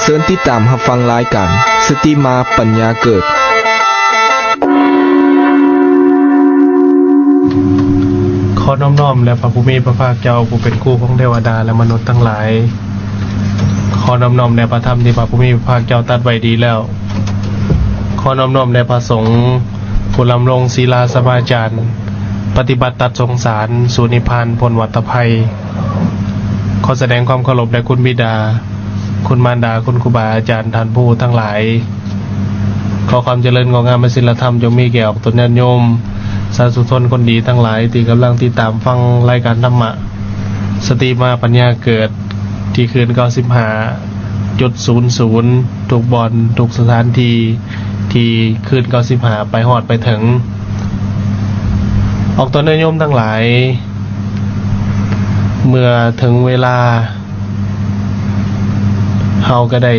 ເຊີນຕິດຕາມຮັບຟັງລາຍການ ສະຕິມາປັນຍາເກີດ. ຂໍນ້ອມໆ ແດ່ພະຜູ້ມີພະພາກເຈົ້າ ຜູ້ເປັນຄູຂອງເທວະດາ ແລະ ມະນຸດທັງຫຼາຍ. ຂໍນ້ອມໆ ແດ່ພະທຳທີ່ພະຜູ້ມີພະພາກເຈົ້າຕັດໄວ້ດີແລ້ວ. ຂໍນ້ອມໆ ແດ່ພະສົງ ຜູ້ດຳລົງສີລາສະມາຈານ ປະຕິບັດຕັດສົງສານ ສູ່ນິບພານພົ້ນວັດຕະໄພ. ຂໍສະແດງຄວາມເຄົາລົບແດ່ຄຸນບິດາ, ຄຸນມານດາ, ຄຸນຄູບາອາຈານ, ທ່ານຜູ້ຮູ້ທັງຫຼາຍ. ຂໍຄວາມຈະເລີນງອກງາມໃນສິນລະທຳ ຈົ່ງມີແກ່ອອກຕົນຍາດໂຍມ ສາທຸຊົນຄົນດີທັງຫຼາຍ ທີ່ກຳລັງຕິດຕາມຟັງລາຍການທຳມະ ສະຕິມາປັນຍາເກີດ ທີ່ຄື້ນເກົ້າສິບຫ້າຈຸດສູນສູນ ທຸກບ່ອນ ທຸກສະຖານທີ່ ທີ່ຄື້ນເກົ້າສິບຫ້າໄປຮອດໄປເຖິງ. ອອກຕົນຍາດໂຍມທັງຫຼາຍ, ເມື່ອເຖິງເວລາ ເຮົາກໍໄດ້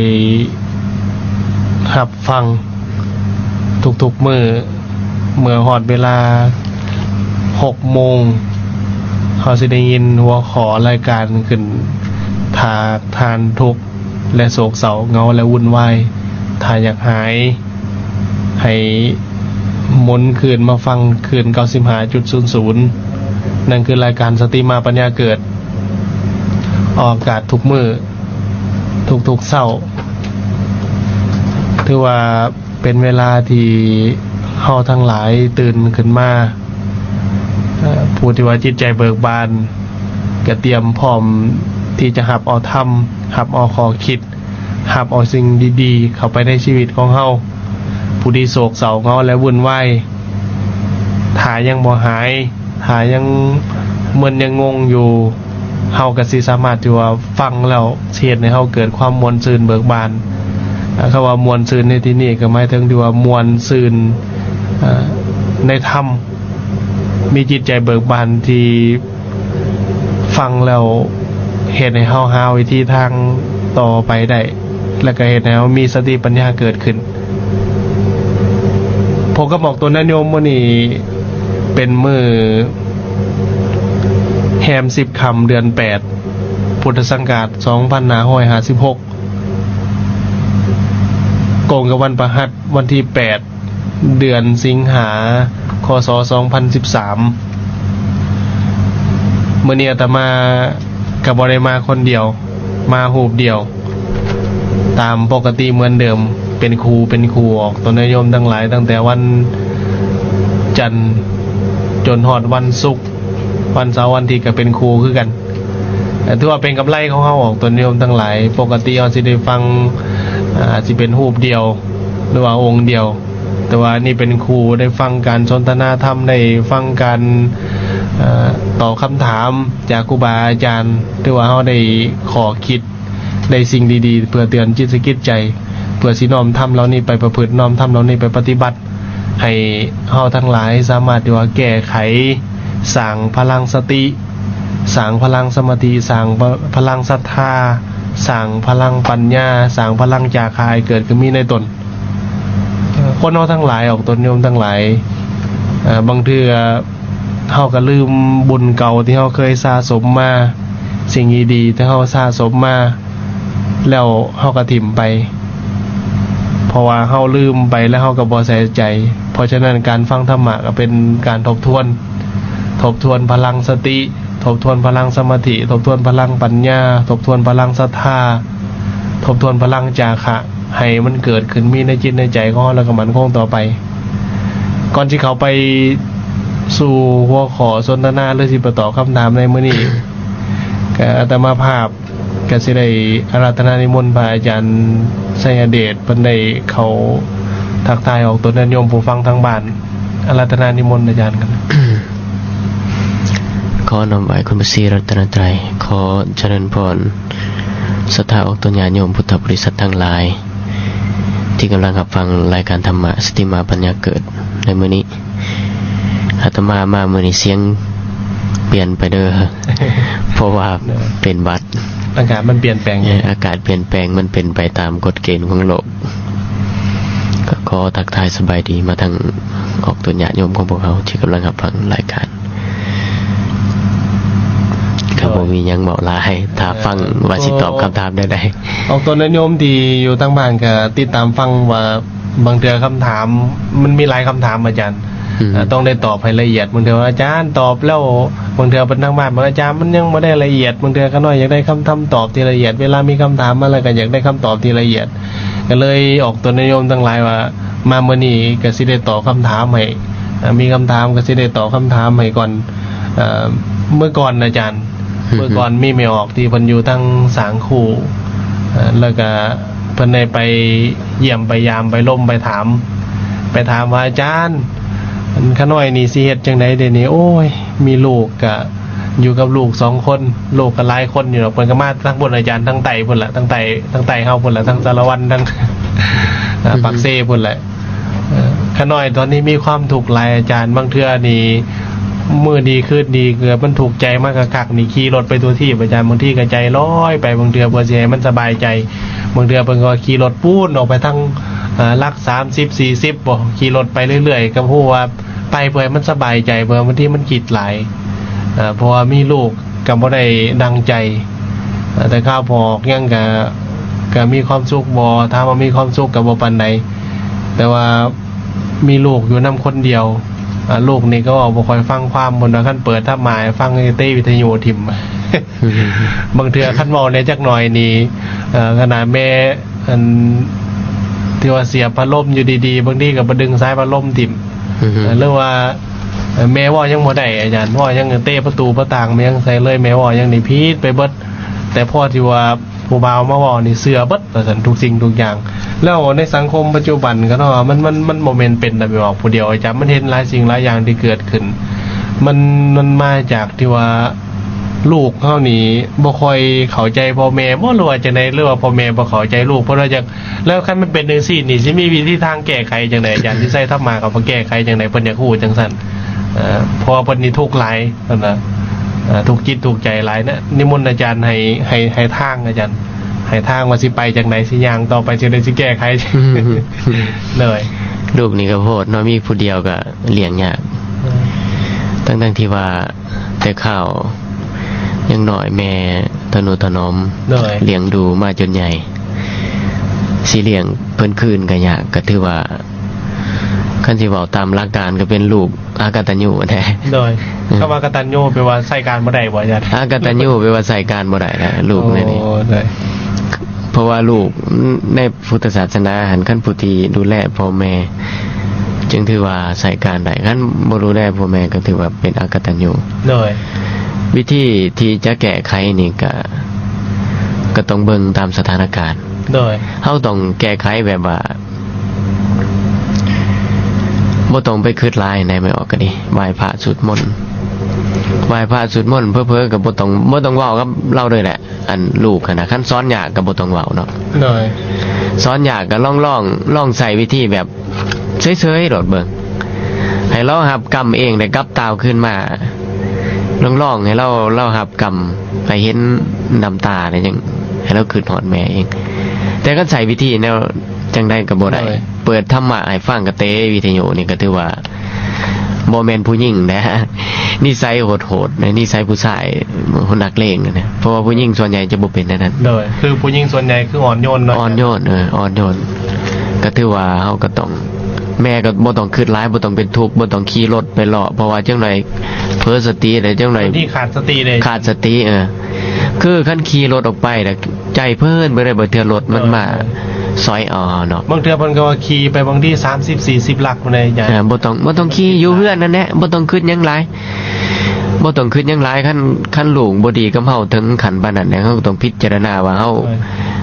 ຮັບຟັງທຸກໆມື້. ເມື່ອຮອດເວລາຫົກໂມງ ເຮົາຊິໄດ້ຍິນຫົວຂໍ້ລາຍການຂຶ້ນ ຖ້າທ່ານທຸກ ແລະ ໂສກເສົ້າ, ເຫງົາ ແລະ ວຸ່ນວາຍ, ຖ້າຢາກຫາຍ ໃຫ້ໝູນຄືນມາຟັງຄື້ນເກົ້າສິບຫ້າຈຸດສູນສູນ. ນັ້ນຄືລາຍການສະຕິມາປັນຍາເກີດ ອອກອາກາດທຸກມື້ ທຸກໆເຊົ້າ. ຖືວ່າເປັນເວລາທີ່ເຮົາທັງຫຼາຍຕື່ນຂຶ້ນມາ, ເອີ ຜູ້ທີ່ວ່າຈິດໃຈເບີກບານ ກະຕຽມພ້ອມທີ່ຈະຮັບເອົາທຳ, ຮັບເອົາຂໍ້ຄິດ, ຮັບເອົາສິ່ງດີໆເຂົ້າໄປໃນຊີວິດຂອງເຮົາ. ຜູ້ທີ່ໂສກເສົ້າເຫງົາ ແລະ ວຸ່ນວາຍ, ຖ້າຍັງບໍ່ຫາຍ, ຖ້າຍັງມຶນຍັງງົງຢູ່, ເຮົາກໍຊິສາມາດທີ່ວ່າຟັງແລ້ວຊິເຮັດໃຫ້ເຮົາເກີດຄວາມມ່ວນຊື່ນເບີກບານ. ເອີ ຄຳວ່າມ່ວນຊື່ນໃນທີ່ນີ້ກໍໝາຍເຖິງທີ່ວ່າມ່ວນຊື່ນ, ເອີ ໃນທຳ, ມີຈິດໃຈເບີກບານທີ່ ຟັງແລ້ວເຮັດໃຫ້ເຮົາຫາວິທີທາງຕໍ່ໄປໄດ້ ແລະ ກໍເຮັດໃຫ້ເຮົາມີສະຕິປັນຍາເກີດຂຶ້ນ. ພົບກັບອອກຕົນຍາດໂຍມມື້ນີ້ເປັນມື້ແຮມສິບຄ່ຳເດືອນແປດ ພຸດທະສັງກາດສອງພັນຫ້າຮ້ອຍຫ້າສິບຫົກ ກົງກັບວັນພະຫັດ ວັນທີແປດ ເດືອນສິງຫາ ຄ.ສ. ສອງພັນສິບສາມ. ມື້ນີ້ອາດຕະມາກໍບໍ່ໄດ້ມາຄົນດຽວ, ມາຮູບດຽວ ຕາມປົກກະຕິເໝືອນເດີມ, ເປັນຄູ່ເປັນຄູ່ອອກຕົນຍາດໂຍມທັງຫຼາຍ ຕັ້ງແຕ່ວັນຈັນຈົນຮອດວັນສຸກ, ວັນເສົາ, ວັນອາທິດກໍເປັນຄູ່ຄືກັນ. ເອີ ຖືວ່າເປັນກຳໄລຂອງເຮົາອອກຕົນຍາດໂຍມທັງຫຼາຍ. ປົກກະຕິເຮົາຊິໄດ້ຟັງ ອາ ອາດຊິເປັນຮູບດຽວ ຫຼືວ່າອົງດຽວ, ແຕ່ວ່າອັນນີ້ເປັນຄູ່, ໄດ້ຟັງການສົນທະນາທຳ, ໄດ້ຟັງການ ເອີ ຕອບຄຳຖາມຈາກຄູບາອາຈານ. ຖືວ່າເຮົາໄດ້ຂໍ້ຄິດ, ໄດ້ສິ່ງດີໆ ເພື່ອເຕືອນຈິດສະກິດໃຈ, ເພື່ອຊິນ້ອມທຳເຫຼົ່ານີ້ໄປປະພຶດ, ນ້ອມທຳເຫຼົ່ານີ້ໄປປະຕິບັດ. ໃຫ້ເຮົາທັງຫຼາຍສາມາດທີ່ວ່າແກ້ໄຂ, ສ້າງພະລັງສະຕິ, ສ້າງພະລັງສະມາທິ, ສ້າງພະລັງສັດທາ, ສ້າງພະລັງປັນຍາ, ສ້າງພະລັງຈາຄະໃຫ້ເກີດຂຶ້ນມີໃນຕົນ. ຄົນເຮົາທັງຫຼາຍ, ອອກຕົນໂຍມທັງຫຼາຍ, ເອີ ບາງເທື່ອເຮົາກໍລືມບຸນເກົ່າທີ່ເຮົາເຄີຍສະສົມມາ, ສິ່ງດີໆທີ່ເຮົາສະສົມມາ ແລ້ວເຮົາກໍຖິ້ມໄປ, ເພາະວ່າເຮົາລືມໄປແລ້ວເຮົາກໍບໍ່ໃສ່ໃຈ. ເພາະສະນັ້ນ ການຟັງທຳມະກໍເປັນການທົບທວນ, ທົບທວນພະລັງສະຕິ, ທົບທວນພະລັງສະມາທິ, ທົບທວນພະລັງປັນຍາ, ທົບທວນພະລັງສັດທາ, ທົບທວນພະລັງຈາຄະ ໃຫ້ມັນເກີດຂຶ້ນມີໃນຈິດໃນໃຈຂອງເຮົາ ແລ້ວກໍໝັ້ນຄົງຕໍ່ໄປ. ກ່ອນຊິເຂົ້າໄປສູ່ຫົວຂໍ້ສົນທະນາ ຫຼື ຊິໄປຕອບຄຳຖາມໃນມື້ນີ້, ກໍອາດຕະມາພາບ ກໍຊິໄດ້ອາລາທະນານິມົນພະອາຈານໄຊຍະເດດ ເພິ່ນໄດ້ເຂົ້າທັກທາຍອອກຕົນຍາດໂຍມຜູ້ຟັງທາງບ້ານ. ອາລາທະນານິມົນອາຈານ. ຂໍນ້ອມໄຫວ້ຄຸນພະສີລັດຕະນະໄຕ, ຂໍຈະເລີນພອນສັດທາອອກຕົນຍາດໂຍມພຸດທະບໍລິສັດທັງຫຼາຍ ທີ່ກຳລັງຮັບຟັງລາຍການທຳມະ ສະຕິມາປັນຍາເກີດໃນມື້ນີ້. ອາດຕະມາມາມື້ນີ້ສຽງປ່ຽນໄປເດີ ເພາະວ່າເປັນຫວັດ. ອາກາດມັນປ່ຽນແປງ. ເອີ ອາກາດປ່ຽນແປງ ມັນເປັນໄປຕາມກົດເກນຂອງໂລກ. ກໍຂໍທັກທາຍສະບາຍດີມາທາງອອກຕົນຍາດໂຍມຂອງພວກເຮົາທີ່ກຳລັງຮັບຟັງລາຍການ. ຂ ບໍ່ມີຫຍັງເວົ້າຫຼາຍ ຖ້າຟັງວ່າຊິຕອບຄຳຖາມແນວໃດ. ອອກຕົນຍາດໂຍມທີ່ຢູ່ທາງບ້ານກໍຕິດຕາມຟັງວ່າ ບາງເທື່ອຄຳຖາມ ມັນມີຫຼາຍຄຳຖາມອາຈານ ອືມ ເອີ ຕ້ອງໄດ້ຕອບໃຫ້ລະອຽດ. ບາງເທື່ອວ່າອາຈານຕອບແລ້ວ ບາງເທື່ອເພິ່ນທາງບ້ານບອກ ອາຈານ ມັນຍັງບໍ່ໄດ້ລະອຽດ. ບາງເທື່ອຂ້ານ້ອຍຢາກໄດ້ຄຳ ຄຳຕອບທີ່ລະອຽດ ເວລາມີຄຳຖາມມາແລ້ວກໍຢາກໄດ້ຄຳຕອບທີ່ລະອຽດ. ກໍເລີຍອອກຕົນຍາດໂຍມທັງຫຼາຍວ່າ ມາມື້ນີ້ກໍຊິໄດ້ຕອບຄຳຖາມໃຫ້ ເອີ ມີຄຳຖາມກໍຊິໄດ້ຕອບຄຳຖາມໃຫ້ກ່ອນ. ເອີ ເມື່ອກ່ອນອາຈານ ອືຮຶ ເມື່ອກ່ອນມີແມ່ອອກທີ່ເພິ່ນຢູ່ທາງສາງຄູ ເອີ ແລ້ວກະເພິ່ນໄດ້ໄປຢ້ຽມໄປຢາມໄປລົມໄປຖາມ ໄປຖາມວ່າ ອາຈານ ອັນຂ້ານ້ອຍນີ້ຊິເຮັດຈັ່ງໃດເດນີ້? ໂອ້ຍ ມີລູກກະຢູ່ກັບລູກສອງຄົນ ລູກກະຫຼາຍຄົນຢູ່ດອກ. ເພິ່ນກະມາທາງພຸ້ນອາຈານ ທາງໃຕ້ພຸ້ນລະ ທາງໃຕ້ ທາງໃຕ້ເຮົາພຸ້ນລະ ທາງສາລະວັນ ທາງ ອືຮຶ ປາກເຊພຸ້ນແຫຼະ. ເອີ ຂ້ານ້ອຍຕອນນີ້ມີຄວາມທຸກຫຼາຍອາຈານ ບາງເທື່ອນີ້ມື້ດີຄືນດີ ເກີດມັນທຸກໃຈມາຄັກໆນີ້ ຂີ່ລົດໄປທົ່ວທີບອາຈານ ບາງທີກໍໃຈລອຍໄປ ບາງເທື່ອເພື່ອຊິໃຫ້ມັນສະບາຍໃຈ ບາງເທື່ອເພິ່ນກໍຂີ່ລົດປູນອອກໄປທາງ ເອີ ຫຼັກສາມສິບ ສີ່ສິບບໍ ຂີ່ລົດໄປເລື້ອຍໆ ກໍຮູ້ວ່າໄປເພື່ອໃຫ້ມັນສະບາຍໃຈ ເພາະບາງທີມັນຄິດຫຼາຍ ເອີ ເພາະວ່າມີລູກກໍບໍ່ໄດ້ດັ່ງໃຈ ເອີ ແຕ່ຄາວພໍອອກຍັງກະ ກະມີຄວາມສຸກບໍ່? ຖາມວ່າມີຄວາມສຸກກະບໍ່ປານໃດ ແຕ່ວ່າມີລູກຢູ່ນຳຄົນດຽວ ອາ ລູກນີ້ກໍເວົ້າບໍ່ຄ່ອຍຟັງຄວາມ ເພິ່ນວ່າຄັນເປີດທຳມາໃຫ້ຟັງ ເຕະວິທະຍຸຖິ້ມ. ບາງເທື່ອຄັນເວົ້າແດ່ຈັກໜ້ອຍນີ້ ເອີ ຂະໜາດແມ່ ອັນ ທີ່ວ່າສຽບພັດລົມຢູ່ດີໆ ບາງທີກໍບໍ່ດຶງສາຍພັດລົມຖິ້ມ ອືຮຶ ເອີ ຫຼືວ່າ ເອີ ແມ່ເວົ້າຫຍັງບໍ່ໄດ້ອາຈານ ເວົ້າຫຍັງເຕະປະຕູປະຕ່າງ ແມ່ຫຍັງໃສ່ເລີຍ ແມ່ເວົ້າຫຍັງນີ້ຜິດໄປເບິດ ແຕ່ພໍທີ່ວ່າຜູ້ບ່າວມາເວົ້ານີ້ເຊື່ອເບິດວ່າຊັ້ນ ທຸກສິ່ງທຸກຢ່າງ. ແລ້ວໃນສັງຄົມປັດຈຸບັນກໍເນາະ ມັນ ມັນ ມັນບໍ່ແມ່ນເປັນແຕ່ແມ່ອອກຜູ້ດຽວອາຈານ ມັນເຫັນຫຼາຍສິ່ງຫຼາຍຢ່າງທີ່ເກີດຂຶ້ນ ມັນ ມັນມາຈາກທີ່ວ່າລູກເຮົານີ້ບໍ່ຄ່ອຍເຂົ້າໃຈພໍ່ແມ່ບໍ ຫຼືວ່າຈັ່ງໃດ ຫຼືວ່າພໍ່ແມ່ບໍ່ເຂົ້າໃຈລູກ ເພິ່ນວ່າຢາກ ແລ້ວຄັນມັນເປັນຈັ່ງຊີ້ນີ້ ຊິມີວິທີທາງແກ້ໄຂຈັ່ງໃດອາຈານ? ຊິໃຊ້ທຳມະເຂົ້າມາແກ້ໄຂຈັ່ງໃດ? ເພິ່ນຢາກຮູ້ຈັ່ງຊັ້ນ ເອີ ເພາະວ່າເພິ່ນນີ້ທຸກຫຼາຍ ເພິ່ນວ່າ ເອີ ທຸກຈິດທຸກໃຈຫຼາຍນະ ນິມົນອາຈານໃຫ້ ໃຫ້ ໃຫ້ທາງອາຈານ ໃຫ້ທາງວ່າຊິໄປຈັ່ງໃດ ຊິຍ່າງຕໍ່ໄປຈັ່ງໃດ ຊິແກ້ໄຂ ໂດຍ ລູກນີ້ກໍໂພດເນາະ ມີຜູ້ດຽວກໍລ້ຽງຍາກ ເອີ ທັງໆທີ່ວ່າ ແຕ່ຄາວຍັງນ້ອຍແມ່ທະນຸຖະໜອມ ໂດຍ ລ້ຽງດູມາຈົນໃຫຍ່ ຊິລ້ຽງເພິ່ນຄືນກໍຍາກ ກໍຖືວ່າ ຄັນຊິເວົ້າຕາມຫຼັກການກໍເປັນລູກອາກະຕັນຍູແທ້ ໂດຍ ອືມ ຄຳວ່າອາກະຕັນຍູແປວ່າໃຊ້ການບໍ່ໄດ້ບໍ່ອາຈານ? ອາກະຕັນຍູແປວ່າໃຊ້ການບໍ່ໄດ້ແຫຼະ ລູກນີ້ ໂອ້ ໂດຍ ເພາະວ່າລູກໃນ ພຸດທະສາສະໜາຫັ້ນ ຄັນຜູ້ທີ່ດູແລພໍ່ແມ່ ຈຶ່ງຖືວ່າໃຊ້ການໄດ້ ຄັນບໍ່ດູແລພໍ່ແມ່ກໍຖືວ່າເປັນອາກະຕັນຍູ ໂດຍ ວິທີທີ່ຈະແກ້ໄຂນີ້ກະ ກໍຕ້ອງເບິ່ງຕາມສະຖານະການ ໂດຍ ເຮົາຕ້ອງແກ້ໄຂແບບວ່າ ບໍ່ຕ້ອງໄປຄຶດຫຼາຍໃນ ແມ່ອອກກໍດີ ໄຫວ້ພະສວດມົນ ໄຫວ້ພະສວດມົນ ເຜີໆກໍບໍ່ຕ້ອງ ບໍ່ຕ້ອງເວົ້າກັບລາວເລີຍແຫຼະ ອັນລູກຫັ້ນນະ ຄັນສອນຍາກກໍບໍ່ຕ້ອງເວົ້າເນາະ ໂດຍ ສອນຍາກກໍລອງ ລອງ ລອງໃຊ້ວິທີແບບເສີຍໆໂລດເບິ່ງ ໃຫ້ລາວຮັບກຳເອງ ແລ້ວກັບຕາວຄືນມາ ລອງ ລອງໃຫ້ລາວ ລາວຮັບກຳ ໃຫ້ເຫັນນ້ຳຕາ ແລ້ວຈັ່ງໃຫ້ລາວຄຶດຮອດແມ່ເອງ ແຕ່ຄັນໃຊ້ວິທີແນວຈັ່ງໃດກໍບໍ່ໄດ້ ໂດຍ ເປີດທຳມະໃຫ້ຟັງ ກະເຕະວິທະຍຸນີ້ກໍຖືວ່າ ບໍ່ແມ່ນຜູ້ຍິງນະ ນິໄສໂຫດໆ ນິໄສຜູ້ຊາຍ ຄົນນັກເລງນະ ເພາະວ່າຜູ້ຍິງສ່ວນໃຫຍ່ຈະບໍ່ເປັນແນວນັ້ນ ໂດຍ ຄືຜູ້ຍິງສ່ວນໃຫຍ່ຄືອ່ອນໂຍນເນາະ ອ່ອນໂຍນ ເອີ ອ່ອນໂຍນ ກໍຖືວ່າເຮົາກໍຕ້ອງ ແມ່ກໍບໍ່ຕ້ອງຄຶດຫຼາຍ ບໍ່ຕ້ອງເປັນທຸກ ບໍ່ຕ້ອງຂີ່ລົດໄປເລາະ ເພາະວ່າຈັກໜ້ອຍເຜີສະຕິ ແລ້ວຈັກໜ້ອຍ ບາງທີຂາດສະຕິເດ້ ຂາດສະຕິ ເອີ ຄືຄັນຂີ່ລົດອອກໄປແລ້ວ ໃຈເພີນໄປເລີຍ ບາງເທື່ອລົດມັນມາ ເອີ ສອຍເອົາເນາະ ບາງເທື່ອເພິ່ນກໍວ່າຂີ່ໄປບາງທີສາມສິບສີ່ສິບຫຼັກພຸ້ນໃດ໋ ເອີ ບໍ່ຕ້ອງ ບໍ່ຕ້ອງຂີ່ ຢູ່ເຮືອນນັ້ນແຫຼະ ບໍ່ຕ້ອງຄຶດຫຍັງຫຼາຍ ບໍ່ຕ້ອງຄຶດຫຍັງຫຼາຍ ຄັນ ຄັນລູກບໍ່ດີກັບເຮົາເຖິງຂັ້ນປານນັ້ນແລ້ວ ເຮົາກໍຕ້ອງພິຈາລະນາວ່າເຮົາ ເອີ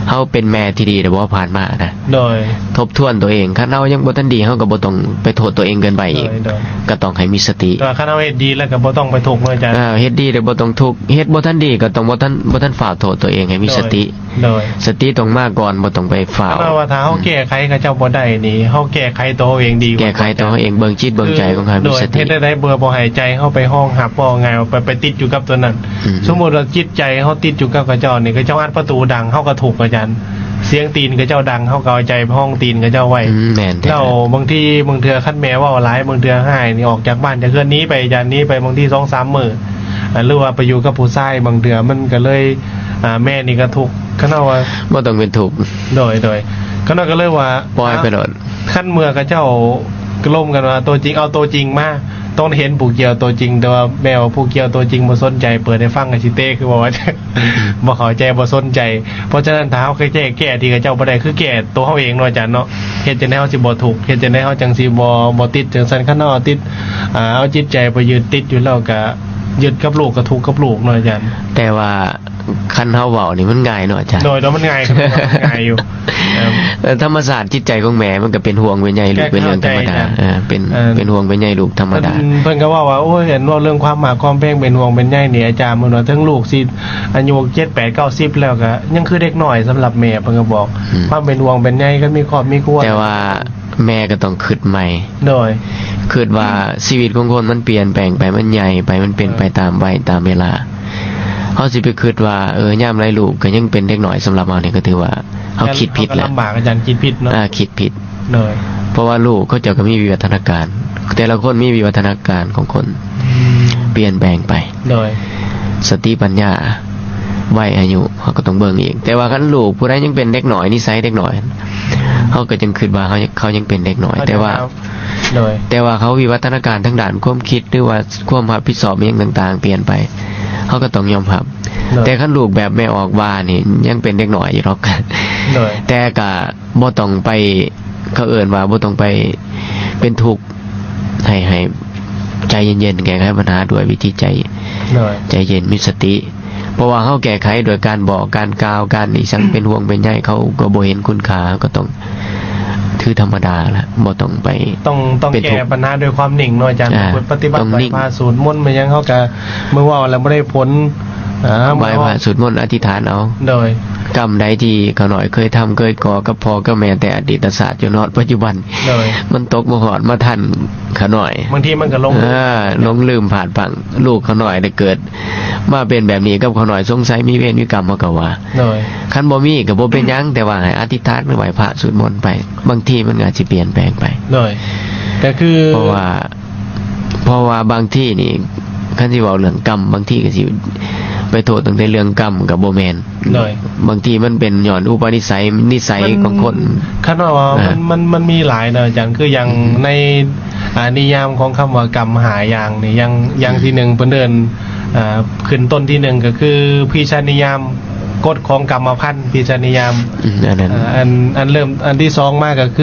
ເຮົາເປັນແມ່ທີ່ດີແລ້ວບໍ່ຜ່ານມານະ ໂດຍ ທົບທວນຕົວເອງ ຄັນເຮົາຍັງບໍ່ທັນດີ ເຮົາກໍບໍ່ຕ້ອງໄປໂທດຕົວເອງເກີນໄປອີກ ໂດຍ ໂດຍ ກໍຕ້ອງໃຫ້ມີສະຕິ ແຕ່ວ່າຄັນເຮົາເຮັດດີແລ້ວກໍບໍ່ຕ້ອງໄປທຸກເນາະອາຈານ ເອີ ເຮັດດີແລ້ວບໍ່ຕ້ອງທຸກ ເຮັດບໍ່ທັນດີກໍຕ້ອງບໍ່ທັນ ບໍ່ທັນຟ້າວໂທດຕົວເອງ ໃຫ້ມີສະຕິ ໂດຍ ໂດຍ ສະຕິຕ້ອງມາກ່ອນ ບໍ່ຕ້ອງໄປຟ້າວ ຄັນວ່າຖ້າເຮົາແກ້ໄຂເຂົາເຈົ້າບໍ່ໄດ້ນີ້ ເຮົາແກ້ໄຂຕົວເຮົາເອງດີກວ່າ ແກ້ໄຂຕົວເຮົາເອງ ເບິ່ງຈິດເບິ່ງໃຈຂອງເຮົາໃຫ້ມີສະຕິ ເຮັດແນວໃດເພື່ອບໍ່ໃຫ້ໃຈເຮົາໄປຮອງຮັບ ເວົ້າງ່າຍວ່າໄປ ໄປຕິດຢູ່ກັບຕົວນັ້ນ ອືມ ສົມມຸດວ່າຈິດໃຈເຮົາຕິດຢູ່ກັບເຂົາເຈົ້ານີ້ ເຂົາເຈົ້າອັດປະຕູດັງ ເຮົາກໍທຸກອາຈານ ສຽງຕີນເຂົາເຈົ້າດັງ ເຮົາກໍເອົາໃຈຫ້ອງຕີນເຂົາເຈົ້າໄວ້. ອືມ ແມ່ນແທ້. ແລ້ວບາງທີ ບາງເທື່ອຄັນແມ່ເວົ້າຫຼາຍ ບາງເທື່ອອ້າຍນີ້ອອກຈາກບ້ານຈາກເຮືອນໜີໄປ ຢ້ານໜີໄປບາງທີສອງສາມມື້ ອ່າ ຫຼືວ່າໄປຢູ່ກັບຜູ້ຊາຍ ບາງເທື່ອມັນກໍເລີຍ ອ່າ ແມ່ນີ້ກໍທຸກ. ຄັນເຮົາວ່າ ບໍ່ຕ້ອງເປັນທຸກ. ໂດຍ ໂດຍ ຄັນເຮົາກໍເລີຍວ່າ ປ່ອຍໄປໂລດ. ຄັນເມື່ອເຂົາເຈົ້າລົມກັນວ່າຕົວຈິງ ເອົາຕົວຈິງມາ ຕ້ອງໄດ້ເຫັນຜູ້ກ່ຽວຕົວຈິງ ແຕ່ວ່າແມ່ວ່າຜູ້ກ່ຽວຕົວຈິງບໍ່ສົນໃຈ ເປີດໃຫ້ຟັງກໍຊິເຕະ ຄືວ່າ ບໍ່ເຂົ້າໃຈ ບໍ່ສົນໃຈ. ເພາະສະນັ້ນ ຖ້າເຮົາເຄີຍແກ້ ແກ້ທີ່ເຂົາເຈົ້າບໍ່ໄດ້ ຄືແກ້ຕົວເຮົາເອງເນາະອາຈານເນາະ ເຮັດຈັ່ງໃດເຮົາຊິບໍ່ທຸກ ເຮັດຈັ່ງໃດເຮົາຈັ່ງຊິບໍ່ ບໍ່ຕິດ ຈັ່ງຊັ້ນ. ຄັນເຮົາເອົາຕິດ ອ່າ ເອົາຈິດໃຈໄປຍຶດຕິດຢູ່ ແລ້ວກະຍຶດກັບລູກ ກະທຸກກັບລູກເນາະອາຈານ. ແຕ່ວ່າຄັນເຮົາເວົ້ານີ້ມັນງ່າຍເນາະອາຈານ. ໂດຍ ໂດຍ ມັນງ່າຍ ມັນງ່າຍຢູ່. ເອີ ທຳມະຊາດຈິດໃຈຂອງແມ່ມັນກໍເປັນຫ່ວງເປັນໃຍລູກ ເປັນເລື່ອງທຳມະດາ. ເອີ ເປັນ ເປັນຫ່ວງເປັນໃຍລູກທຳມະດາ. ເພິ່ນ ເພິ່ນກໍເວົ້າວ່າ ໂອ້ຍ ອັນເວົ້າເລື່ອງຄວາມຮັກຄວາມແພງ ເປັນຫ່ວງເປັນໃຍນີ້ ອາຈານ ເພິ່ນວ່າ ເຖິງລູກຊິອາຍຸເຈັດ ແປດ ເກົ້າ ສິບ ແລ້ວກໍຍັງຄືເດັກນ້ອຍສຳລັບແມ່ ເພິ່ນກໍບອກ. ອືມ ຄວາມເປັນຫ່ວງເປັນໃຍ ຄັນມີຄອບມີຄົວ ແຕ່ວ່າແມ່ກໍຕ້ອງຄິດໃໝ່. ໂດຍ ຄິດວ່າຊີວິດຂອງຄົນມັນປ່ຽນແປງໄປ ມັນໃຫຍ່ໄປ ມັນເປັນໄປຕາມໄວຕາມເວລາ. ເຮົາຊິໄປຄິດວ່າ ເອີ ຍາມໃດລູກກໍຍັງເປັນເດັກນ້ອຍສຳລັບເຮົານີ້ ກໍຖືວ່າເຮົາຄິດຜິດແລ້ວ. ລຳບາກອາຈານ ຄິດຜິດເນາະ. ອ່າ ຄິດຜິດ. ໂດຍ ເພາະວ່າລູກເຂົາເຈົ້າກໍມີວິວັດທະນາການ ແຕ່ລະຄົນມີວິວັດທະນາການຂອງຄົນ ອືມ ປ່ຽນແປງໄປ. ໂດຍ ສະຕິປັນຍາ ໄວອາຍຸ ເຮົາກໍຕ້ອງເບິ່ງອີກ. ແຕ່ວ່າຄັນລູກຜູ້ໃດຍັງເປັນເດັກນ້ອຍ ນິໄສເດັກນ້ອຍ ເຮົາກໍຈຶ່ງຄິດວ່າເຂົາ ເຂົາຍັງເປັນເດັກນ້ອຍ ແຕ່ວ່າ ໂດຍ ແຕ່ວ່າເຂົາວິວັດທະນາການທາງດ້ານຄວາມຄິດ ຫຼືວ່າຄວາມຮັບຜິດຊອບອີ່ຫຍັງຕ່າງໆປ່ຽນໄປ ເຮົາກໍຕ້ອງຍອມຮັບ. ໂດຍ ແຕ່ຄັນລູກແບບແມ່ອອກວ່ານີ້ ຍັງເປັນເດັກນ້ອຍຢູ່ດອກ. ໂດຍ ແຕ່ກະບໍ່ຕ້ອງໄປ ເຂົາເອີ້ນວ່າບໍ່ຕ້ອງໄປເປັນທຸກ ໃຫ້ ໃຫ້ໃຈເຢັນໆ ແກ້ໄຂບັນຫາດ້ວຍວິທີໃຈ ໂດຍ ໃຈເຢັນ ມີສະຕິ. ເພາະວ່າເຮົາແກ້ໄຂໂດຍການບອກ ການກ່າວ ການອີ່ຫຍັງ ເປັນຫ່ວງເປັນໃຍ ເຂົາກໍບໍ່ເຫັນຄຸນຄ່າ ເຮົາກໍຕ້ອງຖືທຳມະດາລະ ບໍ່ຕ້ອງໄປ ຕ້ອງ ຕ້ອງແກ້ບັນຫາດ້ວຍຄວາມນິ່ງເນາະອາຈານ. ອ່າ ປະຕິບັດໄຫວ້ພະສູດມົນແມ່ນຫຍັງ ເຮົາກໍເມື່ອເວົ້າແລ້ວບໍ່ໄດ້ຜົນ ອ່າ ໄຫວ້ພະສູດມົນອະທິຖານເອົາ. ໂດຍ ກຳໃດທີ່ຂ້ານ້ອຍເຄີຍທຳເຄີຍກໍ່ກັບພໍ່ກັບແມ່ແຕ່ອະດີດຕະຊາດ ຈົນຮອດປັດຈຸບັນ ໂດຍ ມັນຕົກມາຮອດມາທັນຂ້ານ້ອຍ ບາງທີມັນກໍຫຼົງ ອ່າ ຫຼົງລືມພາດພັ້ງ. ລູກຂ້ານ້ອຍໄດ້ເກີດມາເປັນແບບນີ້ກັບຂ້ານ້ອຍ ສົງໄສມີເວນມີກຳ ເຮົາກໍວ່າ. ໂດຍ ຄັນບໍ່ມີກໍບໍ່ເປັນຫຍັງ ແຕ່ວ່າໃຫ້ອະທິຖານ ໄຫວ້ພະ ສວດມົນໄປ ບາງທີມັນກໍອາດຊິປ່ຽນແປງໄປ. ໂດຍ ກໍຄື ເພາະວ່າ ເພາະວ່າບາງທີນີ້ ຄັນຊິເວົ້າເລື່ອງກຳ ບາງທີກໍຊິໄປໂທດຕັ້ງແຕ່ເລື່ອງກຳກໍບໍ່ແມ່ນ. ໂດຍ ບາງທີມັນເປັນຍ້ອນອຸປະນິໄສ ນິໄສຂອງຄົນ. ຄັນວ່າ ອ່າ ມັນ ມັນ ມັນມີຫຼາຍເນາະອາຈານ ຄືຢ່າງ ອືມ ໃນ ອ່າ ນິຍາມຂອງຄຳວ່າກຳຫ້າຢ່າງນີ້ ຢ່າງ ຢ່າງ ອືມ ທີໜຶ່ງເພິ່ນເອີ້ນ ອ່າ ຂຶ້ນຕົ້ນທີໜຶ່ງກໍຄືພິຊະນິຍາມ ກົດຂອງກຳມະພັນ ພິຊະນິຍາມ ອືມ ອັນນັ້ນ ອ່າ ອັນ ອັນເລີ່ມ ອັນທີສອງມາກໍຄື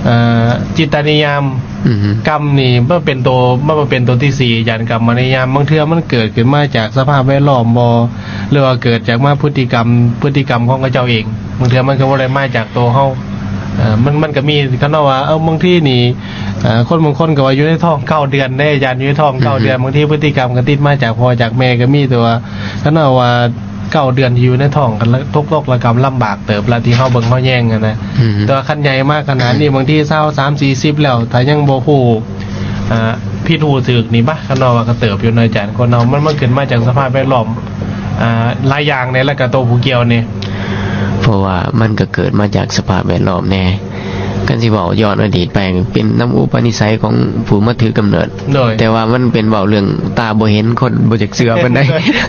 ອ່າ ຈິດຕະນິຍາມ. ອືຮຶ ກຳນີ້ມັນເປັນໂຕ ມັນມາເປັນໂຕທີສີ່ ອາຈານ ກຳມະນິຍາມ ບາງເທື່ອມັນເກີດຂຶ້ນມາຈາກສະພາບແວດລ້ອມບໍ ຫຼືວ່າເກີດຈາກມາພຶດຕິກຳ ພຶດຕິກຳຂອງເຂົາເຈົ້າເອງ ບາງເທື່ອມັນກໍບໍ່ໄດ້ມາຈາກໂຕເຮົາ. ເອີ ມັນ ມັນກໍມີ ຄັນເຮົາວ່າ ເອີ ບາງທີນີ້ ເອີ ຄົນບາງຄົນກໍວ່າຢູ່ໃນທ້ອງເກົ້າເດືອນເດ້ ອາຈານ ຢູ່ໃນທ້ອງເກົ້າເດືອນ ອືຮຶ ບາງທີພຶດຕິກຳກໍຕິດມາຈາກພໍ່ຈາກແມ່ກໍມີ ແຕ່ວ່າຄັນເຮົາວ່າ ເກົ້າເດືອນທີ່ຢູ່ໃນທ້ອງ ກໍຕົກທຸກລະກຳລຳບາກເຕີບລະ ທີ່ເຮົາເບິ່ງເຮົາແຍງຫັ້ນນະ. ອືມ ແຕ່ວ່າຄັນໃຫຍ່ມາຂະໜາດນີ້ ບາງທີຊາວ ສາມ ສີ່ ສິບ ແລ້ວ ຖ້າຍັງບໍ່ຮູ້ ອ່າ ຜິດຮູ້ຖືກນີ້ ບາ ຄັນເວົ້າວ່າກະເຕີບຢູ່ເນາະອາຈານ ຄົນເຮົາ ມັນ ມັນຂຶ້ນມາຈາກສະພາບແວດລ້ອມ ອ່າ ຫຼາຍຢ່າງແດ່ ແລ້ວກະໂຕຜູ້ກ່ຽວນີ້ ເພາະວ່າມັນກະເກີດມາຈາກສະພາບແວດລ້ອມແດ່. ຄັນຊິເວົ້າຍ້ອນອະດີດໄປ ເປັນນຳອຸປະນິໄສຂອງຜູ້ມາຖືກຳເນີດ. ໂດຍ ແຕ່ວ່າມັນເປັນເວົ້າເລື່ອງຕາບໍ່ເຫັນ ຄົນບໍ່ຢາກເຊື່ອປານໃດ.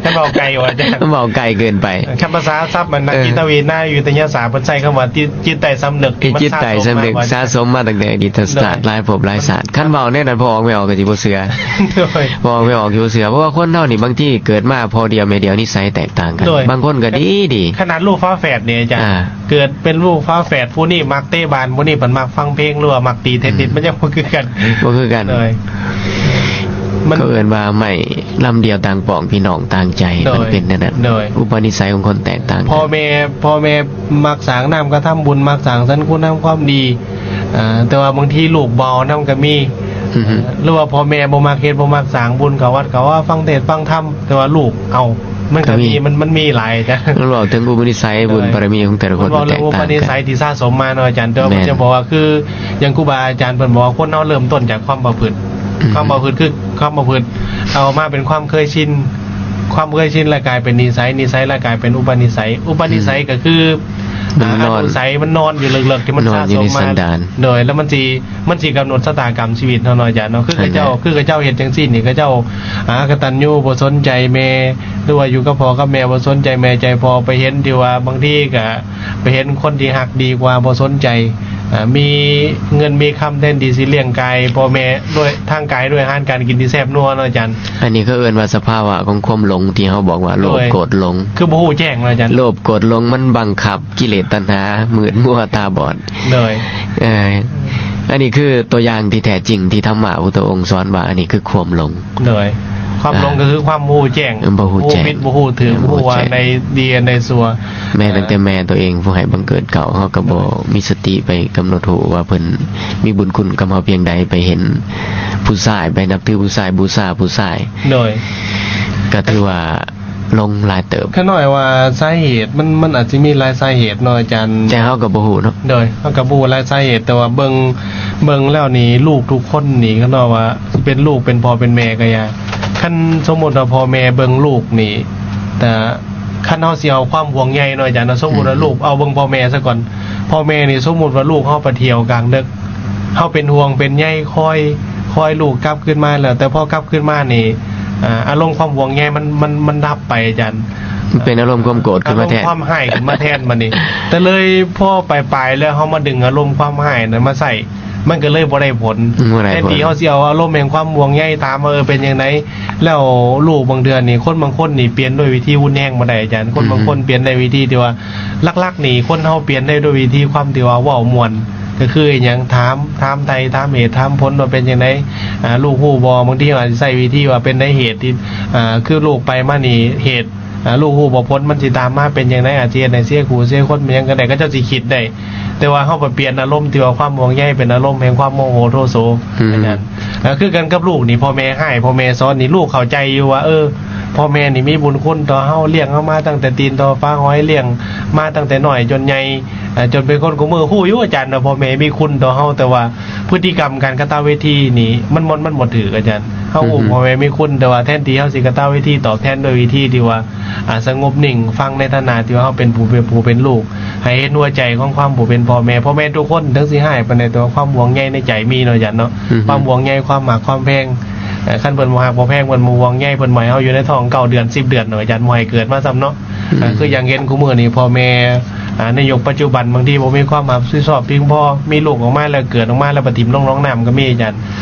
ຄັນເວົ້າໄກວ່າ ຄັນເວົ້າໄກເກີນໄປ ຄັນພາສາສັບມັນນັກ ເອີ ຈິດຕະວິທະຍາ ວິທະຍາສາດ ເພິ່ນໃຊ້ຄຳວ່າຈິດ ຈິດໃຕ້ສຳນຶກ ຈິດໃຕ້ສຳນຶກ ມັນສະສົມມາ ສະສົມມາຕັ້ງແຕ່ອະດີດຊາດ ໂດຍ ຫຼາຍພົບຫຼາຍຊາດ. ຄັນເວົ້າແນວນັ້ນ ພໍ່ອອກແມ່ອອກກໍຊິບໍ່ເຊື່ອ. ໂດຍ ພໍ່ອອກແມ່ອອກຊິບໍ່ເຊື່ອ ເພາະວ່າຄົນເຮົານີ້ບາງທີເກີດມາພໍ່ດຽວແມ່ດຽວ ນິໄສແຕກຕ່າງກັນ. ໂດຍ ບາງຄົນກໍດີໆ ຂະໜາດລູກຝາແຝດນີ້ອາຈານ ອ່າ ເກີດເປັນລູກຝາແຝດ ຜູ້ນີ້ມັກເຕະບານ ຜູ້ນີ້ເພິ່ນມັກຟັງເພງ ຫຼືວ່າມັກຕີເທັນນິດ ອືມ ມັນຍັງບໍ່ຄືກັນ ບໍ່ຄືກັນ. ໂດຍ ມັນ ເຂົາເອີ້ນວ່າໄມ້ລຳດຽວຕ່າງປ່ອງ ພີ່ນ້ອງຕ່າງໃຈ. ໂດຍ ມັນເປັນແນວນັ້ນ. ໂດຍ ອຸປະນິໄສຂອງຄົນແຕກຕ່າງກັນ. ພໍ່ແມ່ ພໍ່ແມ່ມັກສ້າງນາມກະທຳບຸນ ມັກສ້າງສັນຄຸນງາມຄວາມດີ ເອີ ແຕ່ວ່າບາງທີລູກບໍ່ເອົານຳກະມີ ອືຮຶ ເອີ ຫຼືວ່າພໍ່ແມ່ບໍ່ມັກເຮັດ ບໍ່ມັກສ້າງບຸນ ເຂົ້າວັດເຂົ້າວາ ຟັງເທດຟັງທຳ ແຕ່ວ່າລູກເອົາ ມັນກະມີ ກະມີ ມັນ ມັນມີຫຼາຍຈ້ະ. ມັນເວົ້າເຖິງອຸປະນິໄສ ໂດຍ ບຸນບາລະມີຂອງແຕ່ລະຄົນ ມັນເວົ້າເລື່ອງອຸປະນິໄສທີ່ສະສົມມາເນາະອາຈານ. ແຕ່ວ່າ ແມ່ນ ມັນຈະບອກວ່າ ຄືຢ່າງຄູບາອາຈານເພິ່ນບອກວ່າ ຄົນເຮົາເລີ່ມຕົ້ນຈາກຄວາມປະພຶດ ອືຮຶ ຄວາມປະພຶດຄືຄວາມປະພຶດ ເອົາມາເປັນຄວາມເຄີຍຊິນ ຄວາມເຄີຍຊິນລະກາຍເປັນນິໄສ ນິໄສລະກາຍເປັນອຸປະນິໄສ ອຸປະນິໄສ ອືມ ກະຄື ມັນນອນ ອາ ອານຸໄສ ມັນນອນຢູ່ເລິກໆ ທີ່ມັນ ນອນຢູ່ໃນສັນດານ ສະສົມມາ ໂດຍ ແລ້ວມັນຊິ ມັນຊິກຳນົດຊະຕາກຳຊີວິດເຮົາເນາະ ອາຈານເນາະ. ຄືເຂົາເຈົ້າ ນັ້ນແຫຼະ ຄືເຂົາເຈົ້າເຮັດຈັ່ງຊີ້ນີ້ ເຂົາເຈົ້າ ອາ ອາກະຕັນຍູບໍ່ສົນໃຈແມ່ ຫຼືວ່າຢູ່ກັບພໍ່ກັບແມ່ບໍ່ສົນໃຈແມ່ໃຈພໍ່ ໄປເຫັນທີ່ວ່າບາງທີກະໄປເຫັນຄົນທີ່ຮັກດີກວ່າບໍ່ສົນໃຈ ອາ ມີເງິນມີຄຳ ແທນທີ່ຊິລ້ຽງກາຍພໍ່ແມ່ດ້ວຍ ທາງກາຍດ້ວຍອາຫານການກິນທີ່ແຊບນົວເນາະອາຈານ. ອັນນີ້ເຂົາເອີ້ນວ່າສະພາວະຂອງຄວາມຫຼົງ ທີ່ເຮົາບອກວ່າໂລບ ໂກດ ຫຼົງ ຄືບໍ່ຮູ້ແຈ້ງເນາະອາຈານ ໂລບ ໂກດ ຫຼົງ ມັນບັງຄັບກິເລດຕັນຫາ ມືດມົວຕາບອດ. ໂດຍ ເອີ ອັນນີ້ຄືຕົວຢ່າງທີ່ແທ້ຈິງທີ່ທຳມະພຸດທະອົງສອນວ່າ ອັນນີ້ຄືຄວາມຫຼົງ. ໂດຍ ຄວາມຫຼົງ ອ່າ ກໍຄືຄວາມບໍ່ຮູ້ແຈ້ງ ເອີ ບໍ່ຮູ້ແຈ້ງ ບໍ່ຮູ້ຜິດບໍ່ຮູ້ຖືກ ເອີ ບໍ່ຮູ້ວ່າ ບໍ່ຮູ້ແຈ້ງ ອັນໃດດີອັນໃດຊົ່ວ. ແມ່ນ ອ່າ ຕັ້ງແຕ່ແມ່ຕົວເອງຜູ້ໃຫ້ບັງເກີດເກີາ ເຮົາກໍບໍ່ ໂດຍ ມີສະຕິໄປກຳນົດຮູ້ວ່າເພິ່ນມີບຸນຄຸນກັບເຮົາພຽງໃດ ໄປເຫັນຜູ້ຊາຍ ໄປນັບຖືຜູ້ຊາຍ ບູຊາຜູ້ຊາຍ. ໂດຍ ກໍຖືວ່າ ລົງຫຼາຍເຕີບ. ຂ້ານ້ອຍວ່າສາເຫດມັນ ມັນອາດຊິມີຫຼາຍສາເຫດເນາະອາຈານ ແຕ່ເຮົາກໍບໍ່ຮູ້ເນາະ. ໂດຍ ເຮົາກໍບໍ່ຮູ້ຫຼາຍສາເຫດ ແຕ່ວ່າເບິ່ງ ເບິ່ງແລ້ວນີ້ ລູກທຸກຄົນນີ້ ຂ້ານ້ອຍວ່າຊິເປັນລູກເປັນພໍ່ເປັນແມ່ກໍຢ່າ ຄັນສົມມຸດວ່າພໍ່ແມ່ເບິ່ງລູກນີ້ ແຕ່ຄັນເຮົາຊິເອົາຄວາມຫ່ວງໃຍເນາະອາຈານເນາະ ສົມມຸດວ່າ ອືມ ລູກ ເອົາເບິ່ງພໍ່ແມ່ຊະກ່ອນ ພໍ່ແມ່ນີ້ ສົມມຸດວ່າລູກເຮົາໄປທ່ຽວກາງດຶກ ເຮົາເປັນຫ່ວງເປັນໃຍ ຄອຍ ຄອຍລູກກັບຄືນມາແລ້ວ ແຕ່ພໍກັບຄືນມານີ້ ອາ ອາລົມຄວາມຫ່ວງໃຍມັນ ມັນ ມັນດັບໄປອາຈານ ມັນເປັນອາລົມຄວາມໂກດຂຶ້ນມາແທນ ອາລົມຄວາມຮ້າຍຂຶ້ນມາແທນບັດນີ້ ແຕ່ເລີຍພໍປາຍໆ ແລ້ວເຮົາມາດຶງອາລົມຄວາມຮ້າຍນັ້ນມາໃຊ້ ມັນກໍເລີຍບໍ່ໄດ້ຜົນ ບໍ່ໄດ້ຜົນ ແທນທີ່ເຮົາຊິເອົາອາລົມແຫ່ງຄວາມຫ່ວງໃຍ ຖາມວ່າ ເອີ ເປັນຈັ່ງໃດ ແລ້ວລູກບາງເທື່ອນີ້ ຄົນບາງຄົນນີ້ປ່ຽນດ້ວຍວິທີຮຸນແຮງບໍ່ໄດ້ອາຈານ ຄົນບາງຄົນ ອືຮຶ ປ່ຽນໄດ້ວິທີທີ່ວ່າ ຫຼັກໆນີ້ ຄົນເຮົາປ່ຽນໄດ້ດ້ວຍວິທີຄວາມທີ່ວ່າເວົ້າມ່ວນ ກໍຄືອີຫຍັງ ຖາມ ຖາມໄຖ່ ຖາມເຫດຖາມຜົນວ່າເປັນຈັ່ງໃດ ອາ ລູກຮູ້ບໍ່? ບາງທີເຮົາອາດຈະໃຊ້ວິທີວ່າເປັນໃນເຫດທີ່ ອາ ຄືລູກໄປມານີ້ ເຫດ ອາ ລູກຮູ້ບໍ່? ຜົນມັນຊິຕາມມາເປັນຈັ່ງໃດ? ອາດຈະເຮັດໃຫ້ເສຍຄູ່ເສຍຄົນເປັນຫຍັງກໍໄດ້ ເຂົາເຈົ້າຊິຄິດໄດ້ ແຕ່ວ່າເຮົາໄປປ່ຽນອາລົມທີ່ວ່າຄວາມຫ່ວງໃຍເປັນອາລົມແຫ່ງຄວາມໂມໂຫໂທໂສ ອືມ ອາຈານ ອາ ຄືກັນກັບລູກນີ້ ພໍ່ແມ່ຮ້າຍ ພໍ່ແມ່ສອນນີ້ ລູກເຂົ້າໃຈຢູ່ວ່າ ເອີ ພໍ່ແມ່ນີ້ມີບຸນຄຸນຕໍ່ເຮົາ ລ້ຽງເຮົາມາຕັ້ງແຕ່ຕີນຕໍ່ຝາຫອຍ ລ້ຽງມາຕັ້ງແຕ່ນ້ອຍຈົນໃຫຍ່ ເອີ ຈົນເປັນຄົນຄູ່ມື້ ຮູ້ຢູ່ອາຈານວ່າພໍ່ແມ່ມີຄຸນຕໍ່ເຮົາ ແຕ່ວ່າພຶດຕິກຳການກະຕະເວທີນີ້ ມັນ ມັນ ມັນບໍ່ຖືກອາຈານ. ເຮົາຮູ້ ອືຮຶ ພໍ່ແມ່ມີຄຸນ ແຕ່ວ່າແທນທີ່ເຮົາຊິກະຕະເວທີຕອບແທນດ້ວຍວິທີທີ່ວ່າ ອາ ສະຫງົບນິ່ງ ຟັງໃນຖານະທີ່ວ່າເຮົາເປັນຜູ້ ເປັນຜູ້ເປັນລູກ ໃຫ້ເຫັນຫົວໃຈຂອງຄວາມຜູ້ເປັນພໍ່ແມ່. ພໍ່ແມ່ທຸກຄົນເຖິງຊິຮ້າຍປານໃດ ແຕ່ວ່າຄວາມຫ່ວງໃຍໃນໃຈມີເນາະອາຈານເນາະ ອືຮຶ ຄວາມຫ່ວງໃຍ ຄວາມຮັກຄວາມແພງ ເອີ ຄັນເພິ່ນບໍ່ຮັກບໍ່ແພງ ເພິ່ນບໍ່ຫ່ວງໃຍ ເພິ່ນບໍ່ໃຫ້ເຮົາຢູ່ໃນທ້ອງເກົ້າເດືອນ ສິບເດືອນເນາະອາຈານ ບໍ່ໃຫ້ເກີດມາຊ້ຳເນາະ ອືມ ເອີ ຄືຢ່າງເຫັນຄູ່ມື້ນີ້ ພໍ່ແມ່ ອາ ໃນຍຸກປັດຈຸບັນ ບາງທີບໍ່ມີຄວາມຮັບຜິດຊອບພຽງພໍ ມີລູກອອກມາແລ້ວ ເກີດອອກມາແລ້ວໄປຖິ້ມລົງໜອງນ້ຳກໍມີອາຈານ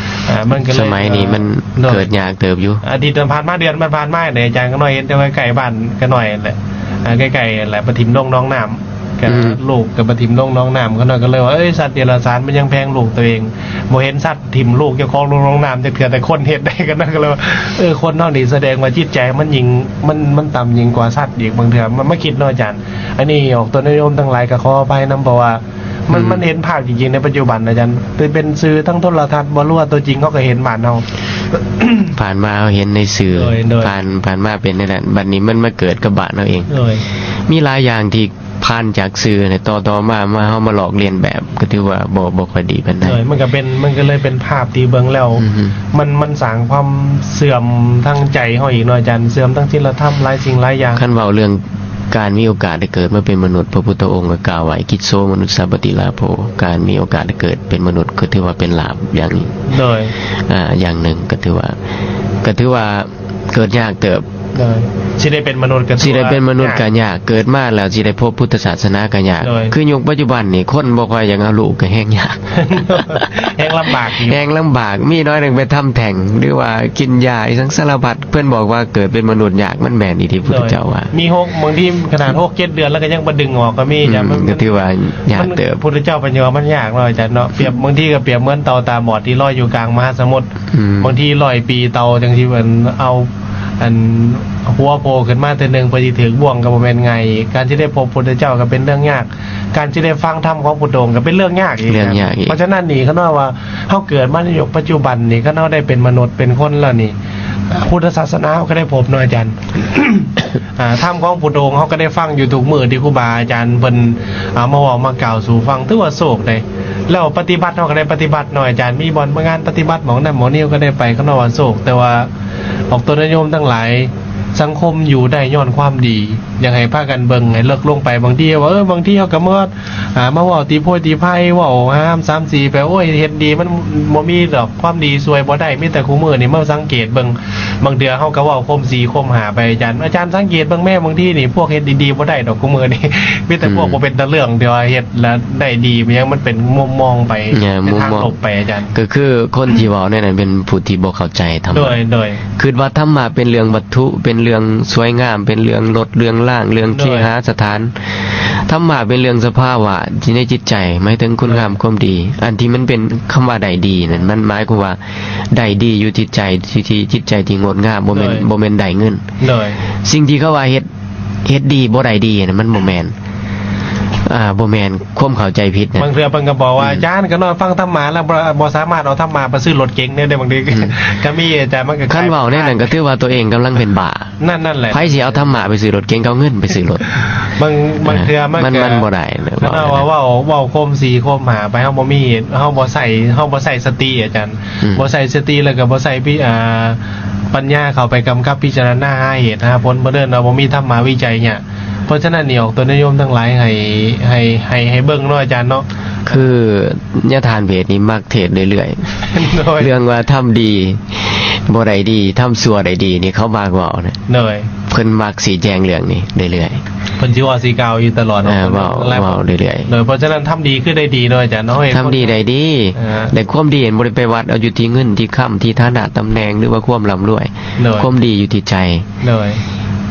ອາ ມັນກໍເລີຍ ສະໄໝນີ້ມັນ ໂດຍ ເກີດຍາກເຕີບຢູ່ ອາທິດຜ່ານມາ ເດືອນມັນຜ່ານມານີ້ ອາຈານກໍນ້ອຍເຫັນແຕ່ໃກ້ໆບ້ານກໍນ້ອຍແຫຼະ ອາ ໃກ້ໆແຫຼະ ໄປຖິ້ມລົງໜອງນ້ຳ ກໍ ອືມ ລູກກໍໄປຖິ້ມລົງໜອງນ້ຳ ກໍນ້ອຍກໍເລີຍວ່າ ເອີຍ ສັດເດຍລະສານມັນຍັງແພງລູກຕົວເອງ ບໍ່ເຫັນສັດ ຖິ້ມລູກເຈົ້າຂອງລົງໜອງນ້ຳຈັກເທື່ອ ແຕ່ຄົນເຮັດໄດ້ ກໍນັ້ນກໍເລີຍວ່າ ເອີ ຄົນເຮົານີ້ສະແດງວ່າຈິດໃຈມັນຍິ່ງ ມັນ ມັນຕ່ຳຍິ່ງກວ່າສັດອີກບາງເທື່ອ ມາ ມາຄິດເນາະອາຈານ. ອັນນີ້ອອກຕົນຍາດໂຍມທັງຫຼາຍກໍຂໍອະໄພນຳ ເພາະວ່າມັນ ອືມ ມັນເຫັນພາບຈິງໆໃນປັດຈຸບັນອາຈານ ເປັນ ເປັນສື່ທາງໂທລະທັດບໍ່ ຫຼືວ່າຕົວຈິງເຮົາກໍເຫັນບ້ານເຮົາ ຜ່ານມາເຮົາເຫັນໃນສື່ ໂດຍ ໂດຍ ຜ່ານ ຜ່ານມາເປັນແນວນັ້ນ ບັດນີ້ມັນມາເກີດກັບບ້ານເຮົາເອງ ໂດຍ ມີຫຼາຍຢ່າງທີ່ ຜ່ານຈາກສື່ນີ້ ຕໍ່ໆມາ ມາ ເຮົາມາລອກລຽນແບບ ກໍຖືວ່າບໍ່ ບໍ່ຄ່ອຍດີປານໃດ ໂດຍ ມັນກໍເປັນ ມັນກໍເລີຍເປັນພາບທີ່ເບິ່ງແລ້ວ ອືຮຶ ມັນ ມັນສ້າງຄວາມເສື່ອມທາງໃຈເຮົາອີກເນາະອາຈານ ເສື່ອມທາງສິນລະທຳຫຼາຍສິ່ງຫຼາຍຢ່າງ. ຄັນເວົ້າເລື່ອງການມີໂອກາດໄດ້ເກີດມາເປັນມະນຸດ ພະພຸດທະອົງກໍກ່າວໄວ້ ກິດໂສມະນຸດສາປະຕິລາໂພ ການມີໂອກາດໄດ້ເກີດເປັນມະນຸດ ກໍຖືວ່າເປັນລາບຢ່າງ ໂດຍ ອ່າ ຢ່າງໜຶ່ງ ກໍຖືວ່າ ກໍຖືວ່າ ເກີດຍາກເຕີບ ໂດຍ ຊິໄດ້ເປັນມະນຸດກໍ ຊິໄດ້ເປັນມະນຸດກໍຍາກ ຍາກ ເກີດມາແລ້ວຊິໄດ້ພົບພຸດທະສາສະໜາກໍຍາກ ໂດຍ ຄືຍຸກປັດຈຸບັນນີ້ ຄົນບໍ່ຄ່ອຍຢາກເອົາລູກກໍແຮງຍາກ ແຮງລຳບາກຢູ່ ແຮງລຳບາກ ມີໜ້ອຍໜຶ່ງໄປທຳແທ້ງ ຫຼືວ່າກິນຢາອີ່ຫຍັງສາລະພັດ ເພິ່ນບອກວ່າເກີດເປັນມະນຸດຍາກ ມັນແມ່ນອີ່ຫຼີ ໂດຍ ພຸດທະເຈົ້າວ່າ ມີຫົກ ບາງທີຂະໜາດຫົກເຈັດເດືອນແລ້ວກໍຍັງບໍ່ດຶງອອກກໍມີ ອືມ ອາຈານ ມັນ ກໍຖືວ່າຍາກເຕີບ ພຸດທະເຈົ້າເພິ່ນວ່າມັນຍາກເນາະອາຈານເນາະ ປຽບ ບາງທີກໍປຽບເໝືອນເຕົ່າຕາບອດທີ່ລອຍຢູ່ກາງມະຫາສະໝຸດ ອືມ ບາງທີຮ້ອຍປີເຕົ່າຈັ່ງຊິເພິ່ນເອົາ ອັນ ຫົວໂຜ່ຂຶ້ນມາເທື່ອໜຶ່ງ ເພື່ອຊິຖືກບ່ວງກໍບໍ່ແມ່ນງ່າຍອີກ ການຊິໄດ້ພົບພຸດທະເຈົ້າກໍເປັນເລື່ອງຍາກ ການຊິໄດ້ຟັງທຳຂອງພຸດທະອົງກໍເປັນເລື່ອງຍາກອີກ ເລື່ອງຍາກອີກ ເພາະສະນັ້ນນີ້ ຄັນວ່າ ວ່າເຮົາເກີດມາໃນຍຸກປັດຈຸບັນນີ້ ຄັນເຮົາໄດ້ເປັນມະນຸດເປັນຄົນແລ້ວນີ້ ພຸດທະສາສະໜາເຮົາກໍໄດ້ພົບເນາະອາຈານ ອ່າ ທຳຂອງພຸດທະອົງເຮົາກໍໄດ້ຟັງຢູ່ທຸກມື້ທີ່ຄູບາອາຈານເພິ່ນ ອ່າ ມາເວົ້າມາກ່າວສູ່ຟັງ ຖືວ່າໂຊກເດ້ ແລ້ວປະຕິບັດເຮົາກໍໄດ້ປະຕິບັດເນາະອາຈານ ມີບ່ອນງານປະຕິບັດໝ່ອງນັ້ນໝ່ອງນີ້ກໍໄດ້ໄປ ຄັນວ່າໂຊກ ແຕ່ວ່າອອກຕົນຍາດໂຍມທັງຫຼາຍ ສັງຄົມຢູ່ໄດ້ຍ້ອນຄວາມດີ. ຢາກໃຫ້ພາກັນເບິ່ງໃຫ້ເລິກລົງໄປ. ບາງທີວ່າ ເອີ ບາງທີເຮົາກໍມາ ອ່າ ມາເວົ້າຕີໂພຍຕີໄພ ເວົ້າຫ້າມສາມສີໄປ ໂອ້ຍ ເຮັດດີມັນບໍ່ມີດອກ ຄວາມດີຊ່ວຍບໍ່ໄດ້. ມີແຕ່ຄູ່ມື້ນີ້ມາສັງເກດເບິ່ງ ບາງເທື່ອເຮົາກໍເວົ້າຄົມສີ່ຄົມຫ້າໄປ ອາຈານ ອາຈານສັງເກດເບິ່ງແມ້ ບາງທີນີ້ພວກເຮັດດີໆບໍ່ໄດ້ດອກ ຄູ່ມື້ນີ້ ມີແຕ່ພວກ ອືມ ບໍ່ເປັນຕາເລື່ອງ ທີ່ວ່າເຮັດແລ້ວໄດ້ດີ ມັນຍັງ ມັນເປັນມຸມມອງໄປ ໃນທາງລົບໄປ ອາຈານ. ກໍຄືຄົນທີ່ເວົ້າແນວນັ້ນເປັນຜູ້ທີ່ບໍ່ເຂົ້າໃຈທຳມະ. ໂດຍ ໂດຍ. ຄິດວ່າທຳມະເປັນເລື່ອງວັດຖຸ ເປັນເລື່ອງສວຍງາມ ເປັນເລື່ອງລົດເລື່ອງລາງ ເລື່ອງເຄຫະສະຖານ. ໂດຍ. ທຳມະເປັນເລື່ອງສະພາວະທີ່ໃນຈິດໃຈ ໝາຍເຖິງຄຸນງາມ ໂດຍ ຄວາມດີ. ອັນທີ່ມັນເປັນຄຳວ່າໄດ້ດີນັ້ນ ມັນໝາຍຄວາມວ່າໄດ້ດີຢູ່ຈິດໃຈ ທີ່ ທີ່ຈິດໃຈທີ່ງົດງາມ ບໍ່ແມ່ນ ໂດຍ ບໍ່ແມ່ນໄດ້ເງິນ. ໂດຍ. ສິ່ງທີ່ເຂົາວ່າເຮັດ ເຮັດດີບໍ່ໄດ້ດີນັ້ນ ມັນບໍ່ແມ່ນ ອ່າ ບໍ່ແມ່ນ ຄວາມເຂົ້າໃຈຜິດນະ. ບາງເທື່ອເພິ່ນກໍບອກວ່າ ອືມ ອາຈານກໍນອນຟັງທຳມະແລ້ວ ບໍ່ ບໍ່ສາມາດເອົາທຳມະໄປຊື້ລົດເກັງໄດ້ເດ້ ບາງທີ ອືມ ກໍມີ ອາຈານ ມັນກໍ ຄັນເວົ້າແນວນັ້ນກໍຖືວ່າຕົວເອງກຳລັງເປັນບ້າ. ນັ້ນ ນັ້ນແຫຼະ. ໃຜຊິເອົາທຳມະໄປຊື້ລົດເກັງ ກໍເອົາເງິນໄປຊື້ລົດ. ບາງ ບາງເທື່ອມັນ ມັນ ກໍ ມັນບໍ່ໄດ້ນະ. ເວົ້າ ເວົ້າ ເວົ້າ ເວົ້າຄົມສີ່ຄົມຫ້າໄປ ເຮົາບໍ່ມີ ເຮົາບໍ່ໃຊ້ ເຮົາບໍ່ໃຊ້ສະຕິ ອາຈານ. ອືມ ບໍ່ໃຊ້ສະຕິ ແລ້ວກໍບໍ່ໃຊ້ ອ່າ ປັນຍາເຂົ້າໄປກຳກັບພິຈາລະນາຫາເຫດຫາຜົນ ເພາະເອີ້ນວ່າບໍ່ມີທຳມະວິໄຈຍະ. ເພາະສະນັ້ນນີ້ ອອກຕົນຍາດໂຍມທັງຫຼາຍ ໃຫ້ ໃຫ້ ໃຫ້ ໃຫ້ເບິ່ງເນາະ ອາຈານເນາະ. ຄືຍາທ່ານເພດນີ້ມັກເທດເລື້ອຍໆ ໂດຍ ເລື່ອງວ່າທຳດີບໍ່ໄດ້ດີ ທຳຊົ່ວໄດ້ດີນີ້ ເຂົາມັກເວົ້ານະ. ໂດຍ. ເພິ່ນມັກຊີ້ແຈງເລື່ອງນີ້ເລື້ອຍໆ ເພິ່ນຊິເວົ້າຊິກ່າວຢູ່ຕະຫຼອດ ອ່າ ເວົ້າ ເວົ້າເລື້ອຍໆ. ໂດຍ. ເພາະສະນັ້ນ ທຳດີຄືໄດ້ດີເນາະ ອາຈານເນາະ. ທຳດີໄດ້ດີ ອ່າ ແຕ່ຄວາມດີມັນບໍ່ໄດ້ໄປວັດເອົາຢູ່ທີ່ເງິນ ທີ່ຄຳ ທີ່ຖານະ ຕຳແໜ່ງ ຫຼືວ່າຄວາມລ່ຳລວຍ. ໂດຍ. ຄວາມດີຢູ່ທີ່ໃຈ. ໂດຍ.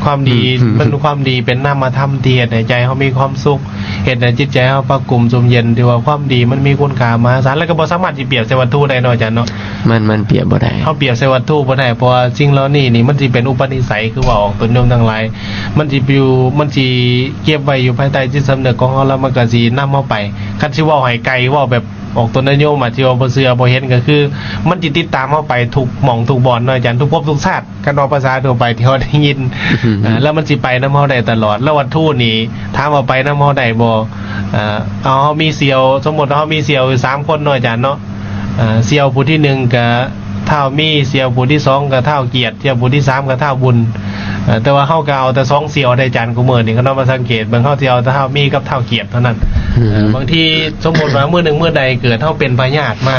ຄວາມດີ ອືມ ມັນ ຄວາມດີເປັນນາມະທຳທີ່ເຮັດໃຫ້ໃຈເຮົາມີຄວາມສຸກ ເຮັດໃຫ້ຈິດໃຈເຮົາພາກກຸ່ມຊຸ່ມເຢັນ ຖືວ່າຄວາມດີມັນມີຄຸນຄ່າມະຫາສານ ແລ້ວກໍບໍ່ສາມາດຊິປຽບໃສ່ວັດຖຸໄດ້ເນາະ ອາຈານເນາະ. ມັນ ມັນປຽບບໍ່ໄດ້ ເຮົາປຽບໃສ່ວັດຖຸບໍ່ໄດ້ ເພາະວ່າສິ່ງເຫຼົ່ານີ້ນີ້ ມັນຊິເປັນອຸປະນິໄສ ຄືເວົ້າອອກຕົນໂຍມທັງຫຼາຍ ມັນຊິຢູ່ ມັນຊິເກັບໄວ້ຢູ່ພາຍໃຕ້ຈິດສຳນຶກຂອງເຮົາ ແລ້ວມັນກໍຊິນຳເຮົາໄປ. ຄັນຊິເວົ້າໃຫ້ໄກ ເວົ້າແບບ ອອກຕົນຍາດໂຍມອາດຊິວ່າບໍ່ເຊື່ອບໍ່ເຫັນ ກໍຄືມັນຊິຕິດຕາມເຮົາໄປທຸກໝ່ອງທຸກບ່ອນເນາະອາຈານ ທຸກພົບທຸກຊາດ ຄັນເວົ້າພາສາທົ່ວໄປທີ່ເຮົາໄດ້ຍິນ ອືມ ເອີ ແລ້ວມັນຊິໄປນຳເຮົາໄດ້ຕະຫຼອດ. ແລ້ວວັດຖຸນີ້ ຖາມວ່າໄປນຳເຮົາໄດ້ບໍ່? ເອີ ເອົາ ເຮົາມີສ່ຽວ ສົມມຸດວ່າເຮົາມີສ່ຽວຢູ່ສາມຄົນເນາະອາຈານເນາະ. ເອີ ສ່ຽວຜູ້ທີໜຶ່ງກະທ້າວມີ, ສ່ຽວຜູ້ທີສອງກະທ້າວກຽດ, ສ່ຽວຜູ້ທີສາມກະທ້າວບຸນ. ເອີ ແຕ່ວ່າເຮົາກະເອົາແຕ່ສອງສ່ຽວເດ້ອາຈານ ຄູ່ມື້ນີ້ ຄັນເຮົາມາສັງເກດເບິ່ງ ເຮົາຊິເອົາແຕ່ທ້າວມີກັບທ້າວກຽດເທົ່ານັ້ນ. ອືມ ເອີ ບາງທີສົມມຸດວ່າມື້ໜຶ່ງມື້ໃດເກີດເຮົາເປັນພະຍາດມາ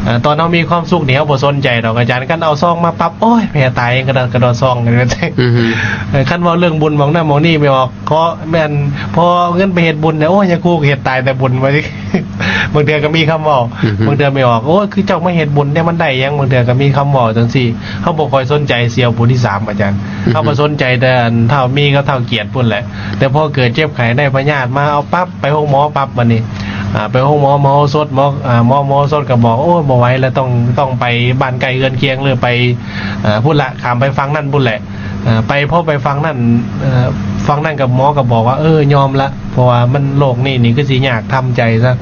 ເອີ ຕອນເຮົາມີຄວາມສຸກນີ້ເຮົາບໍ່ສົນໃຈດອກອາຈານ ຄັນເອົາຊອງມາປັບ ໂອ້ຍ ແພ້ຕາຍ ກະດອດກະດອດຊອງ. ອືມ ເອີ ຄັນເວົ້າເລື່ອງບຸນໝ່ອງນັ້ນໝ່ອງນີ້ແມ່ນອອກ ຂໍແມ່ນພໍເງິນໄປເຮັດບຸນແດ່ ໂອ້ຍ ຍາຄູກະເຮັດຕາຍແຕ່ບຸນ ວ່າ ບາງເທື່ອກໍມີຄຳເວົ້າ ອືຮຶ ບາງເທື່ອແມ່ອອກ ໂອ້ຍ ຄືເຈົ້າມາເຮັດບຸນແດ່ ມັນໄດ້ຫຍັງ? ບາງເທື່ອກໍມີຄຳເວົ້າຈັ່ງຊີ້. ເຮົາບໍ່ຄ່ອຍສົນໃຈສ່ຽວຜູ້ທີສາມ ອາຈານ ອືຮຶ ເຮົາກໍສົນໃຈແຕ່ອັນທ້າວມີກັບທ້າວກຽດພຸ້ນແຫຼະ. ແຕ່ພໍເກີດເຈັບໄຂ້ໄດ້ພະຍາດມາ ເອົາປັບ ໄປໂຮງໝໍປັບ ບັດນີ້ ອ່າ ໄປໂຮງໝໍມະໂຫສົດ ໝໍ ອ່າ ໝໍມະໂຫສົດກໍບອກ ໂອ້ຍ ບໍ່ໄຫວແລ້ວ ຕ້ອງ ຕ້ອງໄປບ້ານໃກ້ເຮືອນຄຽງ ຫຼືໄປ ອ່າ ພຸ້ນລະ ຂ້າມໄປຝັ່ງນັ້ນພຸ້ນແຫຼະ. ອ່າ ໄປ ພໍໄປຝັ່ງນັ້ນ ເອີ ຝັ່ງນັ້ນກໍ ໝໍກໍບອກວ່າ ເອີ ຍອມລະ ເພາະວ່າມັນ ໂລກນີ້ນີ້ຄືຊິຍາກ ທຳໃຈຊະ.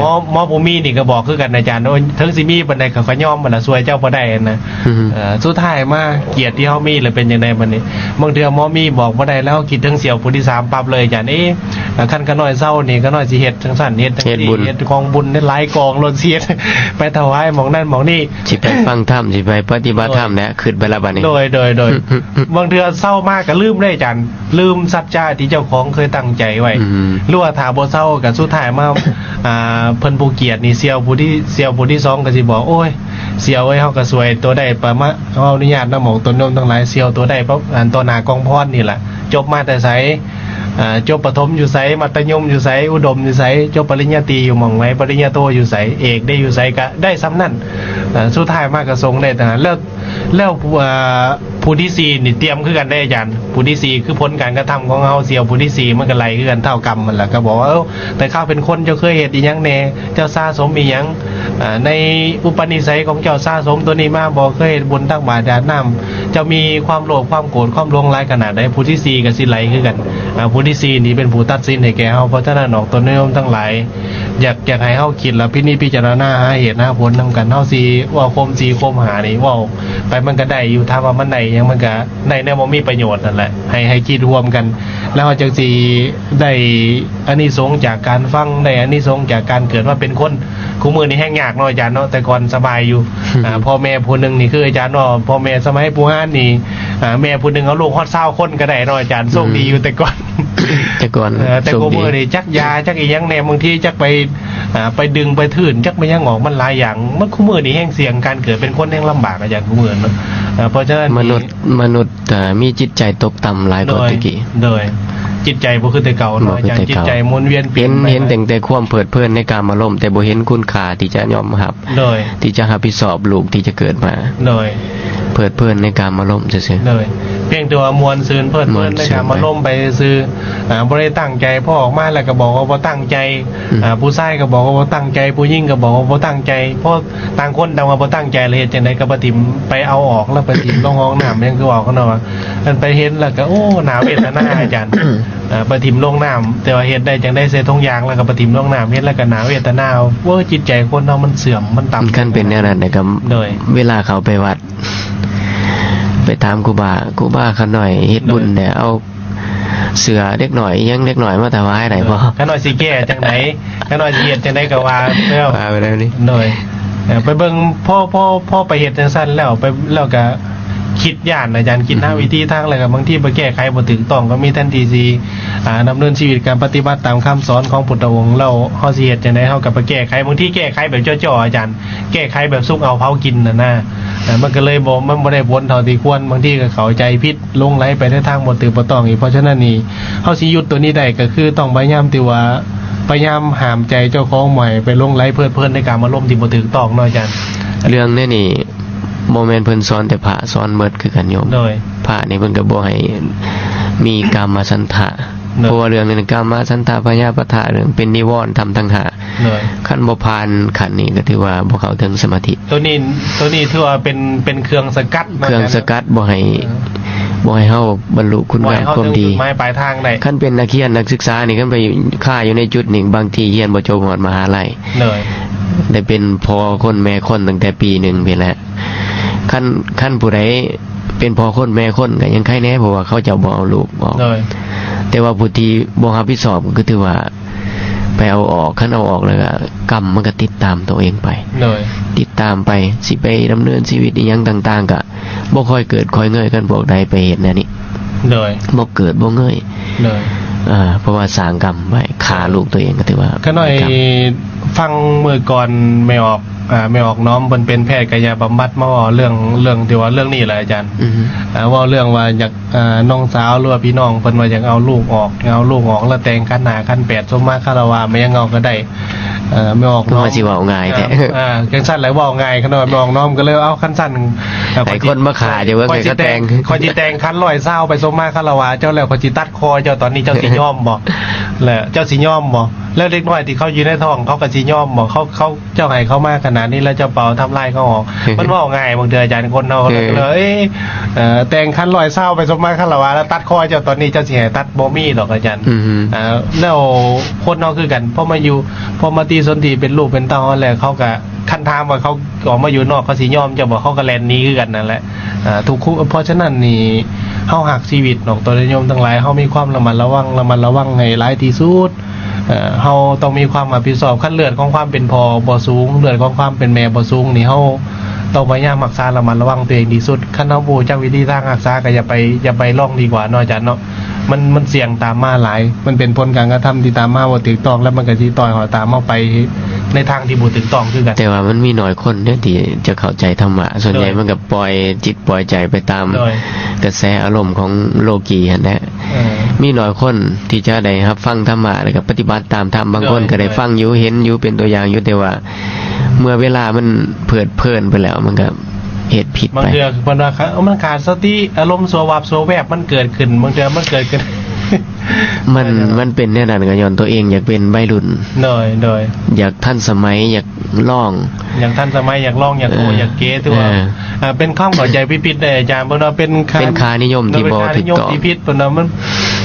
ໝໍ ໝໍຜູ້ມີນີ້ກໍບອກຄືກັນອາຈານ ໂອ້ຍ ເຖິງຊິມີປານໃດກໍ ກໍຍອມຫັ້ນລະ ຊ່ວຍເຈົ້າບໍ່ໄດ້ຫັ້ນນະ. ອືຮຶ ເອີ ສຸດທ້າຍມາກຽດທີ່ເຮົາມີລະເປັນຈັ່ງໃດບັດນີ້? ບາງເທື່ອໝໍມີບອກບໍ່ໄດ້ ແລ້ວຄິດເຖິງສ່ຽວຜູ້ທີສາມປັບເລີຍອາຈານ ເອ ຄັນຂ້ານ້ອຍເຊົານີ້ ຂ້ານ້ອຍຊິເຮັດຈັ່ງຊັ້ນ ເຮັດຈັ່ງຊີ້ ເຮັດບຸນ ເຮັດກອງບຸນ ເຮັດຫຼາຍກອງໂລດ ຊິເຮັດໄປຖວາຍໝ່ອງນັ້ນໝ່ອງນີ້ ຊິໄປຟັງທຳ ຊິໄປປະຕິບັດທຳແຫຼະ ໂດຍ ຄິດໄປລະບັດນີ້. ໂດຍ ໂດຍ ໂດຍ. ບາງເທື່ອເຊົາມາກໍລືມເດ້ອາຈານ ລືມສັດຈະທີ່ເຈົ້າຂອງເຄີຍຕັ້ງໃຈໄວ້ ອືມ ຫຼືວ່າຖ້າບໍ່ເຊົາກໍສຸດທ້າຍມາ ອ່າ ເພິ່ນຜູ້ກຽດນີ້ ສ່ຽວຜູ້ທີ ສ່ຽວຜູ້ທີສອງກໍຊິບອກ ໂອ້ຍ ສ່ຽວເອີຍ ເຮົາກໍຊ່ວຍຕົວໄດ້ປະມານ ຂໍອະນຸຍາດນຳອອກຕົນໂຍມທັງຫຼາຍ ສ່ຽວຕົວໄດ້ ອັນ ຕໍ່ໜ້າກອງພອນນີ້ລະ ຈົບມາແຕ່ໃສ? ອ່າ ຈົບປະຖົມຢູ່ໃສ? ມັດທະຍົມຢູ່ໃສ? ອຸດົມຢູ່ໃສ? ຈົບປະລິນຍາຕີຢູ່ໝ່ອງໃດ? ປະລິນຍາໂທຢູ່ໃສ? ເອກເດ້ຢູ່ໃສ? ກະໄດ້ສ່ຳນັ້ນ. ອ່າ ສຸດທ້າຍມາກະສົ່ງໄດ້ເທົ່ານັ້ນ ແລ້ວ ແລ້ວ ອ່າ ຜູ້ທີສີ່ນີ້ຕຽມຄືກັນເດ້ອາຈານ ຜູ້ທີສີ່ຄືຜົນການກະທຳຂອງເຮົາ ສ່ຽວຜູ້ທີສີ່ມັນກະໄລ່ຄືກັນ ທ້າວກຳຫັ້ນລະ ກະບອກວ່າ ເອີ ແຕ່ຄາວເປັນຄົນເຈົ້າເຄີຍເຮັດອີ່ຫຍັງແດ່? ເຈົ້າສະສົມອີ່ຫຍັງ ອ່າ ໃນອຸປະນິໄສຂອງເຈົ້າ ສະສົມໂຕນີ້ມາບໍ່? ເຄີຍເຮັດບຸນຕັກບາດຢາດນ້ຳ? ເຈົ້າມີຄວາມໂລບ ຄວາມໂກດ ຄວາມຫຼົງຫຼາຍຂະໜາດໃດ? ຜູ້ທີສີ່ກໍຊິໄຫຼຄືກັນ. ອ່າ ຜູ້ທີສີ່ນີ້ເປັນຜູ້ຕັດສິນໃຫ້ແກ່ເຮົາ. ເພາະສະນັ້ນ ອອກຕົນໂຍມທັງຫຼາຍ ຢາກ ຢາກໃຫ້ເຮົາຄິດ ແລະ ພິນິພິຈາລະນາ ຫາເຫດຫາຜົນນຳກັນ. ເຮົາຊິເວົ້າຄົມສີ່ຄົມຫ້ານີ້ ເວົ້າໄປມັນກໍໄດ້ຢູ່. ຖາມວ່າມັນໄດ້ຫຍັງ? ມັນກໍໄດ້ແນວບໍ່ມີປະໂຫຍດນັ້ນແຫຼະ. ໃຫ້ ໃຫ້ຄິດຮ່ວມກັນ ແລ້ວເຮົາຈັ່ງຊິໄດ້ອານິສົງຈາກການຟັງ ໄດ້ອານິສົງຈາກການເກີດມາເປັນຄົນ. ຄູ່ມື້ນີ້ແຮງຍາກເນາະອາຈານເນາະ, ແຕ່ກ່ອນສະບາຍຢູ່. ອືມ ອ່າ ພໍ່ແມ່ຜູ້ໜຶ່ງນີ້ ຄືອາຈານເວົ້າ ພໍ່ແມ່ສະໄໝປູ່ຮານນີ້ ອ່າ ແມ່ຜູ້ໜຶ່ງເອົາລູກຮອດຊາວຄົນກໍໄດ້ເນາະອາຈານ, ໂຊກດີຢູ່. ອືມ ແຕ່ກ່ອນ ແຕ່ກ່ອນ ເອີ ແຕ່ ໂຊກດີ ຄູ່ມື້ນີ້ຈັກຢາຈັກອີ່ຫຍັງແດ່, ບາງທີຈັກໄປ ອ່າ ໄປດຶງໄປຖືນ ຈັກໄປຫຍັງອອກ ມັນຫຼາຍຢ່າງ. ມັນຄູ່ມື້ນີ້ແຮງສ່ຽງການເກີດເປັນຄົນແຮງລຳບາກອາຈານ ຄູ່ມື້ເນາະ. ເອີ ເພາະສະນັ້ນ ມະນຸດ ມະນຸດ ເອີ ມີຈິດໃຈຕົກຕ່ຳຫຼາຍກວ່າແຕ່ກີ້. ໂດຍ ໂດຍ ຈິດໃຈບໍ່ຄືແຕ່ເກົ່າເນາະອາຈານ, ບໍ່ຄືແຕ່ເກົ່າ. ຈິດໃຈໝູນວຽນປ່ຽນ ເຫັນ ໄປ ເຫັນແຕ່ ແຕ່ຄວາມເພີດເພີນໃນກາມາລົມ ແຕ່ບໍ່ເຫັນຄຸນຄ່າທີ່ຈະຍອມຮັບ ໂດຍ ທີ່ຈະຮັບຜິດຊອບລູກທີ່ຈະເກີດມາ. ໂດຍ ເພີດເພີນໃນກາມາລົມຊື່ໆ. ໂດຍ ພຽງແຕ່ວ່າມ່ວນຊື່ນເພີດເພີນໃນກາມາລົມໄປຊື່ໆ. ອ່າ ບໍ່ໄດ້ຕັ້ງໃຈ, ພໍອອກມາແລ້ວກໍບອກວ່າບໍ່ຕັ້ງໃຈ. ອືມ ອ່າ ຜູ້ຊາຍກໍບອກວ່າບໍ່ຕັ້ງໃຈ, ຜູ້ຍິງກໍບອກວ່າບໍ່ຕັ້ງໃຈ. ພໍຕ່າງຄົນຕ່າງວ່າບໍ່ຕັ້ງໃຈ ແລ້ວເຮັດຈັ່ງໃດກໍໄປຖິ້ມ ໄປເອົາອອກ ແລ້ວໄປຖິ້ມລົງຫ້ອງນ້ຳ. ຍັງຄືເວົ້າກັນເນາະວ່າ ມັນໄປເຫັນແລ້ວກໍ ໂອ້ ໜ້າເວທະນາອາຈານ. ອ່າ ໄປຖິ້ມລົງນ້ຳ, ແຕ່ວ່າເຮັດໄດ້ຈັ່ງໃດ ໃສ່ຖົງຢາງແລ້ວກໍໄປຖິ້ມລົງນ້ຳ, ເຫັນແລ້ວກໍໜ້າເວທະນາ. ໂອ້ຍ ຈິດໃຈຄົນເຮົາມັນເສື່ອມ ມັນຕ່ຳ. ຄັນເປັນແນວນັ້ນນະ ກໍ ໂດຍ ເວລາເຂົ້າໄປວັດ ໄປຖາມຄູບາ, ຄູບາ ຂ້ານ້ອຍເຮັດບຸນແດ່ ເອົາເສື້ອເດັກນ້ອຍ ອີ່ຫຍັງເດັກນ້ອຍມາຖວາຍໄດ້ບໍ່? ຂ້ານ້ອຍຊິແກ້ຈັ່ງໃດ? ຂ້ານ້ອຍຊິເຮັດຈັ່ງໃດກໍວ່າແລ້ວ ວ່າໄປແລ້ວນີ້. ໂດຍ ເອີ ໄປເບິ່ງ ພໍ ພໍ ພໍໄປເຮັດຈັ່ງຊັ້ນແລ້ວ ໄປ ແລ້ວກໍຄິດຢ້ານອາຈານ, ຄິດຫາ ອືຮຶ ວິທີທາງ ແລ້ວກໍບາງທີໄປແກ້ໄຂບໍ່ຖືກຕ້ອງກໍມີ. ແທນທີ່ຊິ ອ່າ ດຳເນີນຊີວິດການປະຕິບັດຕາມຄຳສອນຂອງພຸດທະອົງແລ້ວ ເຮົາຊິເຮັດຈັ່ງໃດ? ເຮົາກໍໄປແກ້ໄຂ, ບາງທີແກ້ໄຂແບບຈໍ້ໆ ອາຈານ, ແກ້ໄຂແບບສຸກເອົາເຜົາກິນຫັ້ນນະ. ເອີ ມັນກໍເລີຍບໍ່ ມັນບໍ່ໄດ້ຜົນເທົ່າທີ່ຄວນ, ບາງທີກໍເຂົ້າໃຈຜິດ ຫຼົງໄຫຼໄປໃນທາງບໍ່ຖືກບໍ່ຕ້ອງອີກ. ເພາະສະນັ້ນນີ້ ເຮົາຊິຢຸດໂຕນີ້ໄດ້ ກໍຄືຕ້ອງພະຍາຍາມທີ່ວ່າ ພະຍາຍາມຫ້າມໃຈເຈົ້າຂອງບໍ່ໃຫ້ໄປຫຼົງໄຫຼເພີດເພີນໃນກາມາລົມທີ່ບໍ່ຖືກຕ້ອງເນາະອາຈານ. ເລື່ອງແນວນີ້ບໍ່ແມ່ນເພິ່ນສອນແຕ່ພະ, ສອນເໝິດຄືກັນໂຍມ. ໂດຍ ພະນີ້ເພິ່ນກໍບໍ່ໃຫ້ມີກາມະສັນທະ. ໂດຍ ເພາະວ່າເລື່ອງນີ້ ກາມະສັນທະ ພະຍາປະທະ ເລື່ອງເປັນນິວອນທຳທັງຫ້າ. ໂດຍ ຄັນບໍ່ຜ່ານຂັ້ນນີ້ກໍຖືວ່າບໍ່ເຂົ້າເຖິງສະມາທິ. ໂຕນີ້ ໂຕນີ້ຖືວ່າເປັນ ເປັນເຄື່ອງສະກັດເນາະ, ເຄື່ອງສະກັດບໍ່ໃຫ້ ເອີ ບໍ່ໃຫ້ເຮົາບັນລຸຄຸນງາມຄວາມດີ ບໍ່ໃຫ້ເຮົາເຖິງຈຸດໝາຍປາຍທາງໄດ້. ຄັນເປັນນັກຮຽນນັກສຶກສານີ້ ຄັນໄປຄາຢູ່ໃນຈຸດນີ້ ບາງທີຮຽນບໍ່ຈົບຮອດມະຫາໄລ. ໂດຍ ໄດ້ເປັນພໍ່ຄົນແມ່ຄົນຕັ້ງແຕ່ປີໜຶ່ງພຸ້ນແຫຼະ. ຄັນ ຄັນຜູ້ໃດເປັນພໍ່ຄົນແມ່ຄົນກໍຍັງໄຄແດ່ ເພາະວ່າເຂົາເຈົ້າບໍ່ເອົາລູກອອກ. ໂດຍ ແຕ່ວ່າຜູ້ທີ່ບໍ່ຮັບຜິດຊອບກໍຄືຖືວ່າ ໄປເອົາອອກ, ຄັນເອົາອອກແລ້ວກໍກຳມັນກໍຕິດຕາມໂຕເອງໄປ. ໂດຍ ຕິດຕາມໄປ, ຊິໄປດຳເນີນຊີວິດອີ່ຫຍັງຕ່າງໆ ກໍບໍ່ຄ່ອຍເກີດຄ່ອຍເງີຍ ຄັນພວກໃດໄປເຮັດແນວນີ້. ໂດຍ ບໍ່ເກີດບໍ່ເງີຍ. ໂດຍ ອ່າ ເພາະວ່າສ້າງກຳໄວ້ ຂ້າລູກໂຕເອງກໍຖືວ່າ ຂ້ານ້ອຍ ກຳ ຟັງມື້ກ່ອນແມ່ອອກ ອ່າ ແມ່ອອກນ້ອມເພິ່ນເປັນແພດກາຍະບຳບັດ ມາເວົ້າເລື່ອງ ເລື່ອງທີ່ວ່າເລື່ອງນີ້ແຫຼະອາຈານ. ອືຮຶ ອ່າ ເວົ້າເລື່ອງວ່າຢາກ ອ່າ ນ້ອງສາວ ຫຼືວ່າພີ່ນ້ອງເພິ່ນວ່າຢາກເອົາລູກອອກ ເອົາລູກອອກແລ້ວແຕ່ງຂັນຫ້າຂັນແປດ ສົມມາຄາລະວະ ມາຫຍັງເອົາກໍໄດ້. ເອີ ແມ່ອອກນ້ອມ ຄືວ່າຊິເວົ້າງ່າຍແທ້. ອ່າ ຈັ່ງຊັ້ນແຫຼະ ເວົ້າງ່າຍຂະໜາດ. ແມ່ອອກນ້ອມກໍເລີຍ ເອົາ ຄັນຊັ້ນ ໃຫ້ຄົນມາຂ້າເຈົ້າເບິ່ງ ຂ້ອຍຊິແຕ່ງ ຂ້ອຍຊິແຕ່ງຂັນຮ້ອຍຊາວໄປສົມມາຄາລະວະເຈົ້າ ແລ້ວຂ້ອຍຊິຕັດຄໍເຈົ້າຕອນນີ້ ເຈົ້າຊິຍອມບໍ່? ແລ້ວເຈົ້າຊິຍອມບໍ່? ແລ້ວເດັກນ້ອຍທີ່ເຂົາຢູ່ໃນທ້ອງ ເຂົາກໍຊິຍອມບໍ່? ເຂົາ ເຂົາ ເຈົ້າໃຫ້ເຂົາມາຂະໜາດນີ້ ແລ້ວເຈົ້າໄປທຳລາຍເຂົາອອກ. ມັນເວົ້າງ່າຍ ບາງເທື່ອອາຈານ ຄົນເຮົາ ເອີ ກໍເລີຍ ເອີ ແຕ່ງຂັນຮ້ອຍຊາວໄປສົມມາຄາລະວະ ແລ້ວຕັດຄໍເຈົ້າຕອນນີ້ ເຈົ້າຊິໃຫ້ຕັດ ບໍ່ມີດອກອາຈານ. ອືຮຶ ເອີ ແລ້ວຄົນເຮົາຄືກັນ ພໍມາຢູ່ ພໍມາຕິສົນທິເປັນລູກເປັນເຕົ້າແລ້ວ ເຂົາກໍ ຄັນຖາມວ່າເຂົາອອກມາຢູ່ນອກ ເຂົາຊິຍອມເຈົ້າບໍ່? ເຂົາກໍແລ່ນໜີຄືກັນນັ້ນແຫຼະ. ເອີ ທຸກຄົນ ເພາະສະນັ້ນນີ້ ເຮົາຮັກຊີວິດເນາະ ໂຕຍາດໂຍມທັງຫຼາຍ ເຮົາມີຄວາມລະມັດລະວັງ ລະມັດລະວັງໃຫ້ຫຼາຍທີ່ສຸດ. ເອີ ເຮົາຕ້ອງມີຄວາມຮັບຜິດຊອບ. ຄັນເລືອດຂອງຄວາມເປັນພໍ່ບໍ່ສູງ ເລືອດຂອງຄວາມເປັນແມ່ບໍ່ສູງນີ້ ເຮົາຕ້ອງພະຍາຍາມຮັກສາລະມັດລະວັງຕົວເອງທີ່ສຸດ. ຄັນເຮົາບໍ່ຮູ້ຈັກວິທີທາງຮັກສາ ກໍຢ່າໄປ ຢ່າໄປລອງດີກວ່າເນາະອາຈານເນາະ. ມັນ ມັນສ່ຽງຕາມມາຫຼາຍ ມັນເປັນຜົນການກະທຳທີ່ຕາມມາບໍ່ຖືກຕ້ອງ ແລ້ວມັນກໍຊິຕ້ອຍຫອຍຕາມເຮົາໄປໃນທາງທີ່ບໍ່ຖືກຕ້ອງຄືກັນ. ແຕ່ວ່າມັນມີໜ້ອຍຄົນເດ້ທີ່ຈະເຂົ້າໃຈທຳມະ ສ່ວນໃຫຍ່ ໂດຍ ມັນກໍປ່ອຍຈິດປ່ອຍໃຈໄປຕາມ ໂດຍ ກະແສອາລົມຂອງໂລກີຫັ້ນແຫຼະ. ເອີ ມີໜ້ອຍຄົນທີ່ຈະໄດ້ຮັບຟັງທຳມະ ແລ້ວກໍປະຕິບັດຕາມທຳ. ບາງຄົນ ໂດຍ ກໍໄດ້ ໂດຍ ຟັງຢູ່ ເຫັນຢູ່ ເປັນຕົວຢ່າງຢູ່ ແຕ່ວ່າເມື່ອເວລາມັນເພີດເພີນໄປແລ້ວ ມັນກໍເຮັດຜິດໄປ. ບາງເທື່ອເພິ່ນວ່າ ເອີ ມັນຂາດສະຕິ ອາລົມຊົ່ວວາບຊົ່ວແວບມັນເກີດຂຶ້ນ ບາງເທື່ອມັນເກີດຂຶ້ນ ມັນ ມັນເປັນແນວນັ້ນກໍຍ້ອນຕົວເອງຢາກເປັນໄວລຸ້ນ ໂດຍ ໂດຍ ຢາກທັນສະໄໝ ຢາກລອງ ຢາກທັນສະໄໝ ຢາກລອງ ຢາກໂອ້ ເອີ ຢາກເກ ຖືວ່າ ເອີ ອ່າ ເປັນຄວາມເຂົ້າໃຈຜິດໆເດ້ອາຈານ. ເພິ່ນວ່າເປັນຄ່າ ເປັນຄ່ານິຍົມທີ່ບໍ່ຖືກຕ້ອງ ເປັນຄ່ານິຍົມທີ່ຜິດ. ເພິ່ນວ່າມັນ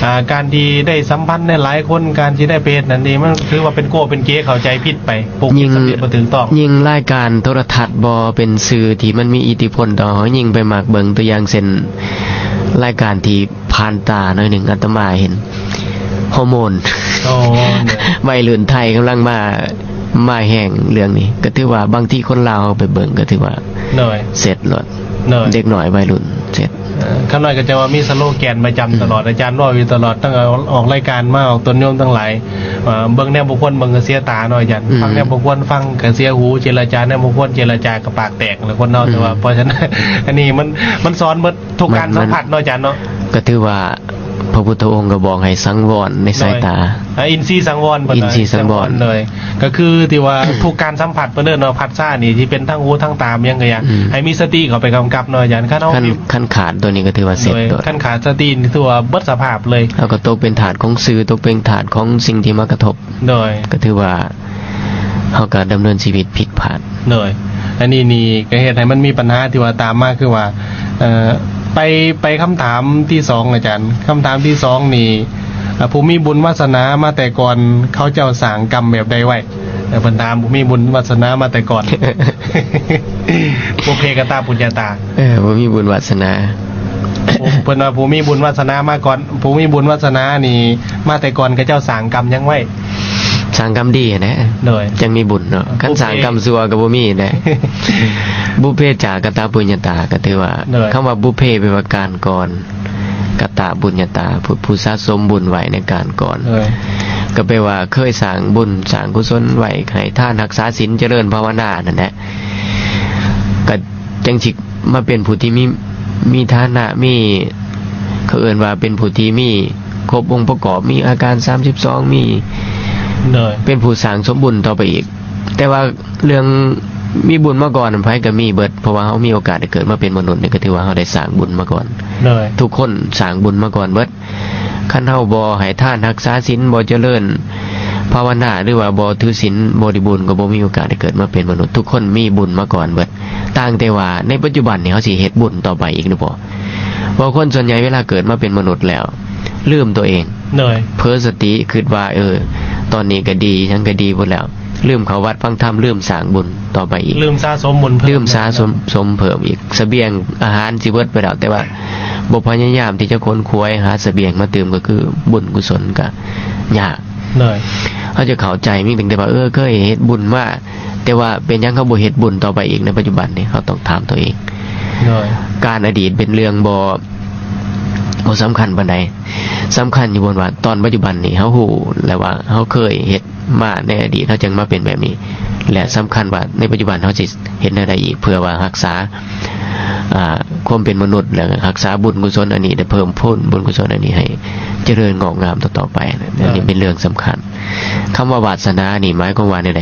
ອ່າ ການທີ່ໄດ້ສຳພັນໃນຫຼາຍຄົນ ການທີ່ໄດ້ໄປເຮັດນັ້ນນີ້ ມັນຖືວ່າເປັນໂກ້ເປັນເກ ເຂົ້າໃຈຜິດໄປ ປູກຈິດສຳນຶກບໍ່ຖືກຕ້ອງ. ຍິ່ງລາຍການໂທລະທັດບໍ່ເປັນສື່ທີ່ມັນມີອິດທິພົນຕໍ່ເຮົາ ຍິ່ງໄປມັກເບິ່ງ. ຕົວຢ່າງເຊັ່ນ ລາຍການທີ່ຜ່ານຕາໜ້ອຍໜຶ່ງ ອາດຕະມາເຫັນ ຮໍໂມນ ໂອ້ ໄວລຸ້ນໄທກຳລັງມາ ມາແຮງເລື່ອງນີ້ ກໍຖືວ່າບາງທີຄົນລາວເຮົາໄປເບິ່ງກໍຖືວ່າ ໂດຍ ເສັດໂລດ ໂດຍ ເດັກນ້ອຍໄວລຸ້ນເສັດ. ເອີ ຄຳນ້ອຍກໍຈະວ່າມີສະໂລແກນປະຈຳຕະຫຼອດ ອືມ ອາຈານເວົ້າຢູ່ຕະຫຼອດ ຕັ້ງແຕ່ອອກລາຍການມາ ອອກຕົນໂຍມທັງຫຼາຍ ເອີ ເບິ່ງແນວບໍ່ຄວນເບິ່ງກໍເສຍຕາເນາະອາຈານ ອືມ ຟັງແນວບໍ່ຄວນຟັງກໍເສຍຫູ ເຈລະຈາແນວບໍ່ຄວນເຈລະຈາກໍປາກແຕກແຫຼະຄົນເຮົາ ອືມ ແຕ່ວ່າ ເພາະສະນັ້ນ ອັນນີ້ມັນ ມັນສອນເບິດ ທຸກການ ມັນ ສຳຜັດເນາະອາຈານເນາະ ກໍຖືວ່າພະພຸດທະອົງກໍບອກໃຫ້ສັງວອນໃນສາຍຕາ ໂດຍ ອ່າ ອິນຊີສັງວອນ ເພິ່ນວ່າ ອິນຊີສັງວອນ ໂດຍ ກໍຄືທີ່ວ່າ ທຸກການສຳຜັດເພິ່ນເອີ້ນວ່າພັດສານີ້ ທີ່ເປັນທັງຫູທັງຕາຫຍັງກໍຢ່າ ອືມ ໃຫ້ມີສະຕິເຂົ້າໄປກຳກັບເນາະອາຈານ ຄັນເຮົາ ຄັນ ຄັນຂາດຕົວນີ້ກໍຖືວ່າເສັດ ໂດຍ ໂລດ ຄັນຂາດສະຕິນີ້ຖືວ່າເບິດສະພາບເລີຍ ເຮົາກໍຕົກເປັນທາດຂອງສື່ ຕົກເປັນທາດຂອງສິ່ງທີ່ມາກະທົບ ໂດຍ ກໍຖືວ່າ ເຮົາກໍດຳເນີນຊີວິດຜິດພາດ ໂດຍ ອັນນີ້ນີ້ກໍເຮັດໃຫ້ມັນມີບັນຫາທີ່ວ່າຕາມມາ ຄືວ່າ ເອີ ໄປ ໄປຄຳຖາມທີສອງອາຈານ ຄຳຖາມທີສອງນີ້ ເອີ ຜູ້ມີບຸນວາສະໜາມາແຕ່ກ່ອນ ເຂົາເຈົ້າສ້າງກຳແບບໃດໄວ້? ເອີ ເພິ່ນຖາມຜູ້ມີບຸນວາສະໜາມາແຕ່ກ່ອນ ປຸບເພກະຕະປຸນຍະຕາ ເອີ ຜູ້ມີບຸນວາສະໜາ ເພິ່ນວ່າຜູ້ມີບຸນວາສະໜາມາກ່ອນ ຜູ້ມີບຸນວາສະໜານີ້ມາແຕ່ກ່ອນ ເຂົາເຈົ້າສ້າງກຳຫຍັງໄວ້? ສ້າງກຳດີຫັ້ນແຫຼະ ໂດຍ ຈັ່ງມີບຸນເນາະ ຄັນສ້າງກຳຊົ່ວກໍບໍ່ມີແຫຼະ ບຸບເພຈາກະຕະປຸນຍະຕາ ກໍຖືວ່າ ໂດຍ ຄຳວ່າບຸບເພແປວ່າການກ່ອນ ກະຕະປຸນຍະຕາ ຜູ້ ຜູ້ສະສົມບຸນໄວ້ໃນການກ່ອນ ໂດຍ ກໍແປວ່າເຄີຍສ້າງບຸນສ້າງກຸສົນໄວ້ ໃຫ້ທານ ຮັກສາສິນ ຈະເລີນພາວະນານັ້ນແຫຼະ ກໍຈັ່ງຊິ ມາເປັນຜູ້ທີ່ມີ ມີຖານະ ມີ ເຂົາເອີ້ນວ່າເປັນຜູ້ທີ່ມີຄົບອົງປະກອບ ມີອາການສາມສິບສອງ ມີ ໂດຍ ເປັນຜູ້ສ້າງສົມບຸນຕໍ່ໄປອີກ. ແຕ່ວ່າເລື່ອງມີບຸນມາກ່ອນນັ້ນ ໃຜກໍມີເບິດ ເພາະວ່າເຮົາມີໂອກາດໄດ້ເກີດມາເປັນມະນຸດນີ້ ກໍຖືວ່າເຮົາໄດ້ສ້າງບຸນມາກ່ອນ. ໂດຍ ທຸກຄົນສ້າງບຸນມາກ່ອນເບິດ. ຄັນເຮົາບໍ່ໃຫ້ທານ ຮັກສາສິນ ບໍ່ຈະເລີນພາວະນາ ຫຼືວ່າບໍ່ຖືສິນບໍລິບູນ ກໍບໍ່ມີໂອກາດໄດ້ເກີດມາເປັນມະນຸດ. ທຸກຄົນມີບຸນມາກ່ອນເບິດ. ຕ່າງແຕ່ວ່າໃນປັດຈຸບັນນີ້ເຮົາຊິເຮັດບຸນຕໍ່ໄປອີກຫຼືບໍ່? ເພາະຄົນສ່ວນໃຫຍ່ເວລາເກີດມາເປັນມະນຸດແລ້ວ ລືມຕົວເອງ. ໂດຍ ເຜີສະຕິ ຄິດວ່າ ເອີ ຕອນນີ້ກໍດີ ຫຍັງກໍດີເບິດແລ້ວ. ລືມເຂົ້າວັດຟັງທຳ ລືມສ້າງບຸນຕໍ່ໄປອີກ ລືມສະສົມບຸນເພີ່ມ ລືມສະສົມ ສົມເພີ່ມອີກ. ສະບຽງອາຫານຊິເບິດໄປແລ້ວ ແຕ່ວ່າບໍ່ພະຍາຍາມທີ່ຈະຂົນຂວາຍຫາສະບຽງມາຕື່ມ ກໍຄືບຸນກຸສົນກໍຍາກ. ໂດຍ ເຮົາຈະເຂົ້າໃຈມີຕັ້ງແຕ່ວ່າ ເອີ ເຄີຍເຮັດບຸນມາ ແຕ່ວ່າເປັນຫຍັງເຮົາບໍ່ເຮັດບຸນຕໍ່ໄປອີກໃນປັດຈຸບັນນີ້? ເຮົາຕ້ອງຖາມຕົວເອງ. ໂດຍ ການອະດີດເປັນເລື່ອງບໍ່ ບໍ່ສຳຄັນປານໃດ. ສຳຄັນຢູ່ບ່ອນວ່າຕອນປັດຈຸບັນນີ້ເຮົາຮູ້ແລ້ວວ່າເຮົາເຄີຍເຮັດມາໃນອະດີດ ເຮົາຈຶ່ງມາເປັນແບບນີ້ ແລະ ສຳຄັນວ່າໃນປັດຈຸບັນເຮົາຊິເຮັດແນວໃດອີກ ເພື່ອວ່າຮັກສາ ອ່າ ຄວາມເປັນມະນຸດ ແລະ ຮັກສາບຸນກຸສົນອັນນີ້ ໄດ້ເພີ່ມພູນບຸນກຸສົນອັນນີ້ໃຫ້ຈະເລີນງອກງາມຕໍ່ໆໄປ. ໂດຍ ອັນນີ້ເປັນເລື່ອງສຳຄັນ. ຄຳວ່າວາດສະໜານີ້ໝາຍຄວາມວ່າແນວໃດ?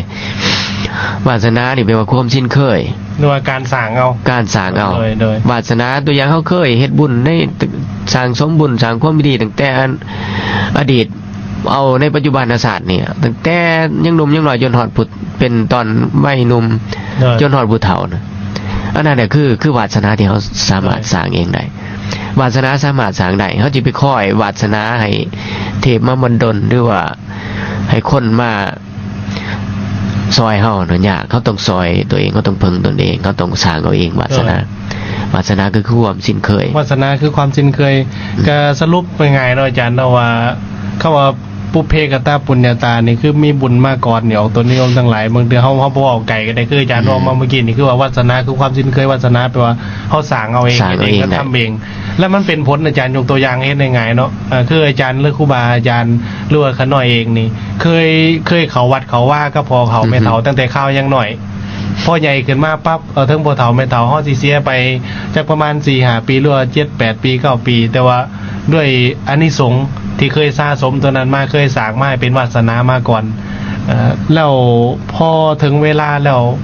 ວາດສະໜານີ້ແປວ່າຄວາມຊິນເຄີຍ ຫຼືວ່າການສ້າງເອົາ ການສ້າງເອົາ. ໂດຍ ໂດຍ ວາດສະໜາ ຕົວຢ່າງ ເຮົາເຄີຍເຮັດບຸນໃນ ສ້າງສົມບຸນ ສ້າງຄວາມດີຕັ້ງແຕ່ອັນອະດີດ ເອົາໃນປັດຈຸບັນນະຊາດນີ້ ຕັ້ງແຕ່ຍັງໜຸ່ມຍັງນ້ອຍ ຈົນຮອດຜູ້ເປັນຕອນໄວໜຸ່ມ ໂດຍ ຈົນຮອດຜູ້ເຖົ້ານະ. ອັນນັ້ນແຫຼະຄື ຄືວາດສະໜາທີ່ເຮົາສາມາດ ໂດຍ ສ້າງເອງໄດ້. ວາດສະໜາສາມາດສ້າງໄດ້. ເຮົາຊິໄປຄອຍວາດສະໜາໃຫ້ເທບມາບັນດົນ ຫຼືວ່າໃຫ້ຄົນມາ ຊ່ອຍເຮົານະຍາກ. ເຮົາຕ້ອງຊ່ອຍຕົວເອງ ເຮົາຕ້ອງເພິ່ງຕົນເອງ ເຮົາຕ້ອງສ້າງເອົາເອງວາດສະໜາ. ໂດຍ ວາດສະໜາກໍຄືຄວາມຊິນເຄີຍ ວາດສະໜາຄືຄວາມຊິນເຄີຍ. ອືມ ກໍສະຫຼຸບງ່າຍໆເນາະອາຈານເນາະ ວ່າ ຄຳວ່າປຸບເພກະຕະປຸນຍະຕານີ້ ຄືມີບຸນມາກ່ອນນີ້ ອອກຕົນຍາດໂຍມທັງຫຼາຍ. ບາງເທື່ອເຮົາ ເຮົາບໍ່ເວົ້າໄກກໍໄດ້ ຄືອາຈານ ອືມ ເວົ້າມາເມື່ອກີ້ນີ້ ຄືວ່າວາດສະໜາຄືຄວາມຊິນເຄີຍ. ວາດສະໜາແປວ່າເຮົາສ້າງເອົາເອງ ສ້າງເອົາເອງ ເຮັດເອງ ກະທຳເອງ ແລ້ວມັນເປັນຜົນ. ອາຈານຍົກຕົວຢ່າງເຮັດງ່າຍໆເນາະ ເອີ ຄືອາຈານ ຫຼື ຄູບາອາຈານ ຫຼືວ່າຂ້ານ້ອຍເອງນີ້ ເຄີຍ ເຄີຍເຂົ້າວັດເຂົ້າວາກັບພໍ່ເຖົ້າ ອືຮຶ ແມ່ເຖົ້າ ຕັ້ງແຕ່ຄາວຍັງນ້ອຍ. ພໍໃຫຍ່ຂຶ້ນມາປັບ ເອີ ເຖິງພໍ່ເຖົ້າແມ່ເຖົ້າເຮົາຊິເສຍໄປຈັກປະມານສີ່ຫ້າປີ ຫຼືວ່າເຈັດແປດປີ ເກົ້າປີ ແຕ່ວ່າດ້ວຍອານິສົງທີ່ເຄີຍສະສົມຕົວນັ້ນມາ ເຄີຍສ້າງມາໃຫ້ເປັນວາດສະໜາມາກ່ອນ ເອີ ແລ້ວພໍເຖິງເວລາແລ້ວ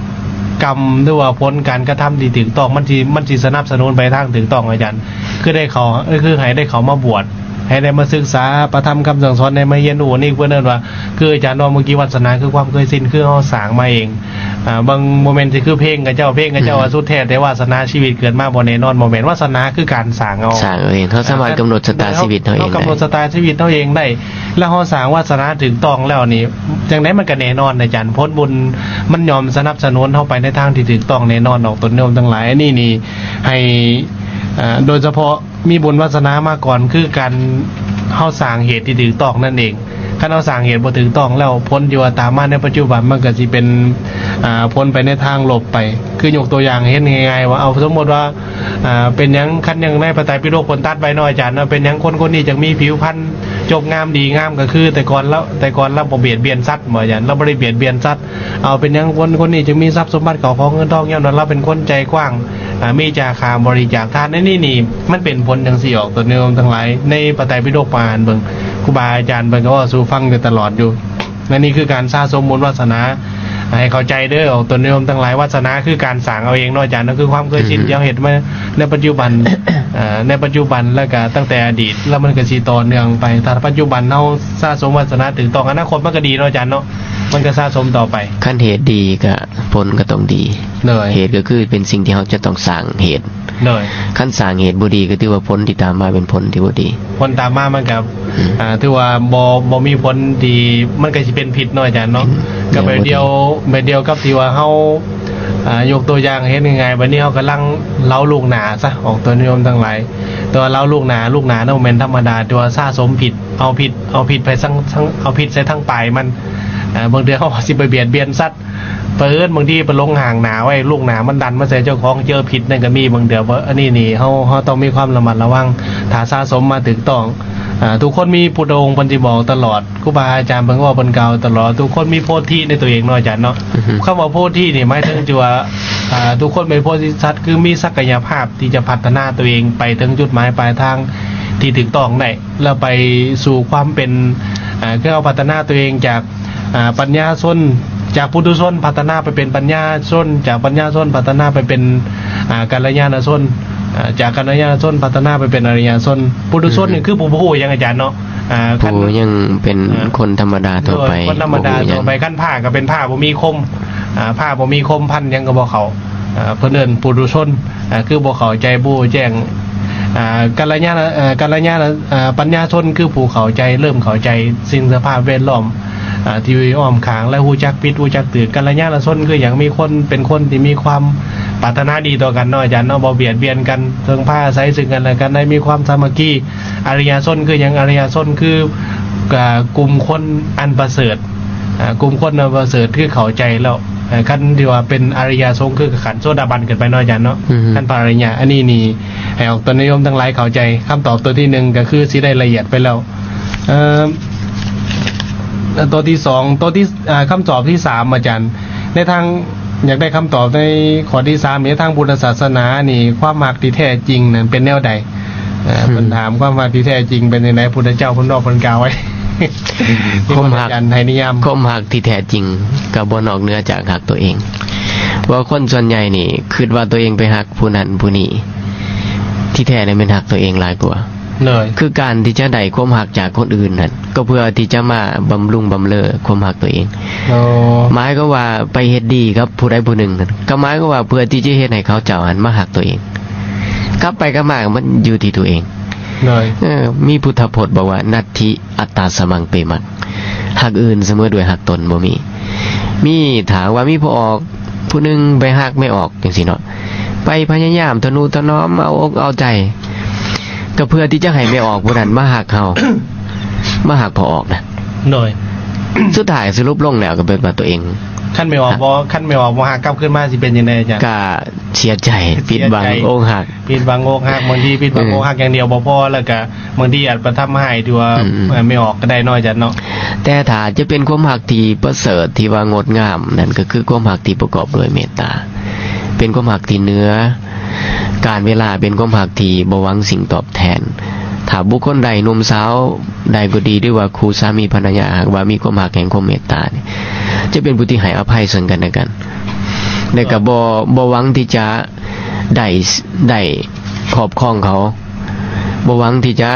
ກຳ ຫຼືວ່າຜົນການກະທຳທີ່ຖືກຕ້ອງ ມັນຊິ ມັນຊິສະໜັບສະໜູນໄປທາງຖືກຕ້ອງອາຈານ. ຄືໄດ້ເຂົ້າ ຄືໃຫ້ໄດ້ເຂົ້າມາບວດ ໃຫ້ໄດ້ມາສຶກສາພະທຳຄຳສັ່ງສອນ ໄດ້ມາຮຽນຮູ້. ນີ້ເພິ່ນເອີ້ນວ່າ ຄືອາຈານເວົ້າເມື່ອກີ້ ວາດສະໜາຄືຄວາມເຄີຍຊິນ ຄືເຮົາສ້າງມາເອງ. ອ່າ ບາງ ບໍ່ແມ່ນຊິຄືເພງເຂົາເຈົ້າ ເພງເຂົາເຈົ້າ ອືມ ວ່າສຸດແທ້ແຕ່ວາດສະໜາຊີວິດເກີດມາບໍ່ແນ່ນອນ ບໍ່ແມ່ນ. ວາດສະໜາຄືການສ້າງເອົາ ສ້າງເອົາເອງ. ເຮົາສາມາດກຳນົດຊະຕາຊີວິດເຮົາເອງໄດ້ ເຮົາກຳນົດຊະຕາຊີວິດເຮົາເອງໄດ້ ແລ້ວເຮົາສ້າງວາດສະໜາຖືກຕ້ອງແລ້ວນີ້ ຈັ່ງໃດມັນກໍແນ່ນອນອາຈານ ຜົນບຸນມັນຍ່ອມສະໜັບສະໜູນເຮົາໄປໃນທາງທີ່ຖືກຕ້ອງແນ່ນອນດອກ ຕົນໂຍມທັງຫຼາຍ. ອັນນີ້ນີ້ໃຫ້ ອ່າ ໂດຍສະເພາະ ມີບຸນວາສະໜາມາກ່ອນ ຄືການເຮົາສ້າງເຫດທີ່ຖືກຕ້ອງນັ້ນເອງ. ເ ຄັນເຮົາສ້າງເຫດບໍ່ຖືກຕ້ອງແລ້ວ ຜົນທີ່ວ່າຕາມມາໃນປັດຈຸບັນ ມັນກໍຊິເປັນ ອ່າ ຜົນໄປໃນທາງລົບໄປ. ຄືຍົກຕົວຢ່າງເຫັນງ່າຍໆວ່າ ເອົາ ສົມມຸດວ່າ ອ່າ ເປັນຫຍັງ ຄັນຢ່າງໃນພະໄຕປິດົກເພິ່ນຕັດໄວ້ເນາະອາຈານເນາະ, ເປັນຫຍັງຄົນຄົນນີ້ຈຶ່ງມີຜິວພັນຈົບງາມດີງາມ? ກໍຄືແຕ່ກ່ອນລາວ ແຕ່ກ່ອນລາວບໍ່ບຽດບຽນສັດ ບໍ່ອາຈານ, ລາວບໍ່ໄດ້ບຽດບຽນສັດ. ເອົາ ເປັນຫຍັງຄົນຄົນນີ້ຈຶ່ງມີຊັບສົມບັດເຂົ້າຂອງເງິນທອງ? ຍ້ອນວ່າລາວເປັນຄົນໃຈກວ້າງ ອ່າ ມີຈາຄາບໍລິຈາກທານ. ອັນນີ້ນີ້ ມັນເປັນຜົນຈັ່ງຊີ້ອອກ ໂຕໂຍມທັງຫຼາຍ. ໃນພະໄຕປິດົກ ໄປອ່ານເບິ່ງ ຄູບາອາຈານເພິ່ນກໍເວົ້າສູ່ຟັງຢູ່ຕະຫຼອດຢູ່. ແລະ ນີ້ຄືການສະສົມບຸນວາສະໜາ ໃຫ້ເຂົ້າໃຈເດີ ອອກຕົນໂຍມທັງຫຼາຍ. ວາສະໜາຄືການສ້າງເອົາເອງເນາະອາຈານເນາະ, ຄືຄວາມເຄີຍຊິນ ອືຮຶ ທີ່ເຮົາເຮັດມາໃນປັດຈຸບັນ ເອີ ໃນປັດຈຸບັນ ແລ້ວກະຕັ້ງແຕ່ອະດີດ ແລ້ວມັນກະຊິຕໍ່ເນື່ອງໄປ. ຖ້າປັດຈຸບັນເຮົາສະສົມວາສະໜາຖືກຕ້ອງ ອະນາຄົດມັນກະດີເນາະອາຈານເນາະ, ມັນກະສະສົມຕໍ່ໄປ. ຄັນເຫດດີກະຜົນກະຕ້ອງດີ. ໂດຍ ເຫດກໍຄືເປັນສິ່ງທີ່ເຮົາຈະຕ້ອງສ້າງເຫດ. ໂດຍ ຄັນສ້າງເຫດບໍ່ດີ ກໍຖືວ່າຜົນທີ່ຕາມມາເປັນຜົນທີ່ບໍ່ດີ. ຜົນຕາມມາມັນກໍ ອືມ ອ່າ ຖືວ່າບໍ່ ບໍ່ມີຜົນທີ່ ມັນກໍຊິເປັນພິດເນາະອາຈານເນາະ. ອືມ ກໍແບບດຽວ ແບບດຽວກັບທີ່ວ່າເຮົາ ອ່າ ຍົກຕົວຢ່າງເຮັດງ່າຍໆ ບັດນີ້ເຮົາກຳລັງເລົ່າລູກໜ້າຊະ ອອກຕົນໂຍມທັງຫຼາຍ. ແຕ່ວ່າເລົ່າລູກໜ້າ ລູກໜ້ານັ້ນບໍ່ແມ່ນທຳມະດາ ແຕ່ວ່າສະສົມພິດ ເອົາພິດ ເອົາພິດໄປທາງ ທາງ ເອົາພິດໃສ່ທາງປາຍມັນ. ອ່າ ບາງເທື່ອເຮົາຊິໄປບຽດບຽນສັດ ປະເອີນບາງທີໄປຫຼົງຫ້າງໜ້າໄວ້ ລູກໜ້າມັນດັນມາໃສ່ເຈົ້າຂອງ ເຈີພິດນັ້ນກໍມີບາງເທື່ອ. ອັນນີ້ນີ້ເຮົາ ເຮົາຕ້ອງມີຄວາມລະມັດລະວັງ ຖ້າສະສົມມາຖືກຕ້ອງ. ອ່າ ທຸກຄົນມີພຸດທະອົງເພິ່ນຊິບອກຕະຫຼອດ, ຄູບາອາຈານເພິ່ນເວົ້າເພິ່ນກ່າວຕະຫຼອດ, ທຸກຄົນມີໂພທິໃນຕົວເອງເນາະອາຈານເນາະ. ອືຮຶ ຄຳວ່າໂພທິນີ້ໝາຍເຖິງທີ່ວ່າ ອ່າ ທຸກຄົນເປັນໂພທິສັດ ຄືມີສັກກະຍະພາບທີ່ຈະພັດທະນາຕົວເອງໄປເຖິງຈຸດໝາຍປາຍທາງທີ່ຖືກຕ້ອງໄດ້ ແລ້ວໄປສູ່ຄວາມເປັນ ອ່າ ຄືເຮົາພັດທະນາຕົວເອງຈາກ ອ່າ ປັນຍາຊົນ ຈາກປຸຖຸຊົນພັດທະນາໄປເປັນປັນຍາຊົນ, ຈາກປັນຍາຊົນພັດທະນາໄປເປັນ ອ່າ ກັນລະຍານະຊົນ, ອ່າ ຈາກກັນລະຍານະຊົນພັດທະນາໄປເປັນອະລິຍະຊົນ. ປຸຖຸຊົນ ອືຮຶ ນີ້ຄືຜູ້ບໍ່ຮູ້ຫຍັງອາຈານເນາະ, ອ່າ ຜູ້ຍັງເປັນ ອ່າ ຄົນທຳມະດາທົ່ວໄປ ໂດຍ ຄົນທຳມະດາທົ່ວໄປ. ຄັນພະກໍເປັນພະບໍ່ມີຄົມ ອ່າ ພະບໍ່ມີຄົມ ພັນຫຍັງກໍບໍ່ເຂົ້າ. ອ່າ ເພິ່ນເອີ້ນປຸຖຸຊົນ ອ່າ ຄືບໍ່ເຂົ້າໃຈ ບໍ່ຮູ້ແຈ້ງ. ອ່າ ກັນລະຍານະ ເອີ ກັນລະຍານະ ເອີ ປັນຍາຊົນ ຄືຜູ້ເຂົ້າໃຈ ເລີ່ມເຂົ້າໃຈສິ່ງສະພາບແວດລ້ອມ ອ່າ ທີ່ຢູ່ອ້ອມຂ້າງ ແລະ ຮູ້ຈັກຜິດ ຮູ້ຈັກຖືກ. ກັນລະຍານະຊົນ ຄືຫຍັງ? ມີຄົນ ເປັນຄົນທີ່ມີຄວາມປາດຖະໜາດີຕໍ່ກັນເນາະອາຈານເນາະ, ບໍ່ບຽດບຽນກັນ, ເພິ່ງພາອາໄສຊຶ່ງກັນແລະກັນໄດ້, ມີຄວາມສາມັກຄີ. ອະລິຍະຊົນ ຄືຫຍັງ? ອະລິຍະຊົນ ຄື ອ່າ ກຸ່ມຄົນອັນປະເສີດ ອ່າ ກຸ່ມຄົນອັນປະເສີດ ຄືເຂົ້າໃຈແລ້ວ. ເອີ ຄັນທີ່ວ່າເປັນອະລິຍະສົງ ຄືຂັ້ນໂສດາບັນຂຶ້ນໄປເນາະອາຈານເນາະ. ອືຮຶ ຂັ້ນພະອະລິຍະ. ອັນນີ້ນີ້ ໃຫ້ອອກຕົນໂຍມທັງຫຼາຍເຂົ້າໃຈ. ຄຳຕອບຕົວທີໜຶ່ງ ກໍຄືຊິໄດ້ລະອຽດໄປແລ້ວ. ເອີ ຕົວທີສອງ ຕົວທີ່ ອ່າ ຄຳຕອບທີສາມ ອາຈານ ໃນທາງ ຢາກໄດ້ຄຳຕອບໃນຂໍ້ທີສາມນີ້ ທາງພຸດທະສາສະໜານີ້ ຄວາມຮັກທີ່ແທ້ຈິງນັ້ນເປັນແນວໃດ? ເອີ ເພິ່ນຖາມ ຄວາມຮັກທີ່ແທ້ຈິງເປັນຈັ່ງໃດ? ພຸດທະເຈົ້າເພິ່ນເວົ້າ ເພິ່ນກ່າວໄວ້ ຄວາມຮັກ ໃຫ້ນິຍາມ ຄວາມຮັກທີ່ແທ້ຈິງກໍບໍ່ນອກເໜືອຈາກຮັກຕົວເອງ. ເພາະວ່າຄົນສ່ວນໃຫຍ່ນີ້ຄິດວ່າຕົວເອງໄປຮັກຜູ້ນັ້ນຜູ້ນີ້ ທີ່ແທ້ແລ້ວແມ່ນຮັກຕົວເອງຫຼາຍກວ່າ. ໂດຍ ຄືການທີ່ຈະໄດ້ຄວາມຮັກຈາກຄົນອື່ນນັ້ນ ກໍເພື່ອທີ່ຈະມາບຳລຸງບຳເລີຄວາມຮັກຕົວເອງ. ໂອ້ ໝາຍຄວາມວ່າໄປເຮັດດີກັບຜູ້ໃດຜູ້ໜຶ່ງນັ້ນ ກໍໝາຍຄວາມວ່າເພື່ອທີ່ຈະເຮັດໃຫ້ເຂົາເຈົ້າຫັ້ນມາຮັກຕົວເອງ. ກັບໄປກັບມາມັນຢູ່ທີ່ຕົວເອງ. ໂດຍ ເອີ ມີພຸດທະພົດບອກວ່າ ນັດຖິອັດຕາສະມັງເປມັງ ຮັກອື່ນສະເໝີດ້ວຍຮັກຕົນບໍ່ມີ. ມີ ຖ້າຫາກວ່າມີພໍ່ອອກຜູ້ໜຶ່ງໄປຮັກແມ່ອອກຈັ່ງຊີ້ເນາະ ໄປພະຍາຍາມທະນຸຖະໜອມ ເອົາອົກເອົາໃຈ ກໍເພື່ອທີ່ຈະໃຫ້ແມ່ອອກຜູ້ນັ້ນມາຮັກເຮົາ ມາຮັກພໍ່ອອກນະ. ໂດຍ ສຸດທ້າຍສະຫຼຸບລົງແລ້ວກໍເປັນວ່າຕົວເອງ ຄັນແມ່ອອກບໍ່ ຄັນແມ່ອອກບໍ່ຮັກກັບຄືນມາ ຊິເປັນຈັ່ງໃດອາຈານ? ກໍເສຍໃຈ ຜິດຫວັງ ເສຍໃຈ ອົກຫັກ ຜິດຫວັງອົກຫັກ. ບາງທີຜິດຫວັງ ເອີ ອົກຫັກຢ່າງດຽວບໍ່ພໍ ແລ້ວກໍບາງທີອາດໄປທຳຮ້າຍທີ່ວ່າ ອືມໆ ເອີ ແມ່ອອກກໍໄດ້ເນາະອາຈານເນາະ. ແຕ່ຖ້າຈະເປັນຄວາມຮັກທີ່ປະເສີດ ທີ່ວ່າງົດງາມ ນັ້ນກໍຄືຄວາມຮັກທີ່ປະກອບດ້ວຍເມດຕາ ເປັນຄວາມຮັກທີ່ເໜືອການເວລາ ເປັນຄວາມຮັກທີ່ບໍ່ຫວັງສິ່ງຕອບແທນ. ຖ້າບຸກຄົນໃດ ໜຸ່ມສາວໃດກໍດີ ຫຼືວ່າຄູ່ສາມີພັນລະຍາ ຫາກວ່າມີຄວາມຮັກແຫ່ງຄວາມເມດຕານີ້ ຈະເປັນຜູ້ທີ່ໃຫ້ອະໄພເຊິ່ງກັນແລະກັນ ແລະກໍບໍ່ ບໍ່ຫວັງທີ່ຈະ ໄດ້ ໄດ້ຄອບຄອງເຂົາ ບໍ່ຫວັງທີ່ຈະ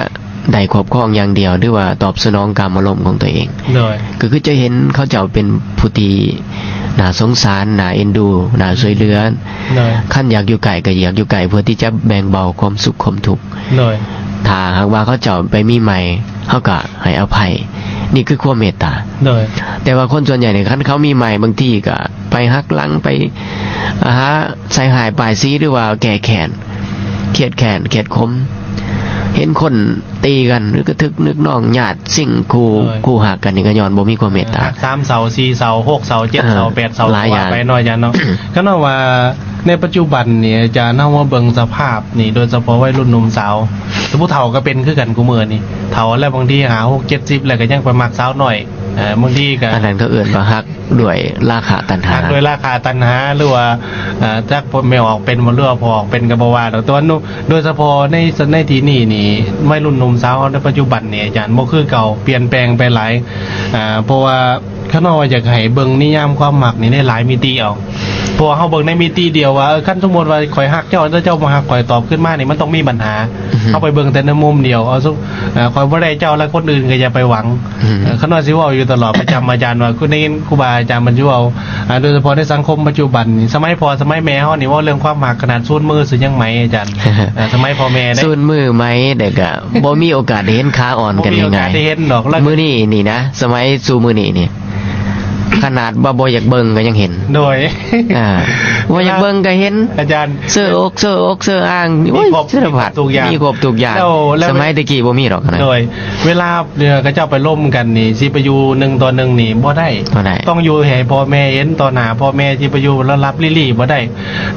ໄດ້ຄອບຄອງຢ່າງດຽວ ຫຼືວ່າຕອບສະໜອງກາມາລົມຂອງຕົວເອງ. ໂດຍ ກໍຄືຈະເຫັນເຂົາເຈົ້າເປັນຜູ້ທີ່ໜ້າສົງສານ, ໜ້າເອັນດູ, ໜ້າຊ່ວຍເຫຼືອ. ໂດຍ ຄັນຢາກຢູ່ໃກ້ກໍຢາກຢູ່ໃກ້ ເພື່ອທີ່ຈະແບ່ງເບົາຄວາມສຸກຄວາມທຸກ. ໂດຍ ຖ້າຫາກວ່າເຂົາເຈົ້າໄປມີໃໝ່ ເຮົາກໍໃຫ້ອະໄພ. ນີ້ຄືຄວາມເມດຕາ. ໂດຍ ແຕ່ວ່າຄົນສ່ວນໃຫຍ່ນີ້ ຄັນເຂົາມີໃໝ່ ບາງທີກໍ ໄປຫັກຫຼັງ ໄປຫາໃສ່ຮ້າຍປ້າຍສີ ຫຼືວ່າແກ້ແຄ້ນ ຄຽດແຄ້ນ ຄຽດຂົມ. ເຫັນຄົນຕີກັນ ຫຼືກະທຶກນຶກນ້ອງຍາດຊິງຄູ່ ໂອ້ຍ ຄູ່ຮັກກັນນີ້ ກໍຍ້ອນບໍ່ມີຄວາມເມດຕາ ຮັກສາມເສົາ ສີ່ເສົາ ຫົກເສົາ ເຈັດເສົາ ເອີ ແປດເສົາ ຫຼາຍຢ່າງ ວ່າໄປເນາະ ອາຈານເນາະ. ກໍເນາະວ່າໃນປັດຈຸບັນນີ້ ອາຈານ ເຮົາມາເບິ່ງສະພາບນີ້ ໂດຍສະເພາະໄວລຸ້ນໜຸ່ມສາວ ຜູ້ເຖົ້າກໍເປັນຄືກັນຄູ່ມື້ນີ້ ເຖົ້າແລ້ວ ບາງທີຫ້າ ຫົກ ເຈັດສິບ ແລ້ວກໍຍັງໄປມັກສາວນ້ອຍ ເອີ ບາງທີກໍ ອັນນັ້ນເຂົາເອີ້ນວ່າຮັກດ້ວຍລາຄະຕັນຫາ ຮັກດ້ວຍລາຄະຕັນຫາ ຫຼືວ່າ ເອີ ຈັກແມ່ອອກເປັນບໍ່ ຫຼືວ່າພໍ່ອອກເປັນກໍບໍ່ວ່າດອກ ແຕ່ວ່າໂດຍສະເພາະໃນ ໃນທີ່ນີ້ນີ້ ໄວລຸ້ນໜຸ່ມສາວເຮົາໃນປັດຈຸບັນນີ້ ອາຈານ ບໍ່ຄືເກົ່າ ປ່ຽນແປງໄປຫຼາຍ ເອີ ເພາະວ່າ ຂ້ານ້ອຍວ່າຢາກໃຫ້ເບິ່ງນິຍາມຄວາມມັກນີ້ໃນຫຼາຍມິຕິເອົາ ເພາະວ່າເຮົາເບິ່ງໃນມິຕິດຽວວ່າ ເອີ ຄັນສົມມຸດວ່າຂ້ອຍຮັກເຈົ້າ ແລ້ວເຈົ້າບໍ່ຮັກຂ້ອຍຕອບຄືນມານີ້ ມັນຕ້ອງມີບັນຫາ ອືຮຶ ເຮົາໄປເບິ່ງແຕ່ໃນມຸມດຽວ ເອົາ ເອີ ຂ້ອຍບໍ່ໄດ້ເຈົ້າ ແລ້ວຄົນອື່ນກໍຢ່າໄປຫວັງ ອືຮຶ ເອີ ຂ້ານ້ອຍຊິເວົ້າຢູ່ຕະຫຼອດປະຈຳ ອາຈານ ວ່າ ຄືໄດ້ຍິນຄູບາອາຈານເພິ່ນຊິເວົ້າ ອາ ໂດຍສະເພາະໃນສັງຄົມປັດຈຸບັນນີ້ ສະໄໝພໍ່ສະໄໝແມ່ເຮົານີ້ເວົ້າເລື່ອງຄວາມຮັກ ຂະໜາດຊູນມືຊື່ຍັງໄໝ ອາຈານ ເອີ ສະໄໝພໍ່ແມ່ເດ້ ຊູນມືໄໝ ແຕ່ກະບໍ່ມີໂອກາດໄດ້ເຫັນຂາອ່ອນກັນງ່າຍໆ ບໍ່ມີໂອກາດໄດ້ເຫັນດອກ ແລ້ວມື້ນີ້ນີ້ນະ ສະໄໝສູ່ມື້ນີ້ນີ້ ຂະໜາດວ່າບໍ່ຢາກເບິ່ງກໍຍັງເຫັນ ໂດຍ ອ່າ ບໍ່ຢາກເບິ່ງກໍເຫັນ ອາຈານ ເຊີອົກເຊີອົກເຊີອ່າງ ມີຄົບ ໂອ້ຍ ສາລະພັດ ມີຄົບທຸກຢ່າງ ມີຄົບທຸກຢ່າງ ແລ້ວ ແລ້ວ ສະໄໝແຕ່ກີ້ບໍ່ມີດອກນະ ໂດຍ ເວລາ ເອີ ເຂົາເຈົ້າໄປລົມກັນນີ້ ຊິໄປຢູ່ໜຶ່ງຕໍ່ໜຶ່ງນີ້ບໍ່ໄດ້ ບໍ່ໄດ້ ຕ້ອງຢູ່ໃຫ້ພໍ່ແມ່ເຫັນ ຕໍ່ໜ້າພໍ່ແມ່ ຊິໄປຢູ່ລັບໆລີ້ໆບໍ່ໄດ້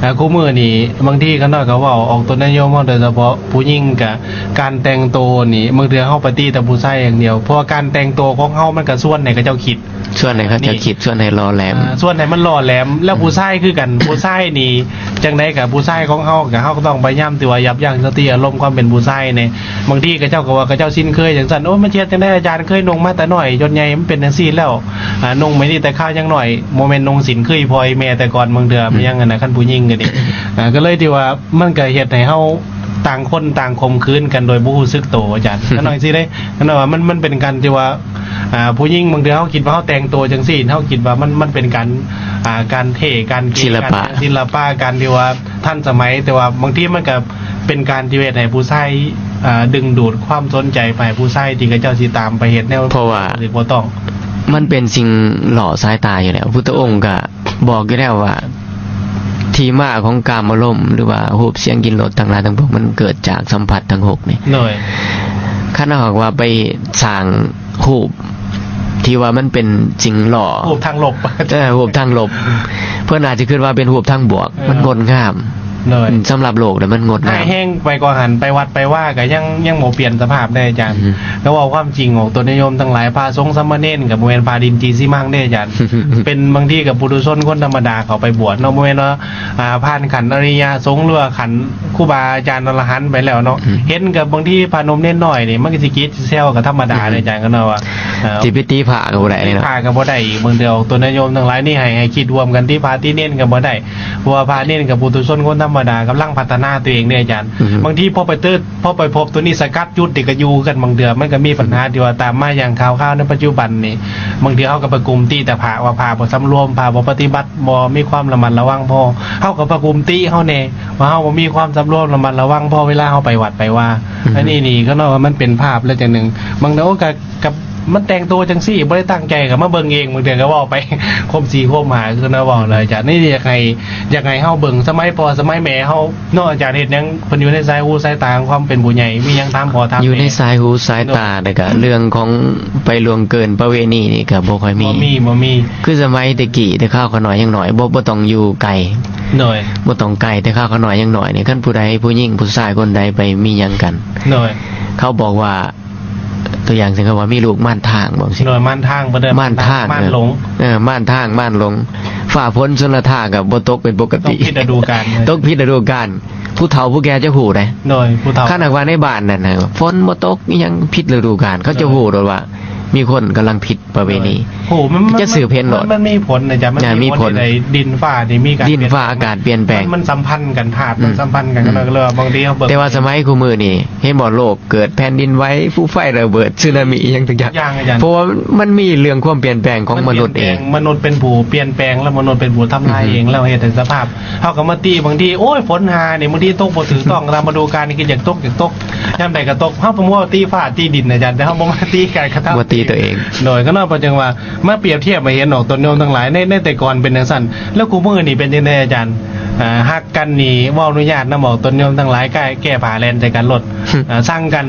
ອ່າ ຄູ່ມື້ນີ້ ບາງທີຂ້ານ້ອຍກໍເວົ້າອອກຕົນຍາດໂຍມເຮົາ ໂດຍສະເພາະຜູ້ຍິງ ກະ ການແຕ່ງໂຕນີ້ ບາງເທື່ອເຮົາໄປຕິແຕ່ຜູ້ຊາຍຢ່າງດຽວ ເພາະວ່າການແຕ່ງໂຕຂອງເຮົາ ມັນກະຊວນໃຫ້ເຂົາເຈົ້າຄິດ ຊວນໃຫ້ເຂົາເຈົ້າຄິດ ອ່າ ຊວນໃຫ້ຫຼໍ່ແຫຼມ ອ່າ ຊວນໃຫ້ມັນຫຼໍ່ແຫຼມ ແລ້ວ ອືມ ຜູ້ຊາຍຄືກັນ ຜູ້ຊາຍນີ້ຈັ່ງໃດກະຜູ້ຊາຍຂອງເຮົາ ກະເຮົາກໍຕ້ອງພະຍາຍາມທີ່ວ່າຢັບຢັ້ງສະຕິອາລົມຄວາມເປັນຜູ້ຊາຍແດ່ ບາງທີເຂົາເຈົ້າກໍວ່າເຂົາເຈົ້າຊິນເຄີຍຈັ່ງຊັ້ນ ໂອ້ ມັນຊິເຮັດຈັ່ງໃດອາຈານ ເຄີຍນຸ່ງມາແຕ່ນ້ອຍຈົນໃຫຍ່ ມັນເປັນຈັ່ງຊີ້ແລ້ວ ອ່າ ນຸ່ງມານີ້ແຕ່ຄາວຍັງນ້ອຍ ບໍ່ແມ່ນນຸ່ງສິ້ນຄືອີ່ພໍ່ອີ່ແມ່ແຕ່ກ່ອນ ບາງເທື່ອ ອືມ ມັນຍັງ ອັນນັ້ນ ຄັນຜູ້ຍິງກໍດີ ອ່າ ກໍເລີຍທີ່ວ່າ ມັນກໍເຮັດໃຫ້ເຮົາຕ່າງຄົນຕ່າງຂົ່ມຂືນກັນໂດຍບໍ່ຮູ້ສຶກໂຕ ອາຈານ ຄັນວ່າຈັ່ງຊີ້ເດ້ ຄັນວ່າມັນ ມັນເປັນການທີ່ວ່າ ອ່າ ຜູ້ຍິງບາງເທື່ອເຮົາຄິດວ່າເຮົາແຕ່ງໂຕຈັ່ງຊີ້ ເຮົາຄິດວ່າມັນ ມັນເປັນການ ອ່າ ການເທ່ ການເທ່ ການສິລະປະ ການທີ່ວ່າທັນສະໄໝ ແຕ່ວ່າບາງທີມັນກໍເປັນການທີ່ເຮັດໃຫ້ຜູ້ຊາຍ ອ່າ ດຶງດູດຄວາມສົນໃຈໄປໃຫ້ຜູ້ຊາຍທີ່ເຂົາເຈົ້າຊິຕາມໄປເຮັດແນວ ເພາະວ່າ ບໍ່ຕ້ອງ ມັນເປັນສິ່ງຫຼໍ່ສາຍຕາຢູ່ແລ້ວ ພຸດທະອົງກໍ ບອກຢູ່ແລ້ວວ່າ ທີ່ມາຂອງກາມາລົມ ຫຼືວ່າຮູບສຽງກິ່ນລົດທັງຫຼາຍທັງປວງ ມັນເກີດຈາກສຳຜັດທັງຫົກນີ້ ໂດຍ ຄັນຫາກວ່າໄປສ້າງຮູບທີ່ວ່າມັນເປັນສິ່ງຫຼໍ່ ຮູບທາງລົບ ເອີ ຮູບທາງລົບ ເພິ່ນອາດຈະຄິດວ່າເປັນຮູບທາງບວກ ເອີ ມັນງົດງາມ ໂດຍ ສຳລັບໂລກແລ້ວມັນງົດງາມ ຮ້າຍແຮງໄປກວ່າຫັ້ນ ໄປວັດໄປວາກໍຍັງ ຍັງບໍ່ປ່ຽນສະພາບເດ້ອາຈານ ອືຮຶ ກໍເວົ້າຄວາມຈິງອອກ ຕົນຍາດໂຍມທັງຫຼາຍ ພະສົງສາມະເນນກໍບໍ່ແມ່ນພະດິນຈີຊີມັງເດ້ອາຈານ ເປັນບາງທີກໍປຸຖຸຊົນຄົນທຳມະດາເຂົ້າໄປບວດເນາະ ບໍ່ແມ່ນວ່າ ອ່າ ຜ່ານຂັ້ນອະລິຍະສົງ ຫຼືວ່າຂັ້ນຄູບາອາຈານອະລະຫັນໄປແລ້ວເນາະ ອືຮຶ ເຫັນກໍບາງທີພະນົມເນນນ້ອຍນີ້ ມັນກໍຊິກິດຊິແຊວກໍທຳມະດາເດ້ອາຈານ ກໍເນາະວ່າ ເອີ ຊິໄປຕີພະກໍບໍ່ໄດ້ເນາະ ຕີພະກໍບໍ່ໄດ້ອີກ ບາງເທື່ອອອກ ຕົນຍາດໂຍມທັງຫຼາຍນີ້ ໃຫ້ ໃຫ້ຄິດຮ່ວມກັນ ຕີພະຕີເນນກໍບໍ່ໄດ້ ເພາະວ່າພະເນນກັບປຸຖຸຊົນຄົນທຳມະດາກຳລັງພັດທະນາຕົວເອງເດ້ອາຈານ ອືຮຶ ບາງທີພໍໄປເຕີ ພໍໄປພົບຕົວນີ້ສະກັດຈຸດນີ້ກໍຢູ່ຄືກັນ ບາງເທື່ອມັນກໍມີບັນຫາທີ່ວ່າຕາມມາຢ່າງຂ່າວໆໃນປັດຈຸບັນນີ້ ບາງເທື່ອເຮົາກໍໄປກຸມຕິແຕ່ພະວ່າພະບໍ່ສຳລວມ ພະບໍ່ປະຕິບັດ ບໍ່ມີຄວາມລະມັດລະວັງພໍ ເຮົາກໍໄປກຸມຕິເຮົາແດ່ວ່າເຮົາບໍ່ມີຄວາມສຳລວມລະມັດລະວັງພໍ ເວລາເຮົາໄປວັດໄປວາ ອືຮຶ ອັນນີ້ນີ້ກໍເນາະວ່າມັນເປັນພາບແລ້ວຈັ່ງໜຶ່ງ ບາງເທື່ອກໍ ກັບມັນແຕ່ງໂຕຈັ່ງຊີ້ ບໍ່ໄດ້ຕັ້ງໃຈ ກໍມາເບິ່ງເອງ ບາງເທື່ອກໍເວົ້າໄປ ຄົມສີ່ຄົມຫ້າ ຄືນະເວົ້ານະອາຈານ ນີ້ຢາກໃຫ້ ຢາກໃຫ້ເຮົາເບິ່ງສະໄໝພໍ່ສະໄໝແມ່ເຮົາເນາະ ອາຈານ ເຮັດຫຍັງເພິ່ນຢູ່ໃນສາຍຫູສາຍຕາຂອງຄວາມເປັນຜູ້ໃຫຍ່ ມີຫຍັງຖາມພໍ່ຖາມແມ່ ຢູ່ໃນສາຍຫູສາຍຕາ ໂດຍ ແລ້ວກະເລື່ອງຂອງໄປລ່ວງເກີນປະເວນີນີ້ກະບໍ່ຄ່ອຍມີ ບໍ່ມີ ບໍ່ມີ ຄືສະໄໝແຕ່ກີ້ ແຕ່ຄາວຂ້ານ້ອຍຍັງນ້ອຍ ບໍ່ ບໍ່ຕ້ອງຢູ່ໄກ ໂດຍ ບໍ່ຕ້ອງໄກ ແຕ່ຄາວຂ້ານ້ອຍຍັງນ້ອຍນີ້ ຄັນຜູ້ໃດ ຜູ້ຍິງຜູ້ຊາຍຄົນໃດໄປມີຫຍັງກັນ ໂດຍ ເຂົາບອກວ່າ ຕົວຢ່າງເຊັ່ນ ເຂົາວ່າມີລູກມານທາງ ບອກຊີ້ ໂດຍ ມານທາງ ເພິ່ນເອີ້ນ ມານທາງ ມານ ເອີ ຫຼົງ ເອີ ມານທາງ ມານຫຼົງ ຟ້າຝົນຊົນລະທາກໍບໍ່ຕົກເປັນປົກກະຕິ ຕົກຜິດລະດູການ ຕົກຜິດລະດູການ ຜູ້ເຖົ້າຜູ້ແກ່ຈະຮູ້ເດ້ ໂດຍ ຜູ້ເຖົ້າ ຄັນຫາກວ່າໃນບ້ານນັ້ນນະ ຝົນບໍ່ຕົກ ອີ່ຫຍັງຜິດລະດູການ ເຂົາຈະຮູ້ໂລດວ່າມີຄົນກຳລັງຜິດປະເວນີ ໂດຍ ໂຫ ມັນ ມັນ ຈະສືບເຫັນໂລດ ມັນ ມັນມີຜົນນະ ຈະ ມັນ ອ່າ ມີ ມີຜົນ ຜົນໃນດິນຟ້ານີ້ມີການ ດິນຟ້າອາກາດປ່ຽນແປງ ມັນ ມັນສຳພັນກັນ ທາດມັນ ອືມ ສຳພັນກັນ ອືມ ກໍເລີຍວ່າບາງທີເຮົາເບິ່ງ ແຕ່ວ່າສະໄໝຄູ່ມື້ນີ້ ເຫັນບໍ່ ໂລກເກີດແຜ່ນດິນໄຫວ ພູໄຟລະເບີດ ສຸນາມິ ອີ່ຫຍັງທຸກຢ່າງ ທຸກຢ່າງອາຈານ ເພາະວ່າມັນມີເລື່ອງຄວາມປ່ຽນແປງຂອງມະນຸດເອງ ມັນປ່ຽນແປງ ມະນຸດເປັນຜູ້ປ່ຽນແປງ ແລ້ວມະນຸດເປັນຜູ້ທຳລາຍເອງ ອືຮຶ ແລ້ວເຮັດໃຫ້ສະພາບ ເຮົາກໍມາຕິບາງທີ ໂອ້ຍ ຝົນຫານີ້ ບາງທີຕົກບໍ່ຖືກຕ້ອງຕາມລະດູການ ຄືຢາກຕົກ ຢາກຕົກ ຍາມໃດກໍຕົກ ເຮົາບໍ່ມາຕິຟ້າຕິດິນອາຈານ ແຕ່ເຮົາບໍ່ມາຕິການກະທຳ ບໍ່ຕິຕົວເອງ ໂດຍ ກໍເນາະ ເພາະຈັ່ງວ່າ ມາປຽບທຽບໃຫ້ເຫັນອອກ ຕົນໂຍມທັງຫຼາຍ ໃນ ໃນແຕ່ກ່ອນເປັນຈັ່ງຊັ້ນ ແລ້ວຄູ່ມື້ນີ້ເປັນຈັ່ງໃດອາຈານ? ເ ອ່າ ຮັກກັນນີ້ ເວົ້າອະນຸຍາດນຳອອກຕົນໂຍມທັງຫຼາຍ ແກ້ ແກ້ຜ້າແລ່ນໃສ່ກັນໂລດ ອ່າ ຊັງກັນ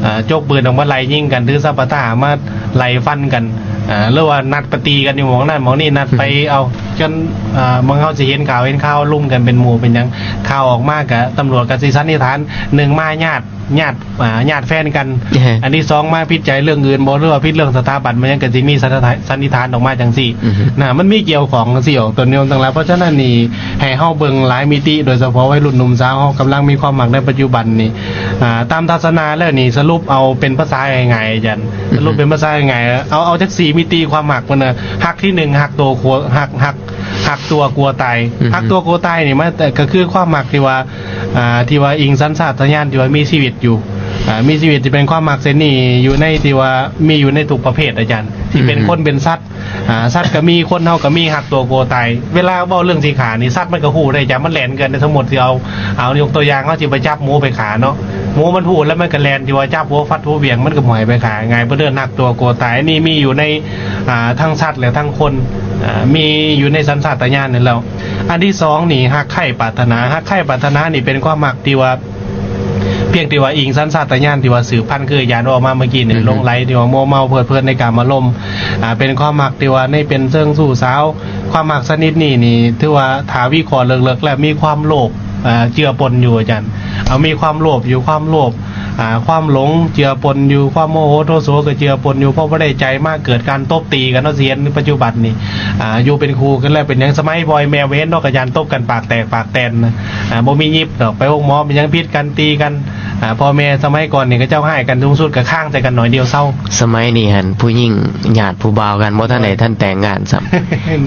ອ່າ ຈົກປືນອອກມາໄລ່ຍິງກັນ ຖືສັບປະທາມາໄລ່ຟັນກັນ ອ່າ ຫຼືວ່ານັດໄປຕີກັນຢູ່ໝ່ອງນັ້ນໝ່ອງນີ້ ນັດໄປ ເອົາ ຈົນ ອ່າ ບາງເຮົາຊິເຫັນຂ່າວ ເຫັນຂ່າວລຸມກັນເປັນໝູ່ເປັນຫຍັງ ຂ່າວອອກມາກະ ຕຳຫຼວດກະຊິສັນນິຖານ ໜຶ່ງມາຍາດ ຍາດ ອ່າ ຍາດແຟນກັນ ອັນທີສອງມາຜິດໃຈເລື່ອງອື່ນບໍ່ ຫຼືວ່າຜິດເລື່ອງສະຖາບັນ ມັນຍັງກະຊິມີສັນນິຖານ ສັນນິຖານອອກມາຈັ່ງຊີ້ນະ ມັນມີກ່ຽວຂ້ອງຈັ່ງຊີ້ອອກຕົນໂຍມທັງຫຼາຍ. ເພາະສະນັ້ນນີ້ ໃຫ້ເຮົາເບິ່ງຫຼາຍມິຕິ ໂດຍສະເພາະໄວລຸ້ນໜຸ່ມສາວເຮົາກຳລັງມີຄວາມຮັກໃນປັດຈຸບັນນີ້ ອ່າ ຕາມທັດສະນະແລ້ວນີ້ ສະຫຼຸບເອົາເປັນພາສາງ່າຍໆ ອາຈານ ສະຫຼຸບເປັນພາສາງ່າຍໆ ເອົາ ເອົາຈັກສີ່ມິຕິຄວາມຮັກພຸ້ນນະ ຮັກທີໜຶ່ງ ຮັກໂຕ ຮັກ ຮັກ ຮັກຕົວກົວຕາຍ ຮັກຕົວກົວຕາຍນີ້ ມັນກະຄືຄວາມຮັກທີ່ວ່າ ອ່າ ທີ່ວ່າອີງສັນຊາດຕະຍານທີ່ວ່າມີຊີວິດຢູ່ ອ່າ ມີຊີວິດທີ່ເປັນຄວາມຮັກເຊັ່ນນີ້ ຢູ່ໃນທີ່ວ່າມີຢູ່ໃນທຸກປະເພດອາຈານ ທີ່ເປັນຄົນເປັນສັດ ອ່າ ສັດກະມີ ຄົນເຮົາກະມີ ຮັກຕົວກົວຕາຍ. ເວລາເວົ້າເລື່ອງຊິຂ້ານີ້ ສັດມັນກະຮູ້ໄດ້ອາຈານ ມັນແລ່ນເກີນ. ສົມມຸດຊິເອົາ ເອົາຍົກຕົວຢ່າງ ເຮົາຊິໄປຈັບໝູໄປຂ້າເນາະ ໝູມັນຮູ້ແລ້ວມັນກະແລ່ນ ທີ່ວ່າຈັບຫົວຟັດຫົວບຽງ ມັນກະບໍ່ໃຫ້ໄປຂ້າງ່າຍ ເພິ່ນເອີ້ນຮັກຕົວກົວຕາຍ. ອັນນີ້ມີຢູ່ໃນ ອ່າ ທັງສັດ ແລະ ທັງຄົນ ອ່າ ມີຢູ່ໃນສັນຊາດຕະຍານນັ້ນແລ້ວ. ອັນທີສອງນີ້ ຮັກໃຄ່ປາດຖະໜາ ຮັກໃຄ່ປາດຖະໜານີ້ເປັນຄວາມຮັກທີ່ວ່າ ພຽງແຕ່ວ່າອີງສັນຊາດຕະຍານທີ່ວ່າສືບພັນ ຄືອາຈານເວົ້າມາເມື່ອກີ້ນີ້ ຫຼົງໄຫຼທີ່ວ່າມົວເມົາເພີດເພີນໃນກາມາລົມ ອ່າ ເປັນຄວາມຮັກທີ່ວ່າໃນເປັນເຊີງຊູ້ສາວ. ຄວາມຮັກຊະນິດນີ້ນີ້ ຖືວ່າຖ້າວິເຄາະເລິກໆ ແລ້ວມີຄວາມໂລບ ອ່າ ເຈືອປົນຢູ່ອາຈານ ເອົາ ມີຄວາມໂລບຢູ່ ຄວາມໂລບ ອ່າ ຄວາມຫຼົງເຈືອປົນຢູ່ ຄວາມໂມໂຫໂທໂສກະເຈືອປົນຢູ່ ເພາະບໍ່ໄດ້ໃຈມາເກີດການຕົບຕີກັນເນາະ ຊິເຫັນປັດຈຸບັນນີ້ ອ່າ ຢູ່ເປັນຄູ່ກັນແລ້ວເປັນຫຍັງ ສະໄໝພໍ່ແມ່ບໍ່ເຫັນດອກອາຈານ ຕົບກັນປາກແຕກປາກແຕນນະ ອ່າ ບໍ່ມີຫຍິບດອກ ໄປໂຮງໝໍເປັນຫຍັງ ຜິດກັນຕີກັນ ອ່າ ພໍ່ແມ່ສະໄໝກ່ອນນີ້ ເຂົາເຈົ້າຮ້າຍກັນສູງສຸດກະຄາງໃສ່ກັນໜ້ອຍດຽວເຊົາ. ສະໄໝນີ້ຫັ້ນ ຜູ້ຍິງຍາດຜູ້ບ່າວກັນ ບໍ່ທັນໄດ້ທັນແຕ່ງງານຊ້ຳ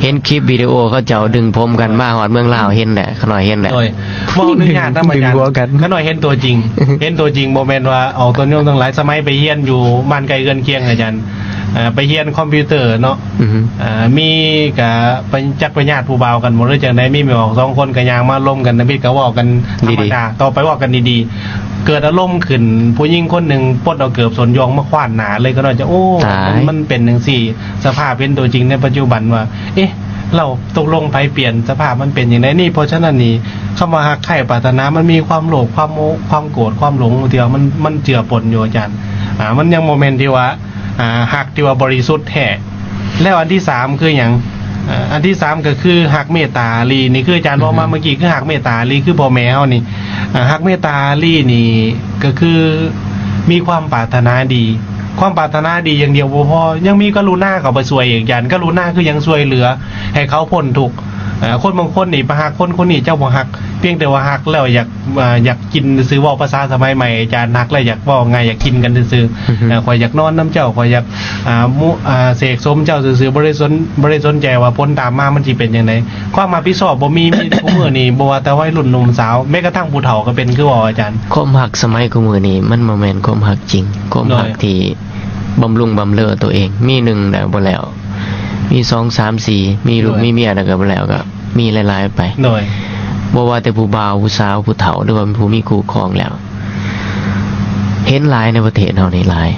ເຫັນຄລິບວິດີໂອເຂົາເຈົ້າດຶງຜົມກັນມາຮອດເມືອງລາວ ເຫັນແຫຼະ ຂະນ້ອຍເຫັນແຫຼະ ໂດຍ ບໍ່ອະນຸຍາດນຳອາຈານ ຂະນ້ອຍເຫັນຕົວຈິງ ເຫັນຕົວຈິງ ບໍ່ແມ່ນວ່າອອກຕົນໂຍມທັງຫຼາຍ ສະໄໝໄປຮຽນຢູ່ບ້ານໃກ້ເຮືອນຄຽງອາຈານ ເອີ ໄປຮຽນຄອມພິວເຕີເນາະ ອ່າ ມີກະໄປຈັກໄປຍາດຜູ້ບ່າວກັນບໍ່ ຫຼືຈັ່ງໃດ ມີແມ່ອອກສອງຄົນກະຍ່າງມາລົມກັນ ທຳອິດກະເວົ້າກັນທຳມະດາ ຕໍ່ໄປເວົ້າກັນດີໆ ເກີດອາລົມຂຶ້ນ ຜູ້ຍິງຄົນໜຶ່ງປົດເອົາເກີບສົ້ນຢອງມາຄວ້ານໜ້າເລີຍ ຂະນ້ອຍຈະ ໂອ້ ມັນ ມັນເປັນຈັ່ງຊີ້ ສະພາບເຫັນຕົວຈິງໃນປັດຈຸບັນວ່າ ເອະ ລາວຕົກລົງໃຜປ່ຽນ ສະພາບມັນເປັນຈັ່ງໃດນີ້. ເພາະສະນັ້ນນີ້ ຄຳວ່າຮັກໃຄ່ປາດຖະໜາ ມັນມີຄວາມໂລບ ຄວາມໂມ ຄວາມໂກດ ຄວາມຫຼົງ ທີ່ວ່າມັນ ມັນເຈືອປົນຢູ່ອາຈານ ອ່າ ມັນຍັງບໍ່ແມ່ນທີ່ວ່າ ອ່າ ຮັກທີ່ວ່າບໍລິສຸດແທ້. ແລ້ວອັນທີສາມຄືຫຍັງ? ເອີ ອັນທີສາມກະຄືຮັກເມດຕາອາລີ ນີ້ຄືອາຈານເວົ້າມາເມື່ອກີ້ ຄືຮັກເມດຕາອາລີ ຄືພໍ່ແມ່ເຮົານີ້ ອ່າ ຮັກເມດຕາອາລີນີ້ກະຄືມີຄວາມປາດຖະໜາດີ ຄວາມປາດຖະໜາດີຢ່າງດຽວບໍ່ພໍ ຍັງມີກະລຸນາເຂົ້າໄປຊ່ວຍອີກ ອາຈານ ກະລຸນາຄືຫຍັງ? ຊ່ວຍເຫຼືອໃຫ້ເຂົາພົ້ນທຸກ. ເອີ ຄົນບາງຄົນນີ້ໄປຮັກຄົນຄົນນີ້ ເຈົ້າບໍ່ຮັກ ພຽງແຕ່ວ່າຮັກແລ້ວຢາກ ອ່າ ຢາກກິນຊື່ໆ ເວົ້າພາສາສະໄໝໃໝ່ອາຈານ ຮັກແລ້ວຢາກເວົ້າງ່າຍ ຢາກກິນກັນຊື່ໆ ເອີ ຂ້ອຍຢາກນອນນຳເຈົ້າ ຂ້ອຍຢາກ ອ່າ ມຸ ອ່າ ເສກສົມເຈົ້າຊື່ໆ ບໍ່ໄດ້ສົນ ບໍ່ໄດ້ສົນໃຈວ່າຜົນຕາມມາມັນຊິເປັນຈັ່ງໃດ ຄວາມຮັບຜິດຊອບບໍ່ມີ ມີທຸກມື້ນີ້ ບໍ່ວ່າແຕ່ໄວລຸ້ນໜຸ່ມສາວ ແມ້ກະທັ່ງຜູ້ເຖົ້າກະເປັນ ຄືເວົ້າອາຈານ. ຄວາມຮັກສະໄໝຄູ່ມື້ນີ້ ມັນບໍ່ແມ່ນຄວາມຮັກຈິງ ຄວາມຮັກທີ່ບຳລຸງບຳເລີໂຕເອງ ມີໜຶ່ງແລ້ວບໍ່ແລ້ວ ມີສອງ ສາມ ສີ່ ມີລູກມີເມຍແລ້ວກະບໍ່ແລ້ວ ກະມີຫຼາຍໆໄປ ໂດຍ ບໍ່ວ່າແຕ່ຜູ້ບ່າວ ຜູ້ສາວ ຜູ້ເຖົ້າ ຫຼືວ່າຜູ້ມີຄູ່ຄອງແລ້ວ ເຫັນຫຼາຍໃນປະເທດເຮົານີ້ຫຼາຍ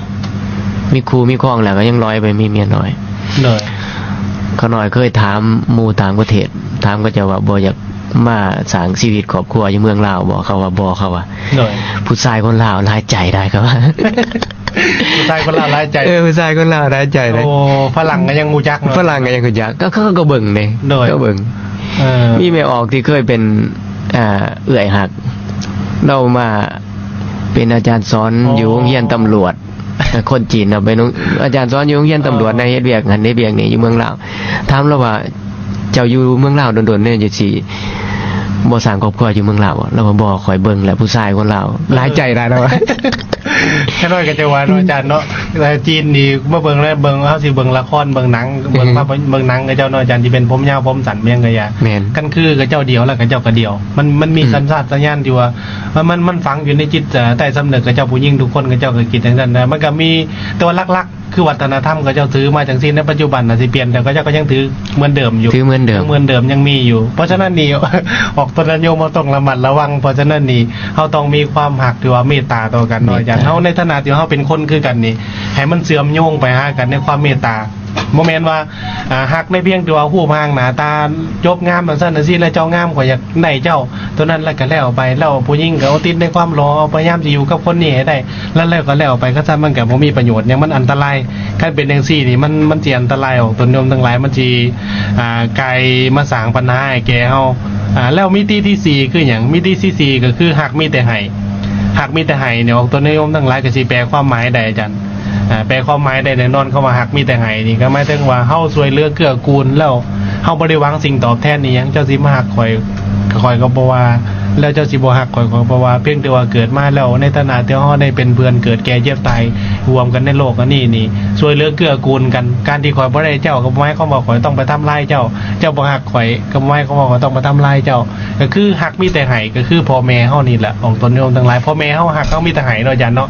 ມີຄູ່ມີຄອງແລ້ວກະຍັງລອຍໄປມີເມຍນ້ອຍ ໂດຍ ຂ້ານ້ອຍເຄີຍຖາມໝູ່ຕ່າງປະເທດ ຖາມເຂົາເຈົ້າວ່າບໍ່ຢາກມາສ້າງຊີວິດຄອບຄົວຢູ່ເມືອງລາວບໍ່ ເຂົາວ່າບໍ່ ເຂົາວ່າ ໂດຍ ຜູ້ຊາຍຄົນລາວຫຼາຍໃຈໄດ໋ ເຂົາວ່າ ຜູ້ຊາຍຄົນລາວຫຼາຍໃຈ ເອີ ຜູ້ຊາຍຄົນລາວຫຼາຍໃຈເດ້ ໂອ້ ຝຣັ່ງກະຍັງຮູ້ຈັກເນາະ ຝຣັ່ງກະຍັງຮູ້ຈັກ ເຂົາກະເບິ່ງເດ້ ໂດຍ ເຂົາເບິ່ງ ເອີ ມີແມ່ອອກທີ່ເຄີຍເປັນ ອ່າ ເອື້ອຍຮັກ ລາວມາເປັນອາຈານສອນຢູ່ໂຮງຮຽນຕຳຫຼວດ ຄົນຈີນເນາະ ເປັນອາຈານສອນຢູ່ໂຮງຮຽນຕຳຫຼວດ ໄດ້ເຮັດວຽກຫັ້ນເຮັດວຽກນີ້ຢູ່ເມືອງລາວ ຖາມລາວວ່າ ເຈົ້າຢູ່ເມືອງລາວດົນໆ ເຈົ້າຊິບໍ່ສ້າງຄອບຄົວຢູ່ເມືອງລາວບໍ່? ລາວວ່າ ບໍ່ ຂ້ອຍເບິ່ງແລ້ວຜູ້ຊາຍຄົນລາວຫຼາຍໃຈຫຼາຍ ລາວວ່າ ຂ້ານ້ອຍກະຈະວ່າເນາະ ອາຈານເນາະ ແຕ່ຈີນນີ້ມາເບິ່ງແລ້ວ ເບິ່ງ ເຮົາຊິເບິ່ງລະຄອນ ເບິ່ງໜັງ ເບິ່ງພາບ ເບິ່ງໜັງເຂົາເຈົ້າເນາະ ອາຈານ ທີ່ເປັນຜົມຍາວຜົມສັ້ນແມ່ນກະຢ່າ ຄັນຄືເຂົາເຈົ້າດຽວແລ້ວ ເຂົາເຈົ້າກະດຽວ ມັນ ມັນມີສັນຊາດຕະຍານທີ່ວ່າ ມັນ ມັນ ມັນຝັງຢູ່ໃນຈິດໃຕ້ສຳນຶກເຂົາເຈົ້າ ຜູ້ຍິງທຸກຄົນເຂົາເຈົ້າກະຄິດຈັ່ງຊັ້ນ ແຕ່ມັນກະມີ ແຕ່ວ່າຫຼັກໆ ຄືວັດທະນະທຳເຂົາເຈົ້າຖືມາຈັ່ງຊີ້ ໃນປັດຈຸບັນນະຊິປ່ຽນ ແຕ່ເຂົາເຈົ້າກະຍັງຖືເໝືອນເດີມຢູ່ ຖືເໝືອນເດີມ ຖືເໝືອນເດີມຍັງມີຢູ່ ເພາະສະນັ້ນນີ້ ອອກຕົນຍາດໂຍມເຮົາຕ້ອງລະມັດລະວັງ ເພາະສະນັ້ນນີ້ ເຮົາຕ້ອງມີຄວາມຮັກທີ່ວ່າເມດຕາຕໍ່ກັນເນາະ ອາຈານ ເຮົາໃນຖານະທີ່ເຮົາເປັນຄົນຄືກັນນີ້ ໃຫ້ມັນເຊື່ອມໂຍງໄປຫາກັນໃນຄວາມເມດຕາ ບໍ່ແມ່ນວ່າ ອ່າ ຮັກໃນພຽງແຕ່ວ່າຮູບຮ່າງໜ້າຕາຈົບງາມຈັ່ງຊັ້ນຈັ່ງຊີ້ ແລ້ວເຈົ້າງາມ ຂ້ອຍຢາກໄດ້ເຈົ້າ ຕົວນັ້ນ ແລ້ວກໍແລ້ວໄປ. ແລ້ວຜູ້ຍິງກໍເອົາຕິດໃນຄວາມຫຼໍ່ ພະຍາຍາມຊິຢູ່ກັບຄົນນີ້ໃຫ້ໄດ້ ແລ້ວ ແລ້ວກໍແລ້ວໄປ. ຄັນຊັ້ນມັນກໍບໍ່ມີປະໂຫຍດຫຍັງ ມັນອັນຕະລາຍ. ຄັນເປັນຈັ່ງຊີ້ນີ້ ມັນ ມັນຊິອັນຕະລາຍອອກ ຕົນໂຍມທັງຫຼາຍ ມັນຊິ ອ່າ ກາຍມາສ້າງບັນຫາໃຫ້ແກ່ເຮົາ. ອ່າ ແລ້ວມິຕິທີສີ່ຄືຫຍັງ? ມິຕິທີສີ່ກໍຄືຮັກມີແຕ່ໃຫ້. ຮັກມີແຕ່ໃຫ້ນີ້ ອອກຕົນໂຍມທັງຫຼາຍ ກໍຊິແປຄວາມໝາຍໄດ້ ອາຈານ. ອ່າ ແປຄວາມໝາຍໄດ້ແນ່ນອນ ຄຳວ່າຮັກມີແຕ່ໃຫ້ນີ້ ກໍໝາຍເຖິງວ່າເຮົາຊ່ວຍເຫຼືອເກື້ອກູນ ແລ້ວເຮົາບໍ່ໄດ້ຫວັງສິ່ງຕອບແທນອີ່ຫຍັງ. ເຈົ້າຊິມາຮັກຂ້ອຍ ຂ້ອຍກໍບໍ່ວ່າ ແລ້ວເຈົ້າຊິບໍ່ຮັກຂ້ອຍ ຂ້ອຍກໍບໍ່ວ່າ. ພຽງແຕ່ວ່າເກີດມາແລ້ວ ໃນຖານະທີ່ເຮົາໄດ້ເປັນເພື່ອນເກີດແກ່ເຈັບຕາຍຮ່ວມກັນໃນໂລກອັນນີ້ນີ້ ຊ່ວຍເຫຼືອເກື້ອກູນກັນ. ການທີ່ຂ້ອຍບໍ່ໄດ້ເຈົ້າ ກໍບໍ່ໝາຍຄວາມວ່າຂ້ອຍຕ້ອງໄປທຳລາຍເຈົ້າ. ເຈົ້າບໍ່ຮັກຂ້ອຍ ກໍບໍ່ໝາຍຄວາມວ່າຂ້ອຍຕ້ອງໄປທຳລາຍເຈົ້າ. ກໍຄືຮັກມີແຕ່ໃຫ້ ກໍຄືພໍ່ແມ່ເຮົານີ້ແຫຼະ ອອກຕົນໂຍມທັງຫຼາຍ. ພໍ່ແມ່ເຮົາຮັກເຮົາມີແຕ່ໃຫ້ເນາະ ອາຈານເນາະ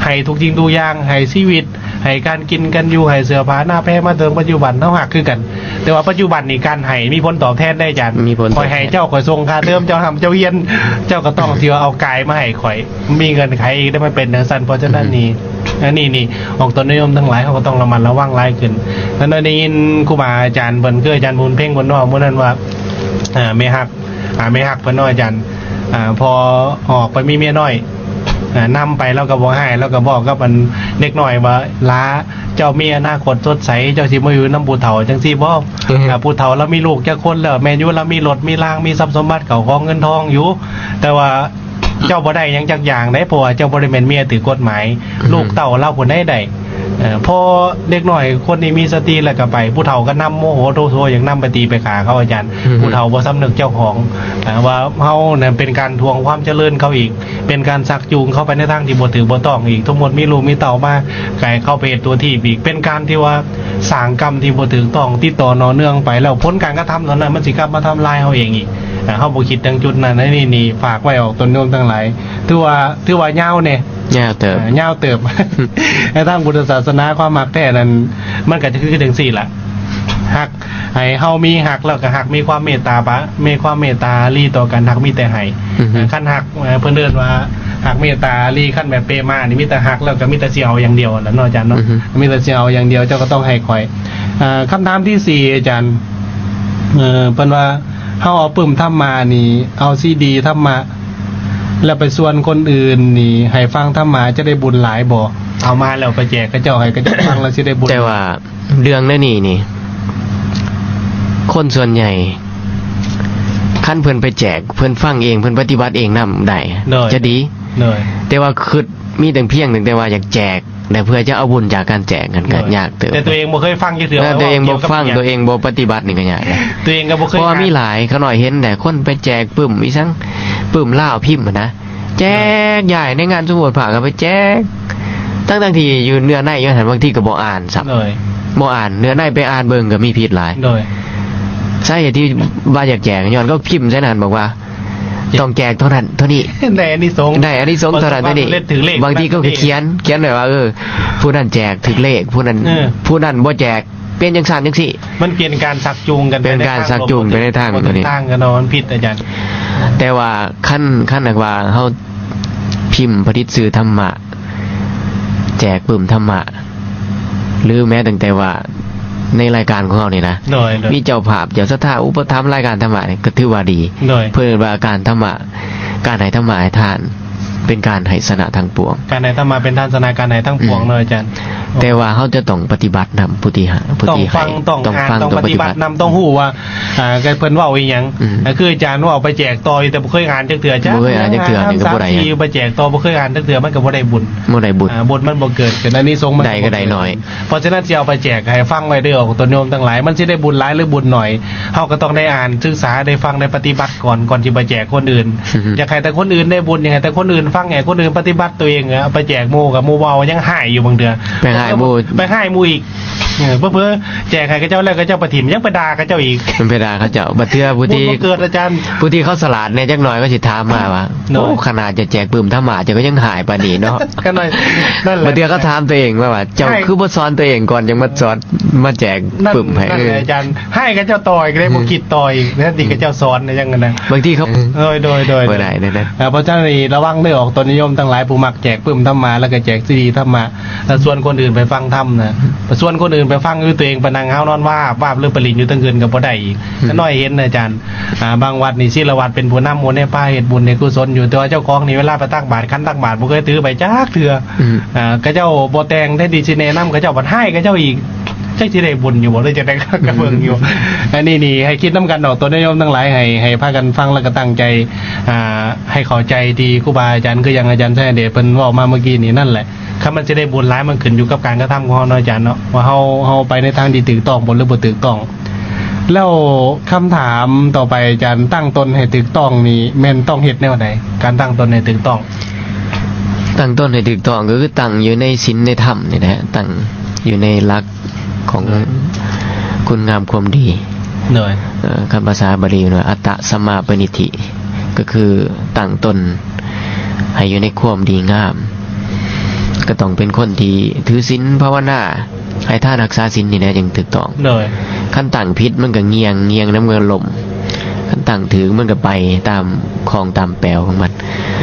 ໃຫ້ທຸກສິ່ງທຸກຢ່າງ ໃຫ້ຊີວິດ ໃຫ້ການກິນການຢູ່ ໃຫ້ເສື້ອຜ້າໜ້າແພ ມາເຖິງປັດຈຸບັນເຮົາຮັກຄືກັນ. ແຕ່ວ່າປັດຈຸບັນນີ້ການໃຫ້ມີຜົນຕອບແທນໄດ໋ອາຈານ. ມີຜົນຕອບແທນ. ຂ້ອຍໃຫ້ເຈົ້າ ຂ້ອຍສົ່ງຄ່າເທີມເຈົ້າ ເຈົ້າເຮັດ ເຈົ້າກໍຕ້ອງຊິເອົາກາຍມາໃຫ້ຂ້ອຍ. ມີເງື່ອນໄຂໄດ້ ມັນເປັນຈັ່ງຊັ້ນ. ເພາະສະນັ້ນນີ້ ອັນນີ້ນີ້ ອອກຕົນໂຍມທັງຫຼາຍ ເຮົາກໍຕ້ອງລະມັດລະວັງຫຼາຍຂຶ້ນ. ນັ້ນໄດ້ຍິນຄູບາອາຈານເພິ່ນ ຄືອາຈານບຸນເພັງເພິ່ນເວົ້າມື້ນັ້ນວ່າ ເອີ ແມ່ຮັກ ອ່າ ແມ່ຮັກເພິ່ນເນາະອາຈານ ອ່າ ພໍອອກໄປມີເມຍນ້ອຍ ອ່າ ນຳໄປ ລາວກໍບໍ່ຮ້າຍ ລາວກໍບອກກັບອັນເດັກນ້ອຍວ່າ ຫຼ້າ ເຈົ້າມີອະນາຄົດສົດໃສ ເຈົ້າຊິມາຢູ່ນຳຜູ້ເຖົ້າຈັ່ງຊີ້ບໍ່? ອືມ ອ່າ ຜູ້ເຖົ້າລາວມີລູກຈັກຄົນແລ້ວ? ແມ່ນຢູ່ ລາວມີລົດມີລາງ ມີຊັບສົມບັດເຂົ້າຂອງເງິນທອງຢູ່ ແຕ່ວ່າເຈົ້າບໍ່ໄດ້ຫຍັງຈັກຢ່າງເດ້ ເພາະວ່າເຈົ້າບໍ່ໄດ້ແມ່ນເມຍຖືກກົດໝາຍ ອືມ ລູກເຕົ້າລາວຜູ້ໃດໄດ້ ເອີ ພໍເດັກນ້ອຍຄົນນີ້ມີສະຕິແລ້ວກໍໄປ ຜູ້ເຖົ້າກໍນຳໂມໂຫໂທໂສ ຢາກນຳໄປຕີໄປຂ້າເຂົາອາຈານ. ອືມ ຜູ້ເຖົ້າບໍ່ສຳນຶກເຈົ້າຂອງ ເອີ ວ່າເຮົານັ້ນເປັນການຖ່ວງຄວາມຈະເລີນເຂົາອີກ ເປັນການຊັກຈູງເຂົາໄປໃນທາງທີ່ບໍ່ຖືກບໍ່ຕ້ອງອີກ. ສົມມຸດມີລູກມີເຕົ້າມາ ກໍໃຫ້ເຂົາໄປເຮັດຕົວທີບອີກ ເປັນການທີ່ວ່າສ້າງກຳທີ່ບໍ່ຖືກຕ້ອງ ຕິດຕໍ່ຕໍ່ເນື່ອງໄປ ແລ້ວຜົນການກະທຳເຫຼົ່ານັ້ນ ມັນຊິກັບມາທຳລາຍເຮົາເອງອີກ. ເຮົາບໍ່ຄິດເຖິງຈຸດນັ້ນ. ອັນນີ້ນີ້ຝາກໄວ້ອອກຕົນໂຍມທັງຫຼາຍ ຖືວ່າ ຖືວ່າຍາວແດ່. ຍາວເຕີບ ເອີ ຍາວເຕີບ. ໃນທາງພຸດທະສາສະໜາ ຄວາມຮັກແທ້ນັ້ນ ມັນກໍຈະຄືຈັ່ງຊີ້ລະ ຮັກ ໃຫ້ເຮົາມີຮັກ ແລ້ວກໍຮັກມີຄວາມເມດຕາປະ ມີຄວາມເມດຕາອາຣີຕໍ່ກັນ ຮັກມີແຕ່ໃຫ້. ອືຮຶ ເອີ ຄັນຮັກ ເອີ ເພິ່ນເອີ້ນວ່າຮັກເມດຕາອາຣີ. ຄັນແບບເປມານີ້ ມີແຕ່ຮັກ ແລ້ວກໍມີແຕ່ຊິເອົາຢ່າງດຽວຫັ້ນແຫຼະເນາະອາຈານເນາະ. ອືຮຶ ມີແຕ່ຊິເອົາຢ່າງດຽວ ເຈົ້າກໍຕ້ອງໃຫ້ຂ້ອຍ. ເອີ ຄຳຖາມທີສີ່ ອາຈານ ເອີ ເພິ່ນວ່າ ເຮົາເອົາປຶ້ມທຳມະນີ້ ເອົາຊີດີທຳມະ ແລ້ວໄປຊວນຄົນອື່ນນີ້ໃຫ້ຟັງທຳມະ ຈະໄດ້ບຸນຫຼາຍບໍ່? ເອົາມາແລ້ວໄປແຈກເຂົາເຈົ້າ ໃຫ້ເຂົາເຈົ້າຟັງ ແລ້ວຊິໄດ້ບຸນ. ແຕ່ວ່າເລື່ອງແນວນີ້ນີ້ ຄົນສ່ວນໃຫຍ່ ຄັນເພິ່ນໄປແຈກ ເພິ່ນຟັງເອງ ເພິ່ນປະຕິບັດເອງນຳໄດ້ ໂດຍ ຈະດີ. ໂດຍ ແຕ່ວ່າຄິດ ມີແຕ່ພຽງ ແຕ່ວ່າຢາກແຈກ ແລະ ເພື່ອຈະເອົາບຸນຈາກການແຈກນັ້ນກໍ ໂດຍ ຍາກເຕີບ. ແຕ່ຕົວເອງບໍ່ເຄີຍຟັງຈັກເທື່ອ ເອີ ວ່າ ຕົວເອງບໍ່ຟັງ ຕົວເອງບໍ່ປະຕິບັດນີ້ກໍຍາກ. ຕົວເອງກໍບໍ່ເຄີຍ ເພາະວ່າມີຫຼາຍ ຂ້ານ້ອຍເຫັນແຕ່ຄົນໄປແຈກປຶ້ມອີ່ສັງ ປຶ້ມລາວພິມຫັ້ນນະ ແຈກຢາຍໃນງານສົມໂພດພະກໍໄປແຈກ ທັງໆທີ່ຢູ່ເນື້ອໃນຢູ່ຫັ້ນ ບາງທີກໍບໍ່ອ່ານຊ້ຳ. ໂດຍ ບໍ່ອ່ານ ເນື້ອໃນໄປອ່ານເບິ່ງກໍມີຜິດຫຼາຍ. ໂດຍ ສາເຫດທີ່ວ່າຢາກແຈກ ຍ້ອນເຂົາພິມໃສ່ນັ້ນ ບອກວ່າ ຕ້ອງແຈກເທົ່ານັ້ນເທົ່ານີ້ ໄດ້ອານິສົງ ໄດ້ອານິສົງເທົ່ານັ້ນເທົ່ານີ້. ບາງທີເຂົາກໍຂຽນ ຂຽນໄວ້ວ່າ ເອີ ຜູ້ນັ້ນແຈກຖືກເລກ ຜູ້ນັ້ນ ເອີ ຜູ້ນັ້ນບໍ່ແຈກ ເປັນຈັ່ງຊັ້ນຈັ່ງຊີ້. ມັນເປັນການຊັກຈູງກັນ ເປັນການຊັກຈູງໄປໃນທາງ ບໍ່ຖືກທາງກັນເນາະ ມັນຜິດອາຈານ. ແຕ່ວ່າຄັນ ຄັນຫາກວ່າເຮົາພິມຜະລິດສື່ທຳມະ ແຈກປຶ້ມທຳມະ ຫຼືແມ້ຕັ້ງແຕ່ວ່າໃນລາຍການຂອງເຮົານີ້ນະ ໂດຍ ໂດຍ ມີເຈົ້າພາບ ເຈົ້າສັດທາ ອຸປະຖຳລາຍການທຳມະນີ້ ກໍຖືວ່າດີ. ໂດຍ ເພິ່ນວ່າການທຳມະ ການໃຫ້ທຳມະໃຫ້ທານ ເປັນການໃຫ້ຊະນະທັງປວງ. ການໃຫ້ທຳມະເປັນທານຊະນະການໃຫ້ທັງປວງ ອືມ ເນາະອາຈານ. ແຕ່ວ່າເຮົາຈະຕ້ອງປະຕິບັດນຳ ຜູ້ທີ່ໃຫ້ ຜູ້ທີ່ໃຫ້ ຕ້ອງຟັງ ຕ້ອງອ່ານ ຕ້ອງປະຕິບັດ ຕ້ອງປະຕິບັດນຳ ຕ້ອງຮູ້ວ່າ ອ່າ ເພິ່ນເວົ້າອີ່ຫຍັງ. ອືມ ຄືອາຈານເວົ້າໄປແຈກຕໍ່ຢູ່ ແຕ່ບໍ່ເຄີຍອ່ານຈັກເທື່ອ. ບໍ່ເຄີຍອ່ານຈັກເທື່ອນີ້ກໍບໍ່ໄດ້ຫຍັງ ສາມສີ່ ໄປແຈກຕໍ່ ບໍ່ເຄີຍອ່ານຈັກເທື່ອ ມັນກໍບໍ່ໄດ້ບຸນ ບໍ່ໄດ້ບຸນ ອ່າ ບຸນມັນບໍ່ເກີດຂຶ້ນ ອານິສົງມັນໄດ້ກໍໄດ້ໜ້ອຍ. ເພາະສະນັ້ນ ຊິເອົາໄປແຈກໃຫ້ຟັງໄວ້ເດີ ອອກຕົນໂຍມທັງຫຼາຍ ມັນຊິໄດ້ບຸນຫຼາຍ ຫຼື ບຸນໜ້ອຍ ເຮົາກໍຕ້ອງໄດ້ອ່ານ ສຶກສາ ໄດ້ຟັງ ໄດ້ປະຕິບັດກ່ອນ ກ່ອນຊິໄປແຈກຄົນອື່ນ. ອືຮຶ ຢາກໃຫ້ແຕ່ຄົນອື່ນໄດ້ບຸນ ຢາກໃຫ້ແຕ່ຄົນອື່ນຟັງ ໃຫ້ຄົນອື່ນປະຕິບັດ ຕົວເອງ ເອີ ໄປແຈກໝູ່ກໍໝູ່ເວົ້າ ຍັງຮ້າຍຢູ່ບາງເທື່ອ ໄປຮ້າຍໝູ່ ໄປຮ້າຍໝູ່ອີກ. ເອີ ເຜີໆ ແຈກໃຫ້ເຂົາເຈົ້າແລ້ວ ເຂົາເຈົ້າໄປຖິ້ມ ຍັງໄປດ່າເຂົາເຈົ້າອີກ ໄປດ່າເຂົາເຈົ້າ. ບາງເທື່ອຜູ້ທີ່ ບຸນບໍ່ເກີດອາຈານ ຜູ້ທີ່ເຂົາສະຫຼາດແດ່ຈັກໜ້ອຍ ເຂົາຊິຖາມມາວ່າ ໂດຍ ໂອ້ ຂະໜາດຈະແຈກປຶ້ມທຳມະ ເຈົ້າກໍຍັງຮ້າຍປານນີ້ເນາະ. ກໍໜ້ອຍ ນັ້ນແຫຼະ ບາງເທື່ອເຂົາຖາມຕົວເອງວ່າ ວ່າ ເຈົ້າຄືບໍ່ສອນຕົວເອງກ່ອນ ຈັ່ງມາສອນ ມາແຈກປຶ້ມໃຫ້. ນັ້ນແຫຼະອາຈານ ຮ້າຍເຂົາເຈົ້າຕໍ່ອີກເດ້ ອືມ ບໍ່ຄິດຕໍ່ອີກ ແທນທີ່ເຂົາເຈົ້າສອນຫຍັງຫັ້ນນະ ບາງທີເຂົາ ໂດຍ ໂດຍ ໂດຍ ບໍ່ໄດ້ເດ້. ເອີ ເພາະສະນັ້ນນີ້ ລະວັງເດີ ອອກຕົນນິຍົມທັງຫຼາຍ ຜູ້ມັກແຈກປຶ້ມທຳມະ ແລ້ວກໍແຈກຊີດີທຳມະ ແລ້ວຊວນຄົນອື່ນໄປຟັງທຳນະ ຊວນຄົນອື່ນ ໄປຟັງຢູ່ ຕົວເອງໄປນັ່ງຫາວນອນວາບວາບ ຫຼືໄປຫຼິ້ນຢູ່ເທິງເຮືອນກໍບໍ່ໄດ້ອີກ. ອືມ ຂ້ານ້ອຍເຫັນອາຈານ ອ່າ ບາງວັດນີ້ ສິລະວັດເປັນຜູ້ນຳ ໂອແນປາເຮັດບຸນໃຫ້ກຸສົນຢູ່ ແຕ່ວ່າເຈົ້າຂອງນີ້ ເວລາໄປຕັກບາດ ຂັນຕັກບາດບໍ່ເຄີຍຖືໄປຈັກເທື່ອ. ອືມ ອ່າ ເຂົາເຈົ້າບໍ່ແຕ່ງ ແທນທີ່ຊິແນະນຳ ເຂົາເຈົ້າບັດຮ້າຍເຂົາເຈົ້າອີກ. ຈັກຊິໄດ້ບຸນຢູ່ບໍ່ ຫຼືຈັ່ງໃດ ກໍເບິ່ງຢູ່. ອືມ ອັນນີ້ນີ້ໃຫ້ຄິດນຳກັນດອກ ຕົວຍາດໂຍມທັງຫຼາຍ ໃຫ້ ໃຫ້ພາກັນຟັງ ແລ້ວກໍຕັ້ງໃຈ ອ່າ ໃຫ້ເຂົ້າໃຈທີ່ຄູບາອາຈານ ຄືຢ່າງອາຈານໄຊຍະເດດເພິ່ນເວົ້າມາເມື່ອກີ້ນີ້ ນັ້ນແຫຼະ. ຄັນມັນຊິໄດ້ບຸນຫຼາຍ ມັນຂຶ້ນຢູ່ກັບການກະທຳຂອງເຮົາເນາະ ອາຈານເນາະ ວ່າເຮົາ ເຮົາໄປໃນທາງທີ່ຖືກຕ້ອງບໍ່ ຫຼືບໍ່ຖືກຕ້ອງ. ແລ້ວຄຳຖາມຕໍ່ໄປ ອາຈານ, ຕັ້ງຕົນໃຫ້ຖືກຕ້ອງນີ້ ແມ່ນຕ້ອງເຮັດແນວໃດ? ການຕັ້ງຕົນໃຫ້ຖືກຕ້ອງ. ຕັ້ງຕົນໃຫ້ຖືກຕ້ອງກໍຄືຕັ້ງຢູ່ໃນສິນໃນທຳນີ້ແຫຼະ, ຕັ້ງຢູ່ໃນຫຼັກຂອງ ໂດຍ ຄຸນງາມຄວາມດີ. ໂດຍ ເອີ ຄຳພາສາບາລີວ່າ ອັດຕະສຳມາປະນິດຖິ ກໍຄືຕັ້ງຕົນໃຫ້ຢູ່ໃນຄວາມດີງາມ. ກໍຕ້ອງເປັນຄົນທີ່ຖືສິນພາວະນາ ໃຫ້ທານຮັກສາສິນນີ້ແຫຼະຈຶ່ງຖືກຕ້ອງ. ໂດຍ ຄັນຕັ້ງຜິດມັນກໍງ່ຽງ, ງ່ຽງແລ້ວມັນກໍລົ້ມ, ຄັນຕັ້ງຖືກມັນກໍໄປຕາມຄອງຕາມແປວຂອງມັນ.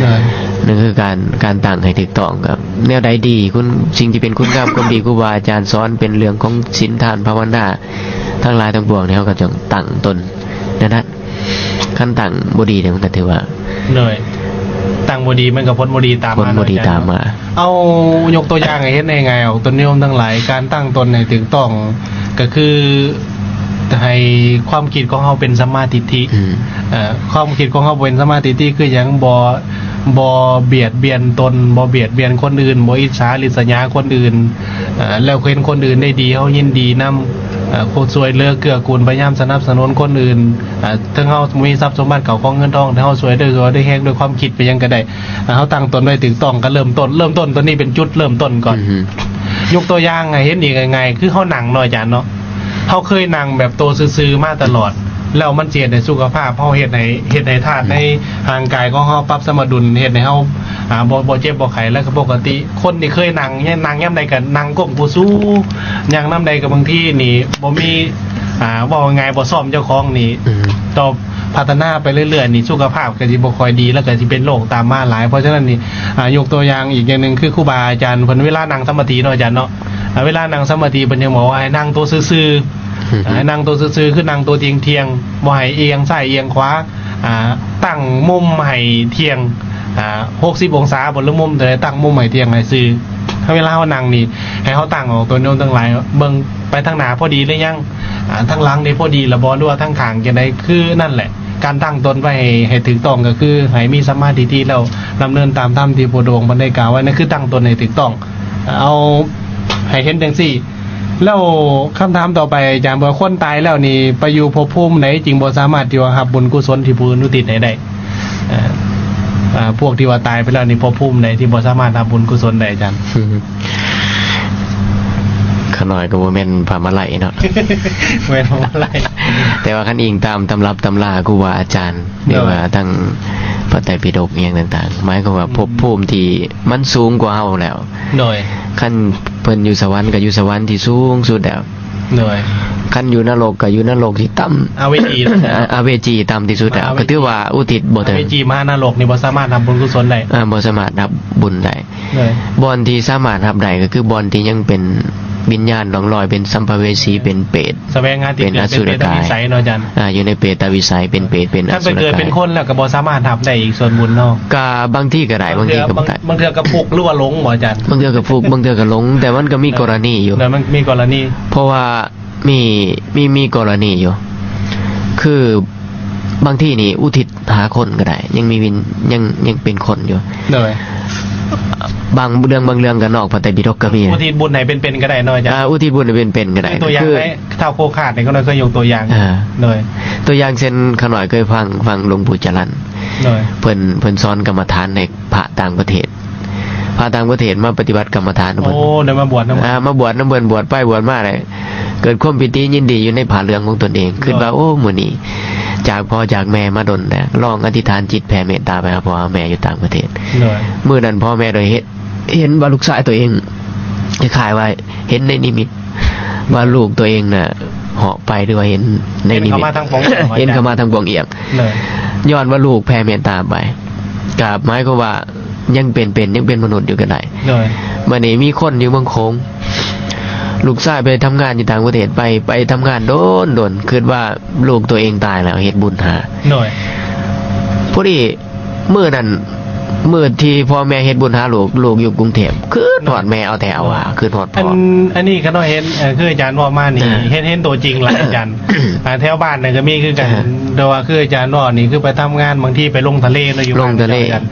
ໂດຍ ນັ້ນຄືການ, ການຕັ້ງໃຫ້ຖືກຕ້ອງ. ກໍແນວໃດດີ, ຄຸນ, ສິ່ງທີ່ເປັນຄຸນງາມຄວາມດີ ຄູບາອາຈານສອນເປັນເລື່ອງຂອງສິນທານພາວະນາ ທັງຫຼາຍທັງປວງນີ້ ເຮົາກໍຕ້ອງຕັ້ງຕົນແນວນັ້ນ. ຄັນຕັ້ງບໍ່ດີນີ້ ມັນກໍຖືວ່າ ໂດຍ ຕັ້ງບໍ່ດີ ມັນກໍຜົນບໍ່ດີຕາມມາ ຜົນບໍ່ດີຕາມມາ. ເອົາຍົກຕົວຢ່າງໃຫ້ເຫັນງ່າຍໆ ອອກຕົນໂຍມທັງຫຼາຍ, ການຕັ້ງຕົນໃຫ້ຖືກຕ້ອງ ກໍຄືໃຫ້ຄວາມຄິດຂອງເຮົາເປັນສຳມາທິດຖິ. ອືມ ເອີ ຄວາມຄິດຂອງເຮົາເປັນສຳມາທິດຖິຄືຫຍັງ? ບໍ່ ບໍ່ບຽດບຽນຕົນ, ບໍ່ບຽດບຽນຄົນອື່ນ, ບໍ່ອິດສາລິດສະຫຍາຄົນອື່ນ, ເອີ ແລ້ວເຫັນຄົນອື່ນໄດ້ດີ ເຮົາຍິນດີນຳ, ເອີ ຄົນຊ່ວຍເຫຼືອເກື້ອກູນ ພະຍາຍາມສະໜັບສະໜູນຄົນອື່ນ, ເອີ ເຖິງເຮົາມີຊັບສົມບັດເຂົ້າຂອງເງິນທອງ ແຕ່ເຮົາຊ່ວຍດ້ວຍຫົວດ້ວຍແຮງ ດ້ວຍຄວາມຄິດໄປຫຍັງກໍໄດ້, ເອີ ເຮົາຕັ້ງຕົນໄວ້ຖືກຕ້ອງ ກໍເລີ່ມຕົ້ນ, ເລີ່ມຕົ້ນຕົວນີ້ເປັນຈຸດເລີ່ມຕົ້ນກ່ອນ. ອືມ ຍົກຕົວຢ່າງໃຫ້ເຫັນອີກງ່າຍໆ ຄືເຮົານັ່ງເນາະ ອາຈານເນາະ, ເຮົາເຄີຍນັ່ງແບບໂຕຊື່ໆມາຕະຫຼອດ ແລ້ວມັນຊິເຮັດໃຫ້ສຸຂະພາບເຮົາ ເຮັດໃຫ້ ເຮັດໃຫ້ທາດໃນຮ່າງກາຍຂອງເຮົາປັບສະມະດຸນ ເຮັດໃຫ້ເຮົາ ອ່າ ບໍ່ ບໍ່ເຈັບບໍ່ໄຂ້ ແລ້ວກໍປົກກະຕິ. ຄົນທີ່ເຄີຍນັ່ງ ນັ່ງຍາມໃດກໍນັ່ງກົ້ມກູຊູ ຍ່າງນຳໃດກໍບາງທີນີ້ບໍ່ມີ ອ່າ ເວົ້າງ່າຍໆ ບໍ່ຊ້ອມເຈົ້າຂອງນີ້ ອືມ ຕໍ່ພັດທະນາໄປເລື້ອຍໆນີ້ ສຸຂະພາບກໍຊິບໍ່ຄ່ອຍດີ ແລ້ວກໍຊິເປັນໂລກຕາມມາຫຼາຍ. ເພາະສະນັ້ນນີ້ ອ່າ ຍົກຕົວຢ່າງອີກຢ່າງໜຶ່ງ ຄືຄູບາອາຈານເພິ່ນເວລານັ່ງສະມາທິເນາະ ອາຈານເນາະ, ອ່າ ເວລານັ່ງສະມາທິເພິ່ນຍັງບອກວ່າໃຫ້ນັ່ງໂຕຊື່ໆ ອືຮຶ ໃຫ້ນັ່ງໂຕຊື່ໆ ຄືນັ່ງໂຕທ່ຽງໆ ບໍ່ໃຫ້ອຽງຊ້າຍອຽງຂວາ, ອ່າ ຕັ້ງມຸມໃຫ້ທ່ຽງ ອ່າ ຫົກສິບອົງສາບໍ ຫຼືມຸມໃດ ຕັ້ງມຸມໃຫ້ທ່ຽງໃຫ້ຊື່. ເວລາເຮົານັ່ງນີ້ ໃຫ້ເຮົາຕັ້ງອອກຕົວໂຍມທັງຫຼາຍ ເບິ່ງໄປທາງໜ້າພໍດີຫຼືຍັງ, ອ່າ ທາງຫຼັງນີ້ພໍດີລະບໍ ຫຼືວ່າທາງຂ້າງຈັ່ງໃດ? ຄືນັ້ນແຫຼະ ການຕັ້ງຕົນໄວ້ໃຫ້ ໃຫ້ຖືກຕ້ອງ ກໍຄືໃຫ້ມີສຳມາທິດຖິ ແລ້ວດຳເນີນຕາມທຳທີ່ພະພຸດທະອົງເພິ່ນໄດ້ກ່າວໄວ້, ນັ້ນຄືຕັ້ງຕົນໃຫ້ຖືກຕ້ອງ. ເອົາໃຫ້ເຫັນຈັ່ງຊີ້. ແລ້ວຄຳຖາມຕໍ່ໄປ ອາຈານ ວ່າຄົນຕາຍແລ້ວນີ້ ໄປຢູ່ພົບພູມໃດຈຶ່ງບໍ່ສາມາດທີ່ວ່າຮັບບຸນກຸສົນທີ່ຜູ້ອື່ນອຸທິດໃຫ້ໄດ້? ເອີ ອ່າ ພວກທີ່ວ່າຕາຍໄປແລ້ວນີ້ ພົບພູມໃດທີ່ບໍ່ສາມາດຮັບບຸນກຸສົນໄດ້ ອາຈານ? ຂ້ານ້ອຍກໍບໍ່ແມ່ນພະມະໄລເນາະ ແມ່ນພະມະໄລ ແຕ່ວ່າຄັນອີງຕາມຕຳລັບຕຳລາຄູບາອາຈານ ຫຼືວ່າ ໂດຍ ທັງພະໄຕປິດົກອີ່ຫຍັງຕ່າງໆ ໝາຍຄວາມວ່າ ອືມ ພົບພູມທີ່ມັນສູງກວ່າເຮົາແລ້ວ. ໂດຍ ຄັນເພິ່ນຢູ່ສະຫວັນກໍຢູ່ສະຫວັນທີ່ສູງສຸດແລ້ວ. ໂດຍ ຄັນຢູ່ນະລົກກໍຢູ່ນະລົກທີ່ຕ່ຳ ອາເວຈີ ອາ ອາເວຈີຕ່ຳທີ່ສຸດແລ້ວ ອາເວຈີ ກໍຖືວ່າອຸທິດບໍ່ເຖິງ. ອາເວຈີມະຫານະລົກນີ້ບໍ່ສາມາດຮັບບຸນກຸສົນໄດ້. ອ່າ ບໍ່ສາມາດຮັບບຸນໄດ້. ໂດຍ ບ່ອນທີ່ສາມາດຮັບໄດ້ກໍຄືບ່ອນທີ່ຍັງເປັນວິນຍານລ່ອງລອຍ ເປັນສຳພະເວສີ ເປັນເປດ ສະແຫວງຫາທີ່ເປັນ ເປັນອະສຸລະກາຍ ເປັນເປຕະວິໄສເນາະ ອາຈານ. ອ່າ ຢູ່ໃນເປຕະວິໄສ ເປັນເປດ ເປັນອະສຸລະກາຍ. ຄັນໄປເກີດເປັນຄົນແລ້ວກໍບໍ່ສາມາດຮັບໄດ້ອີກສ່ວນບຸນເນາະ. ກໍບາງທີກໍໄດ້ ບາງທີກໍບໍ່ໄດ້. ບາງເທື່ອກໍຟຸກ ຫຼືວ່າຫຼົງບໍ່ອາຈານ? ບາງເທື່ອກໍຟຸກ ບາງເທື່ອກໍຫຼົງ ແຕ່ມັນກໍມີກໍລະນີຢູ່. ໂດຍ ມັນມີກໍລະນີ ເພາະວ່າມີ ມີ ມີກໍລະນີຢູ່ ຄື ບາງທີນີ້ອຸທິດຫາຄົນກໍໄດ້ ຍັງມີວິນ ຍັງ ຍັງເປັນຄົນຢູ່. ໂດຍ ບາງເລື່ອງ ບາງເລື່ອງກໍນອກພະໄຕປິດົກກໍມີ. ອຸທິດບຸນໃຫ້ເປັນໆກໍໄດ້ເນາະອາຈານ. ອ່າ ອຸທິດບຸນໃຫ້ເປັນໆກໍໄດ້. ຍົກຕົວຢ່າງ ຄື ໃນທ້າວໂຄຄາດນີ້ ຂ້ານ້ອຍເຄີຍຍົກຕົວຢ່າງ. ອ່າ ໂດຍ ຕົວຢ່າງເຊັ່ນ ຂ້ານ້ອຍເຄີຍຟັງ ຟັງຫຼວງປູ່ຈະລັນ. ໂດຍ ເພິ່ນ ເພິ່ນສອນກຳມະຖານໃຫ້ພະຕ່າງປະເທດ. ພະຕ່າງປະເທດມາປະຕິບັດກຳມະຖານນຳເພິ່ນ. ໂອ້ ໄດ້ມາບວດນຳເພິ່ນ. ອ່າ ມາບວດນຳເພິ່ນ ບວດໄປບວດມາໄດ້ ເກີດຄວາມປີຕິຍິນດີຢູ່ໃນຜ້າເຫຼືອງຂອງຕົນເອງ. ໂດຍ ຄິດວ່າ ໂອ້ ມື້ນີ້ຈາກພໍ່ຈາກແມ່ມາດົນແລ້ວ ລອງອະທິຖານຈິດແຜ່ເມດຕາໄປຫາພໍ່ຫາແມ່ຢູ່ຕ່າງປະເທດ. ໂດຍ ມື້ນັ້ນພໍ່ແມ່ໄດ້ເຫັນ ເຫັນວ່າລູກຊາຍຕົວເອງ ຄ້າຍໆວ່າເຫັນໃນນິມິດ ວ່າລູກຕົວເອງນະເຫາະໄປ ຫຼືວ່າເຫັນໃນນິມິດ ເຫັນເຂົ້າມາທາງປ່ອງອຽງ. ເຫັນເຂົ້າມາທາງປ່ອງອຽງ. ໂດຍ ຍ້ອນວ່າລູກແຜ່ເມດຕາໄປ ກໍໝາຍຄວາມວ່າ ຍັງເປັນ ເປັນ ຍັງເປັນມະນຸດຢູ່ກໍໄດ້. ໂດຍ ບັດນີ້ມີຄົນຢູ່ເມືອງໂຂງ ລູກຊາຍໄປທຳງານຢູ່ຕ່າງປະເທດ ໄປ ໄປທຳງານດົນໆ ຄິດວ່າລູກຕົວເອງຕາຍແລ້ວ ເຮັດບຸນຫາ. ໂດຍ. ພໍດີມື້ນັ້ນ ມື້ທີ່ພໍ່ແມ່ເຮັດບຸນຫາລູກ ລູກຢູ່ກຸງເທບ ຄິດຮອດແມ່ເອົາແທ້ເອົາວ່າ ຄິດຮອດພໍ່. ອັນ ອັນນີ້ກໍເນາະ ເຫັນ ເອີ ຄືອາຈານເວົ້າມານີ້ ເຫັນ ເຫັນຕົວຈິງຫຼາຍອາຈານ. ອ່າ ແຖວບ້ານນັ້ນກໍມີຄືກັນ ແຕ່ວ່າຄືອາຈານເວົ້ານີ້ ຄືໄປທຳງານ ບາງທີໄປລົງທະເລເນາະ ຢູ່ ລົງທະເລ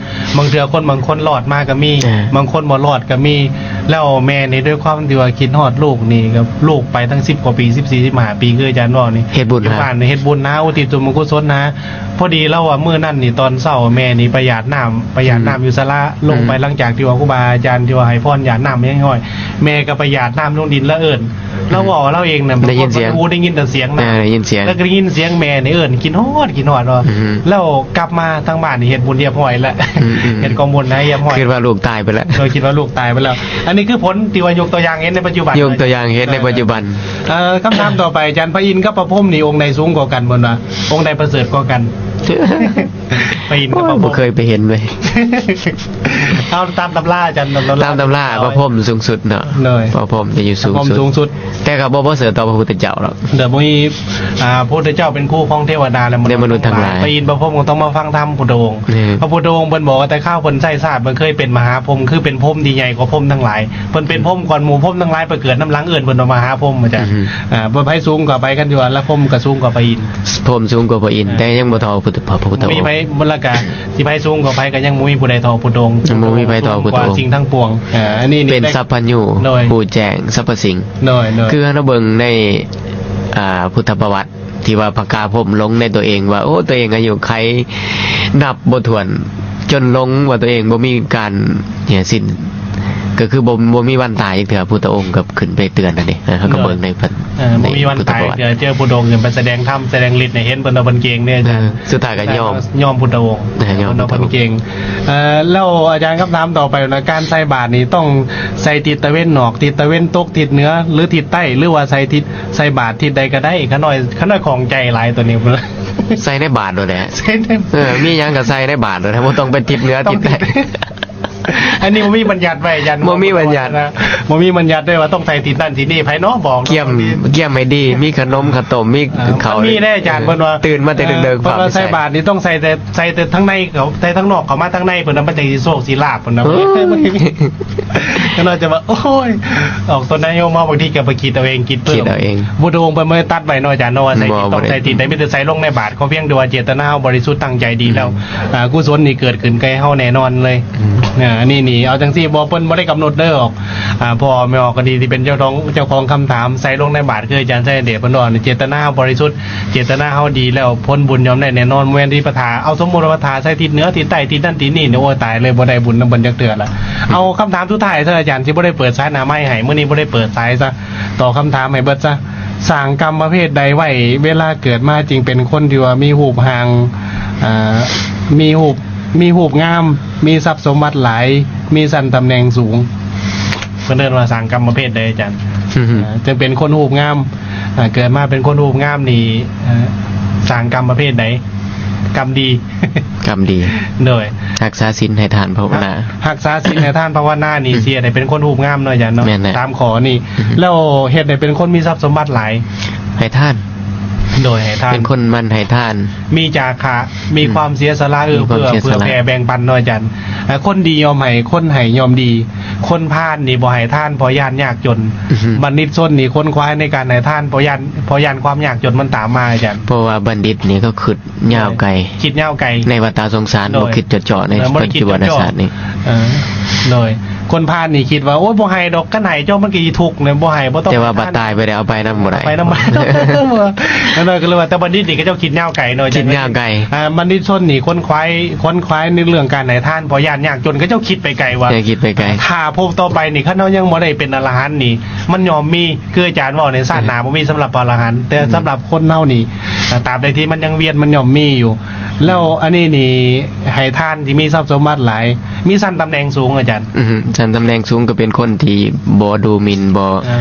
ບາງເທື່ອຄົນບາງຄົນລອດມາກໍມີ ບາງຄົນບໍ່ລອດກໍມີ. ແລ້ວແມ່ນີ້ດ້ວຍຄວາມທີ່ວ່າຄິດຮອດລູກນີ້ ກໍລູກໄປຕັ້ງສິບກວ່າປີ ສິບສີ່ ສິບຫ້າປີ ຄືອາຈານເວົ້ານີ້ ເຮັດບຸນຫາ ເຮັດບຸນຫາ ອຸທິດສ່ວນບຸນກຸສົນຫາ. ພໍດີລາວວ່າມື້ນັ້ນນີ້ຕອນເຊົ້າແມ່ນີ້ໄປຢາດນ້ຳ ໄປຢາດນ້ຳຢູ່ສາລາ ລົງໄປຫຼັງຈາກທີ່ວ່າຄູບາອາຈານທີ່ວ່າໃຫ້ພອນຢາດນ້ຳເລັກນ້ອຍ ແມ່ກໍໄປຢາດນ້ຳລົງດິນ ລະເອີ້ນ ລາວເວົ້າລາວເອງນະ ໄດ້ຍິນສຽງ ບໍ່ຮູ້ ໄດ້ຍິນແຕ່ສຽງນະ ເອີ ໄດ້ຍິນສຽງ ແລ້ວກໍໄດ້ຍິນສຽງແມ່ນີ້ເອີ້ນ ຄິດຮອດ ຄິດຮອດວ່າ ແລ້ວກັບມາທາງບ້ານນີ້ເຮັດບຸນຮຽບຮ້ອຍແລ້ວ ເຮັດກອງບຸນໃຫ້ຮຽບຮ້ອຍ ຄິດວ່າລູກຕາຍໄປແລ້ວ ໂດຍ ຄິດວ່າລູກຕາຍໄປແລ້ວ. ອັນນີ້ຄືຜົນທີ່ວ່າຍົກຕົວຢ່າງເຫັນໃນປັດຈຸບັນ ຍົກຕົວຢ່າງເຫັນໃນປັດຈຸບັນ. ເອີ ຄຳຖາມຕໍ່ໄປ ອາຈານ ພະອິນກັບພະພົມນີ້ອົງໃດສູງກວ່າກັນ ເພິ່ນວ່າ ອົງໃດປະເສີດກວ່າກັນ? ພະອິນກັບພະພົມ ໂອ້ຍ ບໍ່ເຄີຍໄປເຫັນເລີຍ. ເອົາຕາມຕຳລາ ອາຈານ ຕາມຕຳລາ ຕາມຕຳລາ ພະພົມສູງສຸດເນາະ ໂດຍ ພະພົມຈະຢູ່ສູງ ພະພົມສູງສຸດ ແຕ່ກໍບໍ່ປະເສີດຕໍ່ພະພຸດທະເຈົ້າດອກ. ແຕ່ບໍ່ມີ ອ່າ ພະພຸດທະເຈົ້າເປັນຄູຂອງເທວະດາ ແລະ ມະນຸດທັງຫຼາຍ ພະອິນພະພົມກໍຕ້ອງມາຟັງທຳພຸດທະອົງ ພະພຸດທະອົງເພິ່ນບອກວ່າ ແຕ່ຄາວເພິ່ນໃຊ້ຊາດ ເພິ່ນເຄີຍເປັນມະຫາພົມ ຄືເປັນພົມທີ່ໃຫຍ່ກວ່າພົມທັງຫຼາຍ ເພິ່ນເປັນພົມກ່ອນໝູ່ ພົມທັງຫຼາຍໄປເກີດນຳຫຼັງ ເອີ້ນເພິ່ນວ່າມະຫາພົມ ອາຈານ. ອ່າ ບໍ່ ໃຜສູງກວ່າໃຜ ຄັນຢູ່ວ່າລະພົມກໍສູງກວ່າພະອິນ ພົມສູງກວ່າພະອິນ ແຕ່ຍັງບໍ່ເທົ່າພະພຸດທະ ພະພຸດທະອົງ ມີໃຜ ບໍ່ລະກະ ຊິໃຜສູງກວ່າໃຜກໍຍັງບໍ່ມີຜູ້ໃດເທົ່າພຸດທະອົງ ຍັງບໍ່ມີໃຜເທົ່າພຸດທະອົງ ສິ່ງທັງປວງ. ອ່າ ອັນນີ້ເປັນສັບພັນຍູ ໂດຍ ຮູ້ແຈ້ງສັບພະສິ່ງ ໂດຍ ໂດຍ ຄືເຮົາເບິ່ງໃນ ອ່າ ພຸດທະປະຫວັດ ທີ່ວ່າພະກາພົມຫຼົງໃນຕົວເອງວ່າ ໂອ້ ຕົວເອງອາຍຸໄຂນັບບໍ່ຖ້ວນ ຈົນຫຼົງວ່າຕົວເອງບໍ່ມີການເຫຍສິ້ນ ກໍຄືບໍ່ ບໍ່ມີວັນຕາຍຈັກເທື່ອ ພຸດທະອົງກໍຂຶ້ນໄປເຕືອນຫັ້ນເດ ເຮົາກໍເບິ່ງໃນ ເອີ ບໍ່ມີວັນຕາຍເທື່ອ ເຈີພຸດທະອົງຂຶ້ນໄປສະແດງທຳ ສະແດງລິດໃຫ້ເຫັນ ເພິ່ນວ່າເພິ່ນເກັ່ງເດ້ ເອີ ສຸດທ້າຍກໍຍອມ ເພິ່ນວ່າເພິ່ນເກັ່ງ. ເອີ ແລ້ວ ແລ້ວອາຈານ ຄຳຖາມຕໍ່ໄປນະ ການໃສ່ບາດນີ້ຕ້ອງໃສ່ທິດຕາເວັນອອກ ທິດຕາເວັນຕົກ ທິດເໜືອ ຫຼື ທິດໃຕ້ ຫຼືວ່າໃສ່ທິດ ໃສ່ບາດທິດໃດກໍໄດ້? ຂ້ານ້ອຍ ຂ້ານ້ອຍຂ້ອງໃຈຫຼາຍຕົວນີ້ ໃສ່ໃນບາດໂລດແຫຼະ ໃສ່ໃນ ເອີ ມີຫຍັງກໍໃສ່ໃນບາດໂລດ ບໍ່ຕ້ອງໄປທິດເໜືອທິດໃຕ້. ອັນນີ້ບໍ່ມີບັນຍັດໄວ້ ຍັນ ບໍ່ມີບັນຍັດ ບໍ່ມີບັນຍັດໄດ້ວ່າຕ້ອງໃສ່ທິດນັ້ນທິດນີ້ ໃຜເນາະບອກ ກຽມ ກຽມໃຫ້ດີ ມີຂະໜົມຂະຕົ້ມ ມີເຂົ້າ ມັນມີເດ້ອາຈານ ເພິ່ນວ່າຕື່ນມາແຕ່ເດິກໆ ເພິ່ນວ່າໃສ່ບາດນີ້ຕ້ອງໃສ່ແຕ່ ໃສ່ແຕ່ທາງໃນ ເຂົ້າ ໃສ່ທາງນອກເຂົ້າມາທາງໃນ ເພິ່ນວ່າມັນຈັ່ງຊິໂຊກຊິລາບ ເພິ່ນວ່າ ກໍໜ້ອຍຈະວ່າ ໂອ້ຍ ອອກຕົນນາຍໂຍມມາ ບາງທີກໍໄປຄິດເອົາເອງ ຄິດເພີ່ມ ຄິດເອົາເອງ ພຸດທະອົງເພິ່ນບໍ່ໄດ້ຕັດໄວ້ເນາະອາຈານເນາະ ວ່າໃສ່ ຕ້ອງໃສ່ທິດໃດ ມີແຕ່ໃສ່ລົງໃນບາດ ຂໍພຽງແຕ່ວ່າເຈດຕະນາເຮົາບໍລິສຸດ ຕັ້ງໃຈດີແລ້ວ ອືມ ອາ ກຸສົນນີ້ເກີດຂຶ້ນໃຫ້ເຮົາແນ່ນອນເລີຍ ອືມ ອາ ອັນນີ້ນີ້ ເອົາຈັ່ງຊີ້ບໍ່ ເພິ່ນບໍ່ໄດ້ກຳນົດເດີອອກ ອາ ພໍ່ແມ່ອອກກໍດີ ທີ່ເປັນເຈົ້າຂອງ ເຈົ້າຂອງຄຳຖາມ ໃສ່ລົງໃນບາດ ຄືອາຈານໄຊຍະເດດເພິ່ນເວົ້ານີ້ ເຈດຕະນາເຮົາບໍລິສຸດ ເຈດຕະນາເຮົາດີແລ້ວ ຜົນບຸນຍ່ອມໄດ້ແນ່ນອນ ບໍ່ແມ່ນທີ່ໄປຖ້າ ເອົາສົມມຸດວ່າຖ້າໃສ່ທິດເໜືອ ທິດໃຕ້ ທິດນັ້ນ ທິດນີ້ ໂອ້ຍ ຕາຍເລີຍ ບໍ່ໄດ້ບຸນນຳເພິ່ນຈັກເທື່ອລະ. ເອົາຄຳຖາມສຸດທ້າຍຊະອາຈານ ຊິບໍ່ໄດ້ເປີດສາຍໜ້າໄມ້ໃຫ້ ມື້ນີ້ບໍ່ໄດ້ເປີດສາຍຊະ ຕອບຄຳຖາມໃຫ້ເບິດຊະ ສ້າງກຳມະເພດໃດໄວ້ ເວລາເກີດມາຈຶ່ງເປັນຄົນທີ່ວ່າມີຮູບຮ່າງ ເອີ ມີຮູບ ມີຮູບງາມ ມີຊັບສົມບັດຫຼາຍ ມີຊັ້ນຕຳແໜ່ງສູງ? ເພິ່ນເອີ້ນວ່າສ້າງກຳມະເພດໃດອາຈານ? ເອີ ຈຶ່ງເປັນຄົນຮູບງາມ ເກີດມາເປັນຄົນຮູບງາມນີ້ ສ້າງກຳມະເພດໃດ? ກຳດີ ກຳດີ ໂດຍ ຮັກສາສິນໃຫ້ທານພາວະນາ ຮັກສາສິນໃຫ້ທານພາວະນານີ້ ຊິເຮັດໃຫ້ເປັນຄົນຮູບງາມເນາະອາຈານເນາະ ສາມຂໍ້ນີ້ ແລ້ວເຮັດໃຫ້ເປັນຄົນມີຊັບສົມບັດຫຼາຍ ໃຫ້ທານ ໂດຍ ໃຫ້ທານ ເປັນຄົນໝັ່ນໃຫ້ທານ ມີຈາຄະ ມີຄວາມເສຍສະຫຼະ ເອື້ອເຟື້ອ ເຜື່ອແຜ່ແບ່ງປັນເນາະອາຈານ. ຄົນດີຍ່ອມໃຫ້ ຄົນໃຫ້ຍ່ອມດີ ຄົນພານນີ້ບໍ່ໃຫ້ທານ ເພາະຢ້ານຍາກຈົນ ບັນດິດຊົນນີ້ຂົນຂວາຍໃນການໃຫ້ທານ ເພາະຢ້ານ ເພາະຢ້ານຄວາມຍາກຈົນມັນຕາມມາອາຈານ. ເພາະວ່າບັນດິດນີ້ເຂົາຄິດ ຍາວໄກ ຄິດຍາວໄກ ໃນວັດຕະສົງສານ ບໍ່ຄິດຈອດຈ່ອຍໃນປັດຈຸບັນນະຊາດນີ້ ເອີ ໂດຍ ຄົນພານນີ້ຄິດວ່າ ໂອ້ຍ ບໍ່ໃຫ້ດອກ ຄັນໃຫ້ເຈົ້າມັນກໍຊິທຸກນະ ບໍ່ໃຫ້ ບໍ່ຕ້ອງ ແຕ່ວ່າບັດຕາຍໄປແລ້ວ ເອົາໄປນຳບໍ່ໄດ້ ເອົາໄປນຳ ນັ້ນກໍເລີຍວ່າ ແຕ່ບັນດິດນີ້ເຂົາເຈົ້າຄິດຍາວໄກເນາະ ຄິດຍາວໄກ ອ່າ ບັນດິດຊົນນີ້ຂົນຂວາຍ ຂົນຂວາຍໃນເລື່ອງການໃຫ້ທານ ເພາະຢ້ານຍາກຈົນ ເຂົາເຈົ້າຄິດໄປໄກວ່າ ເຈົ້າຄິດໄປໄກ ຖ້າພົບຕໍ່ໄປນີ້ ຄັນເຮົາຍັງບໍ່ໄດ້ເປັນອະລະຫັນນີ້ ມັນຍ່ອມມີ ຄືອາຈານເວົ້າໃນຊາດໜ້າ ອືມ ບໍ່ມີສຳລັບພະອະລະຫັນ ແຕ່ ອືມ ສຳລັບຄົນເຮົານີ້ ອ່າ ຕາບໃດທີ່ມັນຍັງວຽນ ມັນຍ່ອມມີຢູ່. ແລ້ວອັນນີ້ນີ້ໃຫ້ທານທີ່ມີຊັບສົມບັດຫຼາຍ ມີຊັ້ນຕຳແໜ່ງສູງ ອາຈານ? ອືມ ຊັ້ນຕຳແໜ່ງສູງກໍເປັນຄົນທີ່ບໍ່ດູໝິ່ນ ບໍ່ ເອີ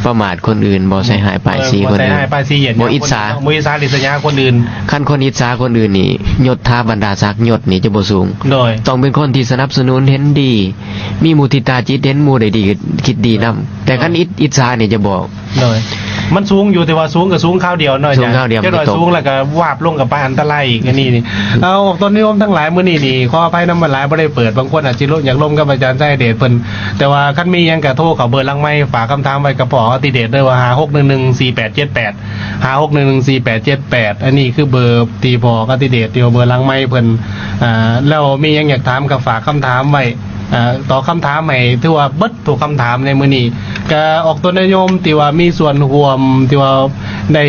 ປະໝາດຄົນອື່ນ ບໍ່ໃສ່ຮ້າຍປ້າຍສີຄົນອື່ນ ບໍ່ໃສ່ຮ້າຍປ້າຍສີຫຍັງ ບໍ່ອິດສາ ບໍ່ອິດສາລິດສະຫຍາຄົນອື່ນ. ຄັນຄົນອິດສາຄົນອື່ນນີ້ ຍົດຖາບັນດາສັກຍົດນີ້ຈະບໍ່ສູງ. ໂດຍ ຕ້ອງເປັນຄົນທີ່ສະໜັບສະໜູນ ເຫັນດີ ມີມຸທິຕາຈິດ ເຫັນໝູ່ໄດ້ດີ ຄິດດີນຳ. ແຕ່ຄັນ ໂດຍ ອິດ ອິດສານີ້ຈະບໍ່ ໂດຍ ມັນສູງຢູ່ ແຕ່ວ່າສູງກໍສູງຄາວດຽວເນາະ ສູງຄາວດຽວ ອາຈານ ຈັກໜ້ອຍ ມັນຈະຕົກ ສູງແລ້ວກໍວາບລົງ ກໍໄປອັນຕະລາຍອີກ. ອັນນີ້ນີ້ ເອົາ ອອກຕົນຍາດໂຍມທັງຫຼາຍ ມື້ນີ້ນີ້ ຂໍອະໄພນຳຫຼາຍ ບໍ່ໄດ້ເປີດ ບາງຄົນອາດຊິລົມ ຢາກລົມກັບອາຈານໄຊເດດເພິ່ນ ແຕ່ວ່າຄັນມີຫຍັງກໍໂທເຂົ້າເບີຫຼັງໄມ ຝາກຄຳຖາມໄວ້ກັບພໍ່ອາຕິເດດເດີ ວ່າ ຫ້າຫົກໜຶ່ງໜຶ່ງສີ່ແປດເຈັດແປດ ຫ້າຫົກໜຶ່ງໜຶ່ງສີ່ແປດເຈັດແປດ. ອັນນີ້ຄືເບີທີ່ພໍ່ອາຕິເດດ ທີ່ວ່າເບີຫຼັງໄມເພິ່ນ. ອ່າ ແລ້ວມີຫຍັງຢາກຖາມກໍຝາກຄຳຖາມໄວ້ ອ່າ ຕອບຄຳຖາມໃຫ້ຖືວ່າເບິດທຸກຄຳຖາມໃນມື້ນີ້. ກະອອກຕົນຍາດໂຍມທີ່ວ່າມີສ່ວນຮ່ວມ ທີ່ວ່າໄດ້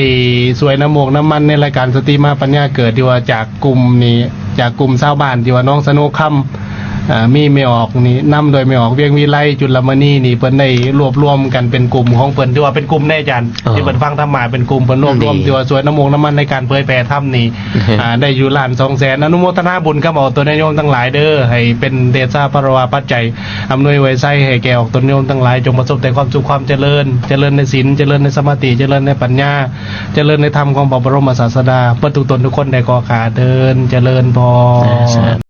ຊ່ວຍນ້ຳໝົກນ້ຳມັນໃນລາຍການສະຕິມະປັນຍາເກີດ ທີ່ວ່າຈາກກຸ່ມນີ້ ຈາກກຸ່ມຊາວບ້ານທີ່ວ່າໜອງສະໂນຄຳ ອ່າ ມີແມ່ອອກນີ້ ນຳໂດຍແມ່ອອກວຽງວິໄລ ຈຸລະມະນີນີ້ ເພິ່ນໄດ້ລວບລວມກັນເປັນກຸ່ມຂອງເພິ່ນ ຖືວ່າເປັນກຸ່ມໃດ ອາຈານ? ອໍ ທີ່ເພິ່ນຟັງທຳມະເປັນກຸ່ມ ເພິ່ນລວບລວມ ອືມ ທີ່ວ່າຊ່ວຍນ້ຳໝົກນ້ຳມັນໃນການເຜີຍແຜ່ທຳນີ້ ອ່າ ໄດ້ຢູ່ລ້ານສອງແສນ. ອະນຸໂມທະນາບຸນກັບອອກຕົນຍາດໂຍມທັງຫຼາຍເດີ ໃຫ້ເປັນເດຊາພາລະວາປັດໄຈ ອຳນວຍອວຍໄຊໃຫ້ແກ່ອອກຕົນໂຍມທັງຫຼາຍ ຈົ່ງປະສົບແຕ່ຄວາມສຸກຄວາມຈະເລີນ, ຈະເລີນໃນສິນ, ຈະເລີນໃນສະມາທິ, ຈະເລີນໃນປັນຍາ, ຈະເລີນໃນທຳຂອງພະບໍລົມສາສະດາ ເບິດທຸກຕົນທຸກຄົນໄດ້ຂໍຂ້າເທີ້ນ. ຈະເລີນພອນ. ສາທຸ.